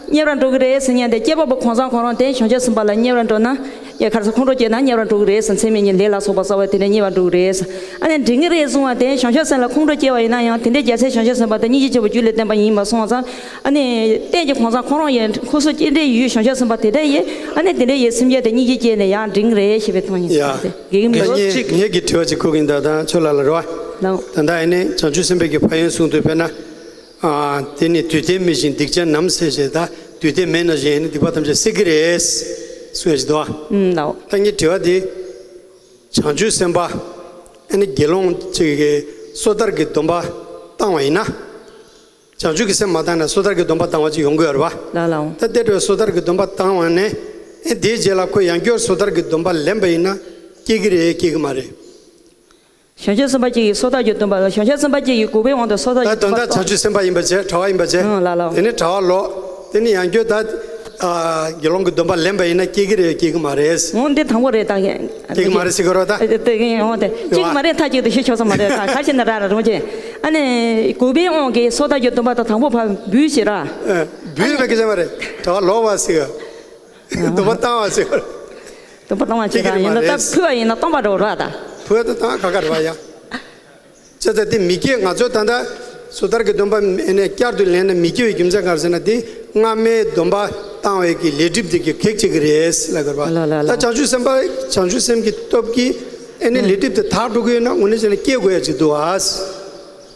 དམྱལ་བར་འགྲོ་གི་རེད་ཟེར་མཁན་དེ་སྐྱེས་པ་པོ་གང་ཟག་ཁོ་རང་དེ་བྱང་ཆུབ་སེམས་དཔའ་ལ་དམྱལ་བར་འགྲོ་ན་ཡ་ག་རེ་ཟེར་ཁོང་ཁྲོ་སྐྱེ་ན་དམྱལ་བར་འགྲོ་གི་རེད་ཟེར། མཚམས་མེད་གཉིས་ལས་ལ་སོགས་པ་རྩ་བ་དེ་འདྲ་དམྱལ་བར་འགྲོ་གི་རེད་ཟེར། ཨ་ནི་འདྲེན་གི་རེད་གསུང་བ་དེ་བྱང་ཆུབ་སེམས་ལ་ཁོང་ཁྲོ་སྐྱེ་བ་ཡིན་ན་ཡང་དེ་འདྲའི་རྒྱལ་སྲས་བྱང་ཆུབ་སེམས་དཔའ་དེ་སྙིང་རྗེ་ཆེན་པོ་རྒྱུད་ལས་བསྟན་པ་ཡིན་པ་སོང་བ་ཙང་། ཨ་ནི་རྟེན་གྱི་གང་ཟག་ཁོ་རང་ཡི་ཁུ་ཚུར་སྐྱེ་འདྲེན་ཡུལ་བྱང་ཆུབ་སེམས་དཔའ་དེ་འདྲ་ཡི་ཨ་ནི་དེ་འདྲ་ཡི་སེམས་ཅན་དེ་སྙིང་རྗེ་སྐྱེས་ནས་ཡང་འདྲེན་གི་རེད་ཞེས་པའི་ཐོག་ཡིན་ཡ། ཟེར་ཏེ། དགེ་རྒན་ད་མི་ངེད་ངེད་ཀྱི་དྲི་བ་ཅིག་ཁུར་གིན་ད་ད་ཁྱོད་ལ་ལ་རོ། ལའོ། ད་ད་ཨ་ནི་བྱང་ཆུབ་སེམས་དཔའི་གི་ཕན་ཡོན་གསུང་དུས་དཔེར་ན། ཨ་དེ་ནི་དུས་མཐའི་མེ་བཞིན་སྡིག་ཅན་རྣམས་ཟེར་བྱས་ད་དུས་མཐའི་མེ་ནང་བཞིན་ཨ་ནི་སྡིག་པ་ཐམས་ཅད་སེལ་གི་རེད། གསུང་ཡ་ཅིག་འདུག་ཨ། ཨུམ་ལའོ། ད་ངའི་དྲི་བ་དེ། བྱང་ཆུབ་སེམས་དཔའ་ཨ་ནི་དགེ་སློང་གཅིག་གིས་སོ་ཐར་གྱི་སྡོམ་པ་བཏང་བ་ཡིན་ན། བྱང་ཆུབ་ཀྱི་སེམས་མ་བཏང་ན་སོ་ཐར་གྱི་སྡོམ་པ་བཏང་བ་ཅིག་ཡོང་གི་ཡོད་རེད་བ། ལ་ལའོ། ད་དེ་འདྲའི་སོ་ཐར་གྱི་སྡོམ་པ་བཏང་བ་ནས་ཨེ་དེའི་རྗེས་ལ་ཁོ་ཡང་བསྐྱར་སོ་ཐར་གྱི་སྡོམ་པ་ལེན་པ་ཡིན་ན་སྐྱེ་གི་རེད་སྐྱེ་གི་མ་རེད། བྱང་ཆུབ་སེམས་དཔའ་གཅིག་གིས་སོ་ཐར་གྱི་སྡོམ་པ་ལ་བྱང་ཆུབ་སེམས་དཔའ་གཅིག་གིས་འགོག་པའི་དབང་དུ་སོ་ཐར་ད་གྱི་དོན་སྡོམ་པ་དག་བཏང་བྱང་ཆུབ་སེམས་དཔའ་ཡིན་པ་བྱས་གྲྭ་བ་ཡིན་པ་བྱས། ཨང་ལ་ལའོ། དེ་ནས་གྲྭ་བ་ལོག་དེ་ནས་ཡང་བསྐྱར་ད་ཨ་དགེ་སློང་གི་སྡོམ་པ་ལེན་པ་ཡིན་ན་སྐྱེ་གི་རེད་སྐྱེ་གི་མ་རེད། འོ་འདི་དང་པོ་རེད་ད། སྐྱེ་གི་མ་རེད་ཟེར་གི་རོ་ད། དེ་དེ་འོ་དེ་གཅིག་མ་རེད་མཐའ་གཅིག་ཏུ་ཞུ་ཆོག་ས་མ་རེད་ད། ག་ཞིག་ན་ར་ར་རུང་ཅེ། ཨ་ནི་འགོག་པའི་དབང་གིས་སོ་ཐར་གྱི་སྡོམ་པ་དང་དང་པོ་ཕར་འབུལ་ཞེས་ར། ཨ་འབུལ་བའི་སྐད་ཆ་མ་རེད། གྲྭ་བ་ལོག་པ་ཟེར་གི་སྡོམ་པ་བཏང་བ་ཟེར་གི་ར། སྡོམ་པ་བཏང་བ་ཅེ་ར་ཡིན་ན་ད་ཕུལ་བ་ཡིན་ན་སྟོང་པ་འགྲོ་ར་ད། ཕུལ་བ་ད་བཏང་ག་ག་རེད་བ་ཡ། བྱས་ཙང་དེ་མི་སྐྱེ། ང་ཚོ་ད་ལྟ་སོ་ཐར་གྱི་སྡོམ་པ་ཨེ་ནས་བསྐྱར་དུ་ལེན་ན་མི་སྐྱེ་བའི་རྒྱུ་མཚན་ག་རེ་ཟེར་ན་དེ་སྔ་མའི་སྡོམ་པ་བཏང་བའི་གི་ལས་སྒྲིབ་དེ་གི་གེགས་བྱེད་ཀྱི་རེད་ལབ་དགོས་པ། ལ་ལ་ལ། ད་བྱང་ཆུབ་སེམས་དཔའ་བྱང་ཆུབ་སེམས་ཀྱི་སྟོབས་ཀྱིས་ཨེ་ནས་ཨུམ་ལས་སྒྲིབ་དེ་དག་འགྲོ་གི་ཡོད་ན་དངོས་གནས་བྱས་ན་སྐྱེ་དགོས་ཡ་ཅིག་འདུག་ཨ།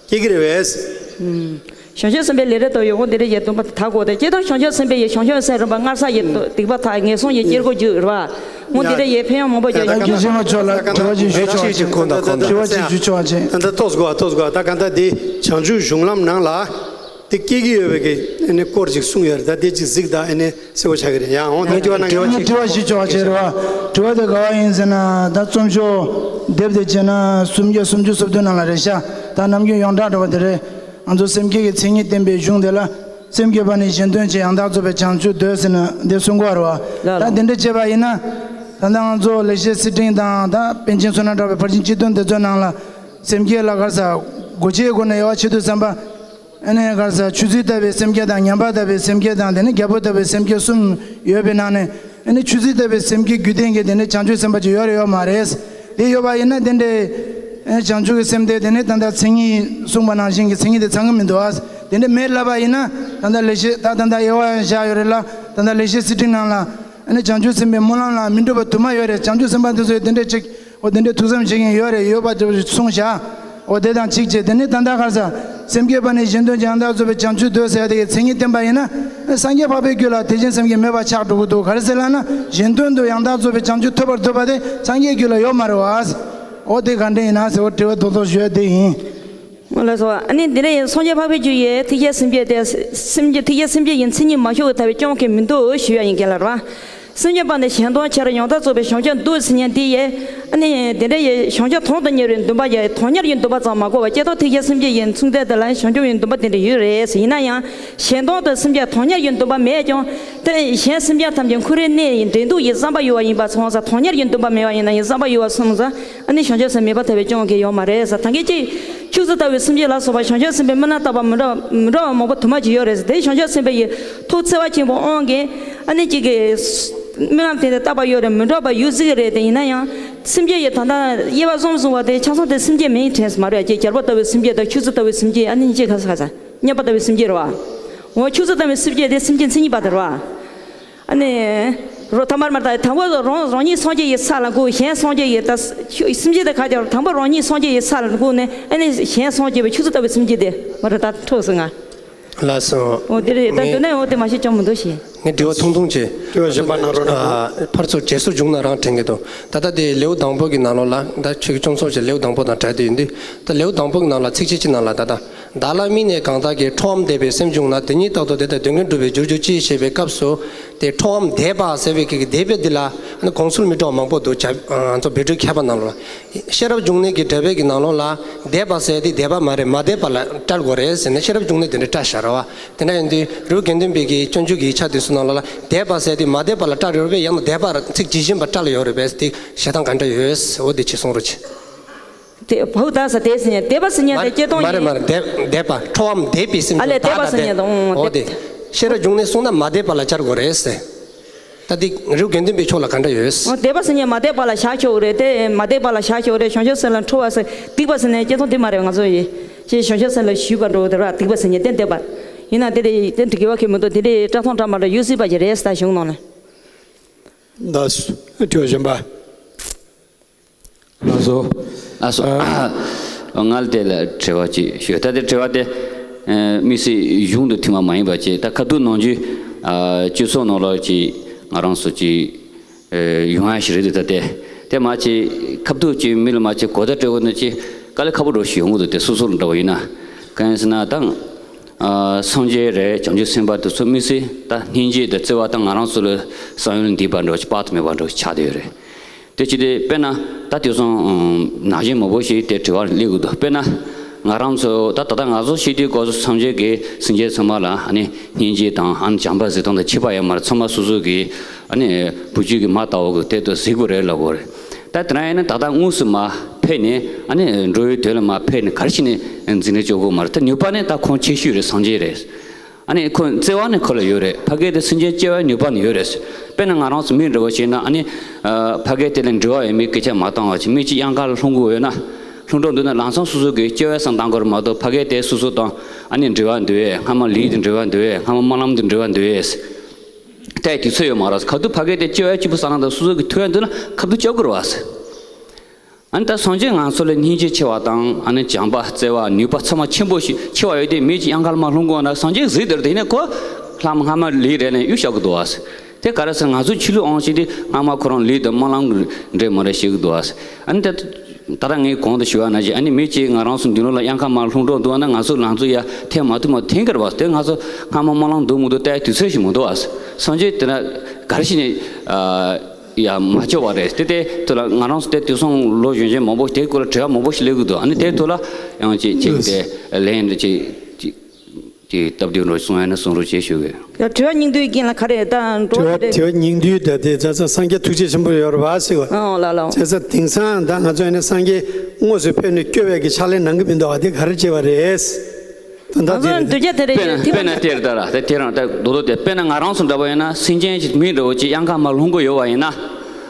སྐྱེ་གི་རེད་བས། ཨུམ། བྱང་ཆུབ་སེམས་དཔའི་ལས་རེ་དོ་ཡོང་ཁུངས་དེ་འདྲ་ཡི་སྡོམ་པ་དེ་དག་དགོས་ཏེ་སྐྱེ་དང་བྱང་ཆུབ་སེམས་དཔའི་ཡི་བྱང་ཆུབ་སེམས་རིམ་པ་སྔར་བསགས་ཡི་ཨུམ། སྡིག་པ་དག་ངན་སོང་ཡི་སྐྱེ་སྒོ་བརྒྱུད་རེད་བ། འོ་འདི་འདྲ་ཡི་ཕན་ཡོན་མང་པོ་ཡོད་ཀྱང་། དགེ་བཤེས་མ་མཆོག་ལ་དྲི་བ་ཅིག་ཞུ་ཆོག་ཅིག་ཁོང་དང་ཁོང་དང་དྲི་བ་ཅིག་ཞུ་ཆོག་ཅིག་ད་ལྟ་ཏོག་ཙམ་གོ་ཏོག་ཙམ་གོ་ད་ག་ད་འདི་བྱང་ཆུབ་གཞུང་ལམ་ནང་ལ་དེ་སྐྱེ་གི་ཡོད་པའི་གི་ཨ་ནི་སྐོར་ཅིག་གསུངས་ཡོད་རེད། ད་དེ་ཅིག་གཟིགས་དང་ཨ་ནི་གསལ་པོ་ཆགས་ཀྱི་རེད། ཡང་འོང་ད་དྲི་བ་གནང་གི་ཡོད་ཅིག་དྲི་བ་ཞིག་ཆོག་ཅེས་རེད་བ། དྲི་བ་དེ་ག་བ་ཡིན་ཟེར་ན་ད་རྩོམ་ཤོག་དེབ་དེ་བྱས་ན་སུམ་བརྒྱ་སུམ་ཅུ་སོ་བདུན་ནང་ལ་རེད་ཤག་ད་ནམ་རྒྱུན་ཡོངས་གྲགས་འདྲ་བ་དེ་རེད། ང་ཚོ་སེམས་བསྐྱེད་ཀྱི་མཚན་ཉིད་བསྟན་པའི་གཞུང་དེ་ལ། སེམས་བསྐྱེད་པ་ནི་གཞན་དོན་བྱེད། ཡང་དག་རྫོགས་པའི་བྱང་ཆུབ་འདོད་ཟེར་ནས་འདི་གསུང་གི་ཡོད་རེད་བ། ལགས་ལགས། ད་འདི་འདྲ་བྱས་པ་ཡིན་ན། ད་ལྟ་ང་ཚོ་ལེགས་བཤད་གསེར་ཕྲེང་དང་ད་པཎ་ཆེན་བསོད་ནམས་གྲགས་པའི་ཕར་ཕྱིན་སྤྱི་དོན་དེ་ཚོའི་ནང་ལ། སེམས་བསྐྱེད་ལ་ག་རེ་ཟ། སྒོ་འབྱེད་སྒོ་ནས་དབྱེ་བ་ཕྱེ་དུས་ཙམ་པ། ཨ་ནི་ག་རེ་ཟ། ཆུད་ཟོས་ལྟ་བུའི་སེམས་བསྐྱེད་དང་ཉམས་པ་ལྟ་བུའི་སེམས་བསྐྱེད་དང་དེ་ནས་རྒྱལ་པོ་ལྟ་བུའི་སེམས་བསྐྱེད་གསུམ་ཡོད་པའི་ནང་ནས། ཨ་ནི་ཆུད་ཟོས་ལྟ་བུའི་སེམས་བསྐྱེད་རྒྱུད་ལྡན་གྱི་དེ་ནི་བྱང་ཆུབ་སེམས་དཔའ་ཅིག་ཡོད་རེད་ཡོད་མ་རེད། དེ་ཡོད་པ་ཡིན་ན་དེ་འདྲའི་ཨ་བྱང་ཆུབ་ཀྱི་སེམས་དེ་དེ་ནི་ད་ལྟ་མཚན་ཉིད་གསུངས་པ་ནང་བཞིན་གྱི་མཚན་ཉིད་དེ་ཚང་གི་མི་འདུག་ཨ། དེ་འདྲ་མེད་ལབ་པ་ཡིན་ན་ད་ལྟ་ལེགས་བཤད་ད་ད་ལྟ་དབྱེ་བ་བཞག་ཡོད་རེད་ལ། ད་ལྟ་ལེགས་བཤད་གསེར་ཕྲེང་ནང་ལ་ཨ་ནི་བྱང་ཆུབ་སེམས་དཔའི་སྨོན་ལམ་ལ་མི་འགྲུབ་པ་དུ་མ་ཡོད་རེད། བྱང་ཆུབ་སེམས་དཔའ་དེ་ཚོས་དེ་འདྲའི་ཅིག་འོ་དེ་འདྲའི་ཐུགས་བསམ་བཞེས་མཁན་ཡོད་རེད། ཡོད་པ་དེ་གསུངས་བཞག་འོ་དེ་དང་གཅིག་བྱས་དེ་ནི་ད་ལྟ་ག་རེ་ཟ། སེམས་བསྐྱེད་པ་ནི་གཞན་དོན་གྱི་ཡང་དག་རྫོགས་པའི་བྱང་ཆུབ་འདོད་ཟེར་ཡ་དེ་གི་མཚན་ཉིད་བསྟན་པ་ཡིན་ན། སངས་རྒྱས་འཕགས་པའི་རྒྱུད་ལ་དེ་བཞིན་སེམས་བསྐྱེད་མེད་པ་ཆགས་འགྲོ་གི་འདུག་ག་རེ་ཟེར་ལབ་ན་གཞན་དོན་དུ་ཡང་དག་རྫོགས་པའི་བྱང་ཆུབ་ཐོབ་པར་འདོད་པ་དེ་སངས་རྒྱས་རྒྱུད་ལ་ཡོད་མ་རེད་བ། འོ་དེ་ག་འདྲ་ཡིན་ན་ཟེར་བ་དྲི་བ་རྡོག་རྡོག་ཞུ་ཡ་དེ་ཡིན། ལགས་སོ། ཨ་ནི་འདི་འདྲ་ཡིན། སངས་རྒྱས་འཕགས་པའི་རྒྱུད་ཡི་ཐེག་ཆེན་སེམས་བསྐྱེད་དེ་སེམས་བསྐྱེད་ཐེག་ཆེན་སེམས་བསྐྱེད་ཡི་མཚན་ཉིད་མ་ཤོར་བའི་ཐབས་ཀྱི་སྐྱོན་གྱི་མི་འདུག་ཞུ་ཡ་ཡིན་གྱི་ལ་ར། སེམས་བསྐྱེད་པ་ནི་གཞན་དོན་ཕྱིར་ཡང་དག་རྫོགས་པའི་བྱང་ཆུབ་འདོད་ཟེར་མཁན་དེ་ཡི། ཨ་ནི་དེ་འདྲ་ཡི་བྱང་ཆུབ་དོན་དུ་གཉེར་བའི་འདུན་པ་ཡི་དོན་གཉེར་གྱི་འདུན་པ་ཙམ་མ་དགོས་པར་སྐྱེ་ཐོག་ཐེག་ཆེན་སེམས་བསྐྱེད་ཡི་མཚུངས་ལྡན་དེ་ལ་བྱང་ཆུབ་ཡི་འདུན་པ་དེ་འདྲ་ཡོད་རེད། ཡིན་ན་ཡང་གཞན་དོན་དུ་སེམས་བསྐྱེད་དོན་གཉེར་གྱི་འདུན་པ་མེད་ཀྱང་དེ་གཞན་སེམས་ཅན་ཐམས་ཅད་འཁོར་བའི་གནས་ཡི་འདྲེན་གཏུགས་ཡི་བསམ་པ་ཡོད་པ་ཡིན་པ་སོང་ཙང་དོན་གཉེར་གྱི་འདུན་པ་མེད་པ་ཡིན་ན་ཡང་བསམ་པ་ཡོད་པ་སོང་ཙང་ཨ་ནི་བྱང་ཆུབ་སེམས་མེད་པར་ཐལ་བའི་སྐྱོན་གྱི་ཡོད་མ་རེད་ཟེར། ད་གིན་གཅིག་ཆུད་ཟོས་ལྟ་བུའི་སེམས་བསྐྱེད་ལ་སོགས་པ་བྱང་ཆུབ་སེམས་དཔའི་སྨོན་ལམ་བཏབ་པ་མི་འདྲ་མི་འདྲ་བ་མང་པོ་དུ་མ་ཅིག་ཡོད་རེད་ཟེར། དེ་བྱང་ཆུབ་སེམས་དཔའ་ཡི་ཐུགས་བརྩེ་བ་ཆེན་པོའི་དབང་གིས། ཨ་ནི་གཅིག་གི་སྨོན་ལམ་དེ་ལ་བཏབ་པ་ཡོད་རེད། མི་འདྲ་བ་ཡོད་སྲིད་ཀྱི་རེད། དེ་ཡིན་ན་ཡང་སེམས་བསྐྱེད་ཡི་ད་ལྟ་དབྱེ་བ་གསུམ་གསུངས་པ་དེ་ཆ་ཚང་དེ་སེམས་བསྐྱེད་མིན་དྲན་སོང་མ་རེད། ཀྱི་རྒྱལ་པོ་ལྟ་བུའི་སེམས་བསྐྱེད་དང་ཆུ་ཚོད་ལྟ་བུའི་སེམས་བསྐྱེད། ཨ་ནི་གཅིག་ག་ས་ག་ས་མཉམ་པ་ལྟ་བུའི་སེམས་བསྐྱེད་རེད་བ། འོ་ཆུ་ཚོད་ལྟ་བུའི་སེམས་བསྐྱེད་དེ་སེམས་བསྐྱེད་མཚན་ཉིད་པ་དེ་རེད་བ། ཨ་ནི། རོ་ཐ་མར་མར་ད་དང་པོ་རང་རང་ཉིད་སངས་རྒྱས་ཡི་ས་ལ་འགོད། གཞན་སངས་རྒྱས་ཡི་ད་སེམས་བསྐྱེད་དེ་ཁ་ཅར་དང་པོ་རང་ཉིད་སངས་རྒྱས་ཡི་ས་ལ་འགོད་ནས་ཨ་ནི་གཞན་སངས་རྒྱས་པའི་ཆུ་ཚོད་ལྟ་བུའི་སེམས་བསྐྱེད་དེ་མ་རེད་ད་འཕྲོག་སོང་ང་། ལགས་སོ། འོ་དེ་རེད་ད། ངས་དོན་ནས་འོ་དེ་མ་ཤེས་ཅང་མི་འདུག་ཞེས། ངས་དྲི་བ་ཐུང་ཐུང་བྱས། དྲི་བ་གཞན་པ་གནང་རོགས་གནང་། ཨ། ཕར་ཚུར་རྗེས་སུ་འཇུག་ན་རང་དྲན་གྱི་འདུག་ད་ལྟ་དེ་ལེའུ་དང་པོ་གི་ནང་ལོགས་ལ་ད་ཁྱོད་ཀྱི་སྐྱོན་སོགས་ཀྱི་ལེའུ་དང་པོ་དང་སྦྲགས་དེ་ཡིན་དུས། ད་ལེའུ་དང་པོ་གི་ནང་ལ་ཚིགས་བཅད་གཅིག་ནང་ལ་ད་ལྟ། བདག་ལ་དམིགས་ནས་གང་དག་གིས། འཕྲོག་བམ་འདས་པའི་སེམས་བྱུང་ན། དེ་ཉིད་རྟག་ཏུ་དེ་ལྟར་དོན་ཀུན་འགྲུབ་པར་འགྱུར་གྱུར་ཅིག་ཞེས་པའི་སྐབས་སུ། དེ་འཕྲོག་བམ་འདས་པ་ཟེར་བའི་གི་འདས་པའི་འདི་ལ་ཨ་ནི་དགོངས་ཚུལ་མི་འདྲ་བ་མང་པོ་འདུག་ང་ཚོ་བོད་ཕྲུག་མཁས་པ་ནང་ལོགས་ཤེས་རབ་འབྱུང་གནས་ཀྱི་འགྲེལ་པའི་གི་ནང་ལོགས་ལ་འདས་པ་ཟེར་དེ་འདས་པ་མ་རེད། མ་འདས་པ་ལ་བཀྲལ་དགོས་རེད་ཟེར་ནས་ཤེས་རབ་འབྱུང་གནས་དེ་འདྲ་བཀྲལ་བཞག་རེད་བ། དེ་འདྲ་ཡིན་དུས་རི་བོ་དགེ་ལྡན་པའི་གི་སྤྱོད་འཇུག་གི་ཡིག་ཆ་དེ་ཚོ་ནང་ལོགས་ལ་འདས་པ་ཟེར་དེ་མ་འདས་པ་ལ་བཀྲལ་ཡོད་རེད་པས། ཡང་ན་འདས་པ་ཚིག་ཇི་བཞིན་པ་བཀྲལ་ཡོད་རེད་པས། དེ་བཤད་སྟངས་ག་འདྲ་ཡོད་འོ་དེ་ཅིག་གསུང་རོགས་གྱིས། དེ་བོད་ད་ས་དེ་སི་ཉ་དེ་བ་སི་ཉ་དེ་སྐྱེ་སྟོང་མ་རེད་ཡིན། མ་རེད། འདས་འདས་པ་འཕྲོག་བམ་འདས་པའི་སེམས་ཨ་ལས་བྱུང་འདས་པ་ད་སི་ཉ་དེ་འོང་འོ་དེ་དེ། ཤེས་རབ་འབྱུང་གནས་གསུངས་ན་མ་འདས་པ་ལ་བཅར་དགོས་རེད་ཟེར། ད་འདི་རི་བོ་དགེ་ལྡན་པའི་ཕྱོགས་ལ་ག་འདྲ་ཡོད། འོ་འདས་པ་སི་ཉ་མ་འདས་པ་ལ་བཞག་ཆོག་རེད་དེ། མ་འདས་པ་ལ་བཞག་ཆོག་རེད། བྱང་ཆུབ་སེམས་ལ་འཕྲོག་པ་སི་འདས་པ་སི་ཉ་སྐྱེ་སྟོང་དེ་མ་རེད། ང་ཚོ་ཡི་ཅེས་བྱང་ཆུབ་སེམས་ལ་ཞུས་པ་འགྲོ་དེ་ར་འདས་པ་སི་ཉ་དེ་འདས་པ་ཡིན་ན་དེ་དེ་དེ་འགྲིག་གི་བ་ཁེ་མི་འདུག་དེ་དེ་བཀྲག་མདངས་བཀྲ་མ་འདྲ་ཡོད་སྲིད་པ་ཅིག་རེད་ད་གཞུང་ནང་ལ། ད་དྲི་བ་གཞན་པ། ལགས་སོ། ལགས་སོ། ང་ལ་དེ་ལ་དྲི་བ་ཅིག་ཞུ། ད་དེ་དྲི་བ་དེ་དམིགས་བསལ་གཞུང་དུ་ཐིམ་པ་མ་ཡིན་པ་ཅིག་ད་ཁ་ཐུག་ནང་ཆོས་སྤྱི་ཚོགས་ནང་ལོགས་ཀྱི་ང་རང་ཚོ་ཅིག་ཡོང་ཡ་ཞིག་རེད་འདུག་ད་དེ་དེ་མ་ཅིག་ཁ་ཐུག་ཅིག་མི་ལ་མ་ཅིག་གོ་བརྡ་སྤྲད་དགོས་ན་ཅིག་དཀའ་ལས་ཁག་པོ་འདྲ་ཞིག་ཡོང་གི་འདུག་དེ་སོ་སོ་ལ་འདྲ་བ་ཡིན་ན་གང་ཡིན་ཟེར་ན་ད་སངས་རྒྱས་རེད། བྱང་ཆུབ་སེམས་དཔའ་དེ་ཚོ་དམིགས་བསལ་ད་སྙིང་རྗེ་དང་བརྩེ་བ་ད་ང་རང་ཚོ་ལ་བསམ་ཡུལ་འདས་པ་འདྲ་ཅིག་དཔག་ཏུ་མེད་པ་འདྲ་ཆགས་བསྡད་ཡོད་རེད། དེ་ཅི་སྟེ་དཔེར་ན་ད་དེང་སང་ནང་བཞིན་མང་པོ་ཞིག་དེ་དྲི་བ་སླེབས་ཀྱི་འདུག་དཔེར་ན་ང་རང་ཚོ་ད་ད་ལྟ་ང་ཚོ་ཤེས་དུས་སྐབས་སུ་སངས་རྒྱས་ཀྱིས་སེམས་ཅན་ཚང་མ་ལ་ཨ་ནི་སྙིང་རྗེ་དང་ཨ་ནི་བྱམས་པ་གཟིགས་སྟངས་དང་ཁྱད་པར་ཡོད་མ་རེད། ཚང་མ་སོ་སོ་གི་ཨ་ནི་བུ་རྒྱུད་ཀྱི་མ་ལྟ་བུ་གི་དེ་ལྟར་གཟིགས་དགོས་རེད་ལབ་ཀྱི་ཡོད་རེད། ད་དེ་རང་ཡིན་ན་ད་ལྟ་དངོས་སུ་མར་ཕེབས་ནས་ཨ་ནི་འགྲོ་བའི་དོན་ལ་མར་ཕེབས་ནས་ག་རེ་བྱས་ནས་འཛིན་གྲྭ་སྐྱོར་དགོས་མ་རེད། ད་ནུས་པ་ནི་ད་ཁོང་ཆེ་ཤོས་རེད། སངས་རྒྱས་རེད། ཨ་ནི་ཁོ་བརྩེ་བ་ནི་ཁོ་ལ་ཡོད་རེད། ཕ་སྐད་དེ་སེམས་ཅན་སྐྱོ་བའི་ནུས་པ་ནི་ཡོད་རེད། དཔེར་ན་ང་རང་ཚོ་མི་འདྲ་བོ་བྱས་ན་ཨ་ནི་ཕ་སྐད་དེ་ལ་འབྲེལ་བ་ཡོད་མེད་སྐད་ཆ་མ་བཏང་བ་བྱས་མི་གཅིག་གཡང་ཁ་ལ་ལྷུང་དགོས་ཡོད་ན་ལྷུང་འགྲོ་འདུག་ན་ལམ་སང་སོ་སོ་གིས་སྐྱོ་བའི་བསམ་བཏང་དགོས་རེད་མ་གཏོགས་ཕ་སྐད་དེ་སོ་སོ་དང་ཨ་ནི་འབྲེལ་བ་འདུག་ཨེ། སྔ་མ་ལས་དེ་འབྲེལ་བ་འདུག་ཨེ། སྔ་མ་སྨོན་ལམ་དེ་འབྲེལ་བ་འདུག་ཨེ། ལྟའི་དུས་ཚོད་ཡོད་མ་རེད། ཁ་ཐུག་ཕ་སྐད་དེ་སྐྱོ་བའི་སྐྱིད་པོ་བསམ་ན་དང་སོ་སོ་གིས་ཐུག་ཡ་འདུག་ན་ཁ་ཐུག་སྐྱོ་དགོས་རེད་བ། ཨ་ནི་ད་སངས་རྒྱས་ང་ཚོ་ལ་སྙིང་རྗེ་ཆེ་བ་དང་ཨ་ནི་བྱམས་པ་བརྩེ་བ་ནུས་པ་ཚང་མ་ཆེན་པོ་ཞིག་ཆེ་བ་ཡོད་དེ་མི་གཅིག་གཡང་ཁ་ལ་མར་ལྷུང་དགོས་ན་སངས་རྒྱས་གཟིགས་དེར་དེ་ནས་ཁོ་ལྷ་མ་སྔ་མ་ལས་རེ་ནས་གཡུག་བཞག་གི་འདུག་བ། དེ་ག་རེ་ཟེར་ང་ཚོ་ཕྱི་ལུགས་འོང་ཞིག་དེ་སྔ་མ་ཁོ་རང་ལས་དང་སྨོན་ལམ་འདྲེས་མ་རེད་ཞིག་འདུག་བ། ཨ་ནི་ད་ད་ལྟ་ངས་གོང་དུ་ཞུ་བ་ནང་བཞིན་ཨ་ནི་མི་གཅིག་ང་རང་ཚོ་མདུན་ལོགས་ལ་གཡང་ཁ་མར་ལྷུང་འགྲོ་འདུག་ན་ང་ཚོ་ལང་ཚོ་ཡ་འཐེན་མ་ཐུབ་མ་འཐེན་གི་རེད་བ། དེ་ང་ཚོ་སྔ་མ་སྨོན་ལམ་འདུག་མི་འདུག་ལྟའི་དུས་ཚོད་ཞིག་མི་འདུག་བ། སངས་རྒྱས་དེ་ན་ག་རེ་ཞིག་ནས་ཡ་མ་ལྕོགས་པ་རེད། དེ་དེ་དུས་ལ་ང་རང་ཚོ་དེ་དུས་སང་ལོ་གཞོན་གཞོན་མང་པོ་དེ་སྐོར་ལ་དྲི་བ་མང་པོ་ཞིག་སླེབས་ཀྱི་འདུག་ཨ་ནི་དེ་དུས་ལ་ཡང་ཅིག་ཅིག་དེ་ལན་ཅིག་ཅིག་ཅིག་སྟབས་བདེ་འགྲོ་གསུང་ཡ་ན་གསུང་རོགས་བྱེད་ཞུ་གི། ཡ་དྲི་བ་སྙིང་བསྡུས་རྐྱེན་ལ་ག་རེ་ད་འགྲོ་དྲི་བ་རེད། དྲི་བ་སྙིང་བསྡུས་ད་དེ་ཙ་ཙ་སངས་རྒྱས་ཐུགས་རྗེ་ཆེན་པོ་ཡོད་རེད་བ་ཟེར་བ། ཨོ་ལ་ལ། ཙ་ཙ་དེང་སང་ད་ང་ཚོ་ཡིན་ན་སངས་རྒྱས་དངོས་སུ་ཕེབས་ནས་སྐྱོ་བའི་གི་ཕྱག་ལས་གནང་གི་མི་འདུག་བ། དེ་ག་རེ་བྱས་པ་རེད། ད་ལྟ་ང་ཚོ་དེ་གདུལ་བྱ་དེ་རེད། དཔེར་ན་དེ་དཔེར་ན་དེར་ལྟ་ར་དེ་དེ་རང་ད་རྡོག་རྡོག་དེ་དཔེར་ན་ང་རང་ཚོ་འདྲ་པོ་ཡིན་ན་སེམས་ཅན་གྱི་མི་འདྲ་བོ་ཅིག་གཡང་ཁ་མར་ལྷུང་གི་ཡོད་པ་ཡིན་ན།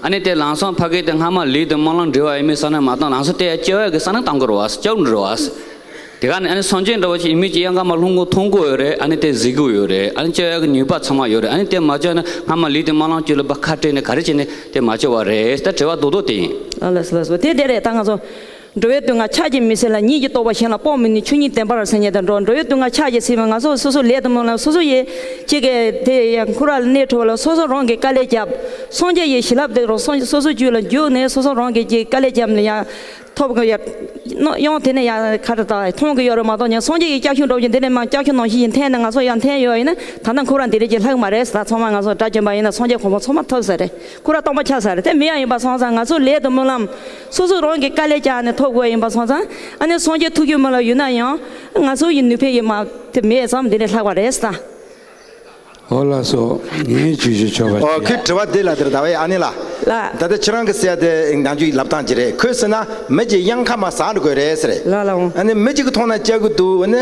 ཨ་ནི་དེ་ལམ་སང་ཕ་གི་དེ་སྔ་མ་ལས་དང་སྨོན་ལམ་འབྲེལ་བ་ཡོད་མེད་བསམ་ན་མ་བཏང་ལམ་སང་དེ་སྐྱོ་བའི་གི་བསམ་ན་བཏང་དགོས་རེད་བ། སྐྱོ་འགྲོ་རེད་བ། དེ་ག་ནས་ཨ་ནི་སེམས་ཅན་འདྲ་བོ་ཅིག་མི་གཅིག་གཡང་ཁ་མར་ལྷུང་གི་མཐོང་གི་ཡོད་རེད། ཨ་ནི་དེ་གཟིགས་གི་ཡོད་རེད། ཨ་ནི་སྐྱོ་བའི་གི་ནུས་པ་ཚང་མ་ཡོད་རེད། ཨ་ནི་དེ་མ་སྐྱོ་ན་སྔ་མ་ལས་དང་སྨོན་ལམ་བཅོལ་ལ་ཕར་ཁ་བྲལ་ནས་ག་རེ་བྱས་ནས་དེ་མ་སྐྱོ་བ་རེད། ད་དྲི་བ་རྡོག་རྡོག་དེ་ཡིན། ཨ་ལགས་སོ་ལགས་སོ། དེ་དེ་རེད། ད་ང་ཚོ། འགྲོ་བའི་དུས་ང་ཕྱག་གིས་མི་ཟིན་ལ། ཉིད་ཀྱིས་རྟོགས་པ་གཞན་ལ་དཔོག་མི་ནུས། ཆོས་ཉིད་བདེན་པར་སེམས་ཉིད་དུ་འགྲོ། འགྲོ་བའི་དུས་ང་ཕྱག་གིས་ཟིན་པ་ང་ཚོ་སོ་སོ་ལས་དང་སྨོན་ལམ་སོ་སོ་ཡིས་གཅིག་གིས་དེ་ཡང་ཁོ་ར་ལ་གནས་གྲུབ་ལ་སོ་སོ་རང་གིས་དཀའ་ལས་བརྒྱབ། སངས་རྒྱས་ཡི་བྱིན་རླབས་དེ་རང་སོ་སོ་རྒྱུད་ལ་འཇུག་ནས་སོ་སོ་རང་གིས་ཀྱི་དཀའ་ལས་བརྒྱབ་ནས་ཡང་ཐོབ་གི་ཡོད། ཡང་དེ་ནས་ཡང་ཁ་ར་ད་མཐོང་གི་ཡོད་རེད་མ་གཏོགས་ཡང་སངས་རྒྱས་ཡི་ལྕགས་ཞུན་འགྲོ་བཞིན་དེ་ནས་མ་ལྕགས་ཞུན་ནང་བཞིན་ཡིན་འཐེན་ནས་ང་ཚོ་ཡང་འཐེན་ཡོད་ཡིན་ན་ད་ལྟ་ཁོ་རང་དེ་རིགས་ཀྱི་ལྷག་མ་རེད། ད་ཚང་མ་ང་ཚོ་དགྲ་བཅོམ་པ་ཡིན་ན་སངས་རྒྱས་གོ་འཕང་ཚང་མ་ཐོབ་ས་རེད། ཁོ་ར་སྟོང་པ་ཆགས་ས་རེད། དེ་མི་ཡང་ཡིན་པ་སོང་ཙང་ང་ཚོ་ལས་དང་སྨོན་ལམ། སོ་སོ་རང་གི་དཀའ་ལས་བརྒྱབ་ནས་ཐོབ་དགོས་ཡིན་པ་སོང་ཙང་། ཨ་ནི་སངས་རྒྱས་ཐུགས་རྒྱུད་མ་ལ་ཡོད་ན་ཡང་། ང་ཚོ་ཡི་ནུས་པས་ཡིན་མ་དེ་མེད་ཙམ་འདི་ནས་ལྷག་པ་རེད་ད། ཨོ་ལགས་སོ། ངས་ཞུ་ཞུ་ཆོག་པ་ཨོ་ཞུ། ཁོའི་དྲི་བ་འདི་ལ་དེར་ཟླ་བའི་ཨ་ནི་ལ། ལ། ད་ལྟ་ཁྱེད་རང་གི་ཟེར་ཡ་དེ་ནང་རྒྱུད་ལབ་སྟངས་ཅིག་རེད། ཁོས་ཟེར་ན་མི་གཅིག་གཡང་ཁ་མར་ཟག་འགྲོ་དགོས་རེད་ཟེར། ལ་ལ་འོང་། ཨ་ནི་མི་གཅིག་གི་མཐོང་ན་སྐྱག་གི་འདུག་ཨ་ནི།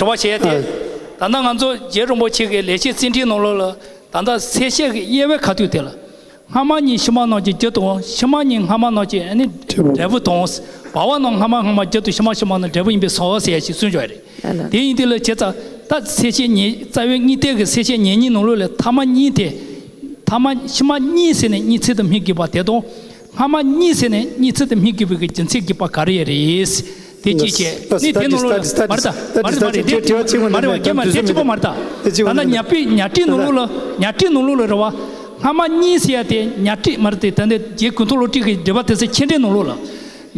དྲི་བ་བྱས་ཏེ། ཨ། ད་ལྟ་ང་ཚོ་རྗེ་རིན་པོ་ཆེ་གི་ལས་བྱེད་རྩིས་ཁྲའི་ནང་ལོགས་ལ་ད་ལྟ་གསལ་བཤད་ཀྱི་དབྱེ་བའི་ཁ་ཐུག་དེ་ལ། སྔ་མ་གཉིས་ཕྱི་མ་རྣམས་ཀྱི་རྒྱུ་དང་། ཕྱི་མ་གཉིས་སྔ་མ་རྣམས་ཀྱི་ཨ་ནི་འབྲས་བུ་དང་། འབྲས་བུ་དང་། བ་བ་རྣམས་སྔ་མ་སྔ་མ་རྒྱུ་དང་། ཕྱི་མ་ཕྱི་མ་རྣམས་འབྲས་བུ་ཡིན་པས་སོ་ཟེར་ཡ་ཞིག་གསུངས་ཡོད་རེད། ལ་ལ། དེ་ཡིན་དུས་ལ་བྱས་ཙང་ད་སེམས་བསྐྱེད་ཉེ་རྩ་བའི་གཉིས་གཏད་ཀྱི་སེམས་བསྐྱེད་ཉེ་གཉིས་ནང་ལོགས་ལ་ཐ་མ་གཉིས་དེ། ཐ་མ་ཕྱི་མ་གཉིས་ཟེར་ནས་གཉིས་ཚིག་ཏུ་སྨིན་དགོས་པ་དེ་དང་། སྔ་མ་གཉིས་ཟེར་ནས་གཉིས་ཚིག་ཏུ་སྨིན་དགོས་པའི་གི་རྒྱུ་མཚན་དགོས་པ་ག་རེ་རེད། དེ་གཅིག་བྱས་ནི་དེ་ནང་ལོགས་ལ་མ་རེད་ད། མ་རེད་མ་རེད། དེ་མ་རེད་བ། རྒྱ་མ་རྒྱ་མ་དེ་གཅིག་པོ་མ་རེད་ད། ད་ལྟ་ཉ་པི་ཉ་ཏི་ནང་ལོགས་ལ། ཉ་ཏི་ནང་ལོགས་ལ་རེད་བ། སྔ་མ་གཉིས་ཟེར་ཡ་དེ་ཉ་ཏི་མ་རེད་དེ། ད་ནི་རྗེ་གུང་ཐང་བློ་གྲོས་ཀྱི་འགྲེལ་པ་དེ་ཚོ་མཁྱེན་འགྲེལ་ནང་ལོགས་ལ།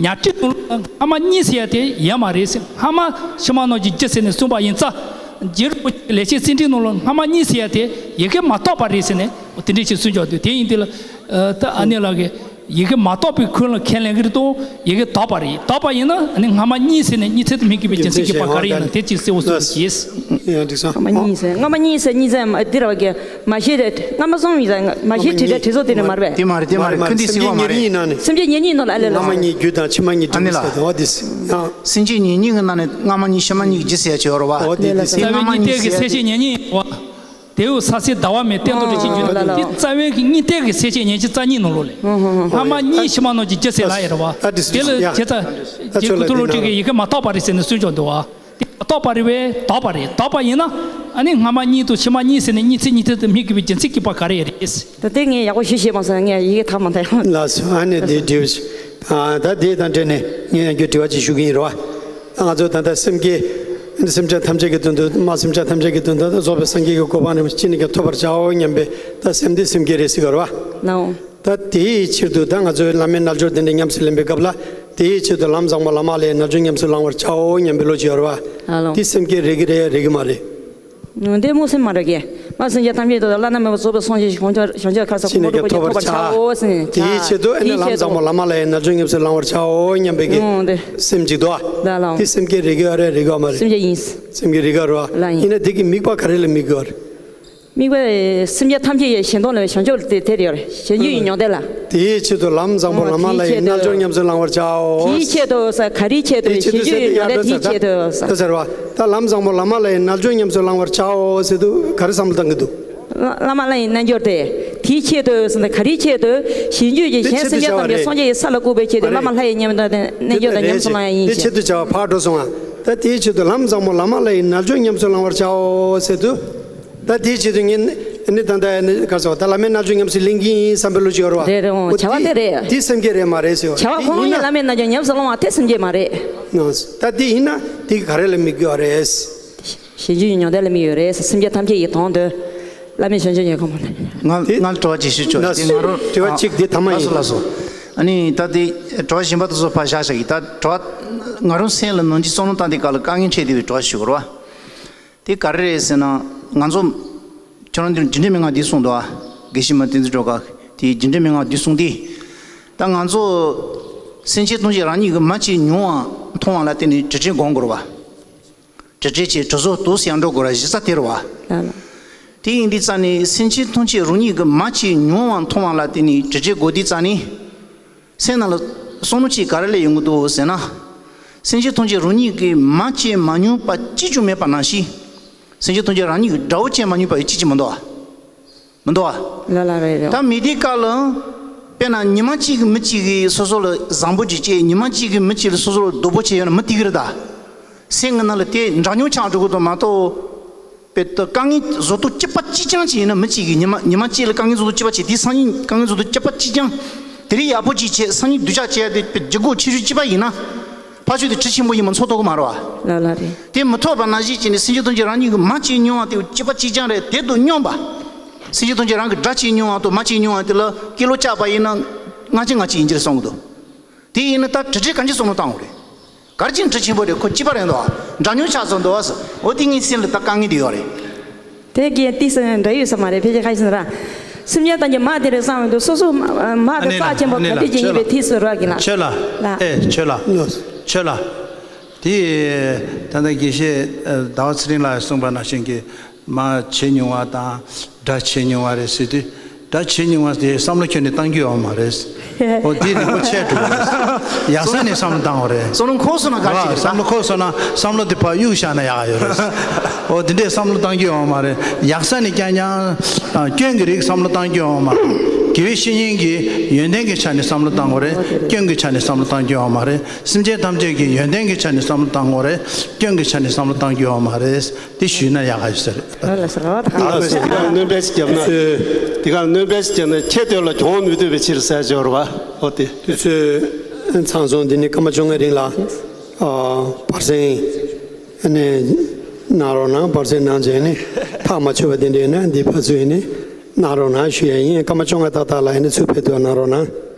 ཉ་ཏི་ནང་ལོགས་ལ་སྔ་མ་གཉིས་ཟེར་ཡ་དེ་ཡོད་མ་རེད་ཟེར། སྔ་མ་ཕྱི་མ་རྣམས་ཀྱི་རྒྱུ་ཟེར་ནས་གསུངས་པ་ཡིན་ཙང་། རྗེ་རིན་པོ་ཆེ་ལེགས་བཤད་རྩེ་འགྲེལ་ནང་ལོགས་སྔ་མ་གཉིས་ཟེར་ཡ་དེ་ཡི་གེ་མ་གཏོགས་པ་རེད་ཟེར་ནས་དེ་འདྲས་ཞིག་གསུངས་ཀྱང་འདུག་དེ་ཡིན་དུས་ལ་ད་ཨ་ནེ་ལགས་ཀྱིས་ཡི་གེ་མ་གཏོགས་པའི་ཁུལ་ལ་ཁས་ལེན་གྱི་རེད་དང་། ཡི་གེ་དག་པ་རེད། དག་པ་ཡིན་ན་ཨ་ནི་སྔ་མ་གཉིས་ཟེར་ནས་གཉིས་ཚིག་ཏུ་སྨིན་དགོས་པའི་རྒྱུ་མཚན་གྱིས་པ་ག་རེ་ཡིན་ན་དེ་ཅིག་གསལ་བོ་གསུངས་ཀྱིས། ཡང་འགྲིག་སོང་། སྔ་མ་གཉིས་ཟེར། སྔ་མ་གཉིས་ཟེར་གཉིས་ཟེར་མ་འདི་ར་བ་གི་མ་ཤེས་རེད། སྔ་མ་གསུམ་ཡིན་ཟེར། མ་ཤེས་དྲི་བྲལ་དྲི་སོགས་དེ་ནི་མ་རེད་པས། དེ་མ་རེད། དེ་མ་རེད། ཁོ་འདི་སེམས་བསྐྱེད་ཉེར་གཉིས་ནང་ནས། སེམས་བསྐྱེད་ཉེར་གཉིས་ནང་ལ་ཨ་ལས་ལ། སྔ་མ་གཉིས་རྒྱུ་དང་ཕྱི་མ་གཉིས་འབྲས་བུ་ཟེར་དང་། འོ་དེ་ཡང་། སེམས་བསྐྱེད་ཉེར་གཉིས་ཀྱི་ནང་ནས་སྔ་མ་གཉིས་ཕྱི་མ་གཉིས་ཀྱི་རྒྱུ་ཟེར་ཡ་ཅིག་ཡོད་རེད་བ། འོ་དེ་དེ་སེམས་སྔ་མ་གཉིས་ཟེར་ཡ་དེ། སེམས་བསྐྱེད་ཉེར་གཉིས་ཡོད་བ། དེའུ་ས་སེ་ཟླ་བ་མེ་སྟེང་དུ་རེ་ཆེ་རྒྱུ། ཨ་ལ་ལ། དེ་རྩ་བའི་གི་གཉིས་གཏད་ཀྱི་སེམས་བསྐྱེད་ཉེར་གཅིག་རྩ་གཉིས་ནང་ལོགས་ལས། སྔ་མ་གཉིས་ཕྱི་མ་རྣམས་ཀྱི་རྒྱུ་ཟེར་ལ་ཡོད་རེད་བ། དེ་ལ་བྱས་ཙང་རྗེ་གུང་ཐང་བློ་གྲོས་ཀྱིས་ཡི་གེ་མ་གཏོགས་པ་རེད་ཟེར་ནས་གསུངས་ཀྱང་འདུག་བ། དེ་མ་གཏོགས་པ་རེད་པས། དག་པ་རེད། དག་པ་ཡིན་ན་ཨ་ནི་སྔ་མ་གཉིས་དང་ཕྱི་མ་གཉིས་ཟེར་ནས་གཉིས་ཚིག་གཉིས་ཚིག་ཏུ་སྨིན་དགོས་པའི་རྒྱུ་མཚན་གྱིས་པ་ག་རེ་རེད། ད་དེ་ངས་ཡག་པོ་ཞུ་ཤེས་མ་སོང་། ངས་ཡི་གེ་དག་མ་དག་ཡང་། ལགས་སོ། ཨ་ནི་དེ་འདྲ་བྱས། ཨ། ད་དེ་དང་འབྲེལ་ནས་ངས་ཡང་བསྐྱར་དྲི་བ་ཅིག་ཞུ་གི་ཡིན་རེད་བ། ང་ཚོ་ད་ལྟ་སེམས་བསྐྱེད། སེམས་ཅན་ཐམས་ཅད་ཀྱི་དོན་དུ། མ་སེམས་ཅན་ཐམས་ཅད་ཀྱི་དོན་དུ་རྫོགས་པའི་སངས་རྒྱས་ཀྱི་གོ་འཕང་རིན་པོ་ཆེ་ཅི་ནས་ཀྱང་ཐོབ་པར་བྱའོ་སྙམ་པའི་ད་སེམས་དེ་སེམས་བསྐྱེད་རེད་ཟེར་གི་རེད་བ། ལའོ། ད་དེའི་ཕྱིར་དུ་ད་ང་ཚོས་བླ་མའི་རྣལ་འབྱོར་དེ་འདྲ་ཉམས་སུ་ལེན་པའི་སྐབས་ལ། དེའི་ཆེད་དུ་ལམ་བཟང་པོ་བླ་མ་ལྷའི་རྣལ་འབྱོར་ཉམས་སུ་བླང་བར་བྱའོ་སྙམ་པའི་བློ་ཅིག་ཡོད་རེད་བ། ཨ་ལོ། དེ་སེམས་བསྐྱེད་རེད་ཀྱི་རེད། རེད་ཀྱི་མ་རེད། འདི་སྨོན་སེམས་མ་རེད་ཀྱི། མ་སེམས་ཅན་ཐམས་ཅད་དུ་བླ་ན་མེད་པ་རྫོགས་པའི་སངས་རྒྱས་ཀྱི་གོ་འཕང་བྱང་ཆུབ་ཁ་ས་ཅི་ནས་ཀྱང་ཐོབ་པར་བྱའོ་ཟེར། དེའི་ཆེད་དུ་ཨ་ནི་ལམ་བཟང་པོ་བླ་མ་ལྷའི་རྣལ་འབྱོར་ཉམས་སུ་བླང་བར་བྱའོ་སྙམ་པའི་གི་སེམས་ཅིག་འདུག་ཨ། ལ་ལའོ། དེ་སེམས་བསྐྱེད་རེད་ཀྱི་ཡོད་རེད། རེད་ཀྱི་ཡོད་མ་རེད། སེམས་བསྐྱེད་ཡིན། སེམས་བསྐྱེད་རེད་ཀྱི་ཡོད་རེད་བ། ལ་ཡིན། ཡིན་ན་དེ་གི་དམིགས་པ་ག་རེ་ལ་དམིགས་ཀྱི་ཡོད་རེད། དམིགས་པ་སེམས་ཅན་ཐམས་ཅད་ཀྱི་གཞན་དོན་ལ་བྱང་ཆུབ་ལ་དེ་དེ་ཡོད་རེད། གཞན་རྒྱུད་ཀྱི་མྱང་འདས་ལ། དེའི་ཆེད་དུ་ལམ་བཟང་པོ་བླ་མ་ལྷའི་རྣལ་འབྱོར་ཉམས་སུ་བླང་བར་བྱའོ། དེའི་ཆེད་དུ་ས་ག་རེའི་ཆེད་དུ། དེའི་ཆེད་དུ་གཞན་རྒྱུད་ཀྱི་མྱང་འདས་དེའི་ཆེད་དུ་ཟེར་བ། ད་ལམ་བཟང་པོ་བླ་མ་ལྷའི་རྣལ་འབྱོར་ཉམས་སུ་བླང་བར་བྱའོ་ཟེར་དུས་ག་རེ་བསམ་བློ་བཏང་གི་འདུག་བླ་མ་ལྷའི་རྣལ་འབྱོར་དེ། དེའི་ཆེད་དུ་ཟེར་ན་ག་རེའི་ཆེད་དུ། གཞན་རྒྱུད་ཀྱི་གཞན་སེམས་ཅན་ཐམས་ཅད་སངས་རྒྱས་ཀྱི་ས་ལ་བཀུག་པའི་ཆེད་དུ་བླ་མ་ལྷ་ཡི་རྣལ་འབྱོར་དང་ཉམས་སུ་བླང་ཡ་ཡིན་ཞེས། དེ་ཆེད་དུ་བྱ་བ་ཕར་འགྲོ་སོང་ང་། ད་དེའི་ཆེད་དུ་ལམ་བཟང་པོ་བླ་མ་ལྷའི་རྣལ་འབྱོར་ཉམས་སུ་བླང་བར་བྱའོ་ཟེར་དུས། ད་དེའི་ཆེད་དུ་ངས་ནི་ད་ལྟ་ནི་ག་རེ་ཟེར་བ། ད་བླ་མའི་རྣལ་འབྱོར་ཉམས་སུ་ལེན་གྱི་ཡིན་བསམ་པའི་བློ་ཅིག་ཡོད་རེད་བ། རེད་རེད། འོ་བྱ་བ་དེ་རེད། དེ་སེམས་བསྐྱེད་རེད་མ་རེད་ཟེར་བ། བྱ་བ་ཁོ་རང་ཡིན་ན་བླ་མའི་རྣལ་འབྱོར་ཉམས་སུ་བླང་བ་དེ་སེམས་བསྐྱེད་མ་རེད། ད་དེ་ཡིན་ན་དེ་ག་རེ་ལ་དམིགས་ཀྱི་ཡོད་རེད། གཞན་རྒྱུད་ཀྱི་མྱང་འདས་ལ་དམིགས་ཡོད་རེད། སེམས་ཅན་ཐམས་ཅད་ཀྱི་དོན་དུ་བླ་མའི་བྱང་ཆུབ་ཀྱི་གོ་འཕང་ལ། ང་ང་ལ་དྲི་བ་ཅིག་ཞུ་ཆོག་དེ་ང་རང་དྲི་བ་གཅིག་དེ་ཐ་མ་ཡིན། ལགས་སོ་ལགས་སོ། ཨ་ནི་ད་དེ་དྲི་བ་གཞན་པ་དེ་ཚོ་ཕར་བཞག་བཞག་གི། ད་དྲི་བ་ང་རང་སེམས་ལ་ནང་གི་བསམ་བློ་བཏང་དེ་ག་ལ་དཀའ་ངལ་འཕྲད་བསྡད་པའི་དྲི་བ་ཞུ་དགོས་རེད་བ། དེ་ག་རེ་རེད་ཟེར་ན། ང་ཚོ་ཁྱོད་རང་འདིར་རྒྱུ་འབྲས་མན་ངག་འདི་གསུངས་འདུག་ཨ། དགེ་བཤེས་མ་བསྟན་འཛིན་སྒྲོལ་དཀར་དེས་རྒྱུ་འབྲས་མན་ངག་འདི་གསུངས་ཏེ། ད་ང་ཚོ་སེམས་ཅན་ཐམས་ཅད་རང་ཉིད་ཀྱིས་མ་བྱས་མྱོང་བ་མཐོང་བ་ལ་བརྟེན་ནས་དྲི་བྲལ་སྒོམ་དགོས་རེད་བ། དྲི་བྲལ་གྱི་དྲི་བཟོ་དུ་ཡང་འགྲོ་དགོས་ར་གཞི་རྩ་དེ་རེད་བ། ལགས་ལགས། དེ་ཡིན་དུས་ཙང་ནས་སེམས་ཅན་ཐམས་ཅད་རང་ཉིད་ཀྱིས་མ་བྱས་མྱོང་བ་མཐོང་བ་ལ་བརྟེན་ནས་དྲི་བྲལ་སྒོམ་དུས་ཙང་ནས། སེམས་ནང་ལ་བསམ་བློ་གཅིག་ག་རེ་སླེབས་ཡོང་གི་འདུག་ཟེར་ན། སེམས་ཅན་ཐམས་ཅད་རང་ཉིད་ཀྱིས་མ་བྱས་མ་མྱོང་བ་གཅིག་ཀྱང་མེད་པ་ནང་བཞིན། སེམས་ཅན་ཐམས་ཅད་རང་ཉིད་ཀྱིས་དགྲ་བོ་བྱས་མ་མྱོང་བ་གཅིག་ཀྱང་མི་འདུག་བ། མི་འདུག་བ། ལ་ལ་རེད་རེད། ད་མི་དེ་ག་ལ། དཔེར་ན་ཉི་མ་གཅིག་གི་མི་གཅིག་གིས་སོ་སོ་ལ་བཟང་པོ་ཅིག་བྱས། ཉི་མ་གཅིག་གི་མི་གཅིག་ལ་སོ་སོ་ལ་སྡུག་པོ་བྱས་ཡོད་ན་མི་དེ་གི་རེད་ད། སེམས་ཀྱི་ནང་ལ་དེ་འདྲ་མྱོང་ཆགས་འགྲོ་གི་འདུག་མ་གཏོགས། དཔེ་ད་དཀའ་ངལ་བཟོ་ལྟ་སྐྱིད་པ་གཅིག་རྐྱང་ཅིག་ཡིན་ན་མི་གཅིག་གིས་ཉི་མ་ཉི་མ་གཅིག་ལ་དཀའ་ངལ་བཟོ་ལྟ་སྐྱིད་པ་ཅིག་དེ་སང་ཉིན་དཀའ་ངལ་བཟོ་ལྟ་སྐྱིད་པ་གཅིག་རྐྱང་། དེ་རིང་ཡག་པོ་ཅིག་བྱས་སང་ཉིན་སྡུག་ཅག་བྱས་ཏེ་དཔེ་ལྗིད་ཁོག་ཆེ་ཤོས་གཅིག་པ་ཡིན་ན། ཕར་ཕྱོགས་དེ་གྲི་ཆེན་པོ་ཡིན་མ་ཚོགས་ཐུབ་ཀྱི་མ་རེད་བ། ལ་ལ་རེད། དེ་མི་ཐུབ་པ་ནང་བཞིན་བྱས་ནས་སེམས་ཅན་ཐམས་ཅད་རང་ཉིད་ཀྱིས་མ་བྱས་མྱོང་བ་དེ་སྐྱིད་པ་གཅིག་རྐྱང་རེད། དེ་དང་སྙོམས་པ། སེམས་ཅན་ཐམས་ཅད་རང་གིས་དགྲ་བྱས་མྱོང་བ་དང་མ་བྱས་མྱོང་བ་དེ་ལ་སྐྱིད་ལོ་བཅག་པ་ཡིན་ན་སྔ་ཕྱི་ང་གཅིག་ཡིན་གྱི་རེད་བསམ་གྱི་འདུག་དེ་ཡིན་ན་ད་དྲི་བྲལ་གང་ཅི་བསམ་བློ་བཏང་དགོས་རེད། གར་ཅིག་དྲི་ཆེན་པོ་རེད། ཁོ་གཅིག་པ་རེད་འདུག་འདྲ་མྱོང་ཆགས་ཚར་འདུག་ཟེར། འོ་དེ་ངའི་སེམས་ལ་ད་དཀའ་ངལ་དེ་ཡོད་རེད། དེ་གའི་ཏི་སེ་འདྲ་ཡོད་ས་མ་རེད། ཕལ་ཆེར་ཁ་ཤས་ར། སེམས་ཅན་ཐམས་ཅད་མ་དེ་རེད་བསམ་འདུག་སོ་སོ་མ་དེ་རྩ་ཆེན་པོ་ག་དུས་ཅིག་ཡིན་པའི་ཏི་སེ་ར་གི་ལ། ཆོས་ལ། ལ། ཨེ་ཆོས་ལ། ཆོས་ལ། དེ་ད་ལྟ་དགེ་བཤེས་ཟླ་བ་ཚེ་རིང་ལགས་གསུངས་པ་ནང་བཞིན་གྱི། མ་བྱེད་མྱོང་བ་དང་དགྲ་བྱེད་མྱོང་བ་རེད་ཟེར་དུས། དགྲ་བྱེད་མྱོང་བ་དེ་བསམ་བློ་ཁྱོན་ནས་གཏང་རྒྱུ་ཡོད་མ་རེད། འོ་དེ་རིག་པ་ཆད་འགྲོ་གི་རེད། ཡག་ས་ནས་བསམ་བློ་བཏང་བ་རེད། བསམ་བློ་འཁོར་སོང་ན་ག་རེ་བྱེད་ཀྱི་རེད། བསམ་བློ་འཁོར་སོང་ན་བསམ་བློ་དེ་ཕར་གཡུག་བཞག་ན་ཡག་ཡོད་རེད། འོ་དེ་འདྲས་བསམ་བློ་གཏང་རྒྱུ་ཡོད་མ་རེད། ཡག་ས་ནས་རྐྱང་རྐྱང་སྐྱོན་གྱི་རིགས་བསམ་བློ་གཏང་རྒྱུ་ཡོད་མ་རེད། དགེ་བའི་བཤེས་གཉེན་གྱིས་ཡོན་ཏན་གྱི་ཆ་ནས་བསམ་བློ་བཏང་དགོས་རེད། སྐྱོན་གྱི་ཆ་ནས་བསམ་བློ་བཏང་རྒྱུ་ཡོད་མ་རེད། སེམས་ཅན་ཐམས་ཅད་ཀྱིས་ཡོན་ཏན་གྱི་ཆ་ནས་བསམ་བློ་བཏང་དགོས་རེད། སྐྱོན་གྱི་ཆ་ནས་བསམ་བློ་བཏང་རྒྱུ་ཡོད་མ་རེད། དེ་ཞུས་ན་ཡག་ག་ཞུ་ས་རེད། ལགས་སོ། ད་ལྟ་འདི་གར་སྣོན་པ་ཞིག་བརྒྱབ་ན། དེ་གར་སྣོན་པ་ཞིག་བརྒྱབ་ན་ཁྱེད་དོན་ལ་གྱོང་མི་ཐུབ་པའི་ཕྱིར་ཟེར་སྦྱོར་བ། འོ་དེ། དུས་ཚོད་ཚང་སོང་། འདི་ནི་སྐར་མ་བཅོ་ལྔ་རིང་ལ་ཨ་བར་གསེང་ནས་གནང་རོགས་གནང་། བར་གསེང་གནང་རྗེས་ནི་ཐག་མ་ཆོད་པ་དེ་འདྲ་ཡིན་ན་འདི་ཕར་ཚུར་ནས་གནང་རོགས་གནང་ཞུ་ཡ་ཡིན། སྐར་མ་བཅོ་ལྔ་ཏག་ཏག་ལ་ཡིན་ན་ཚུར་ཕེབས་ཐུབ་གནང་རོགས་གནང་།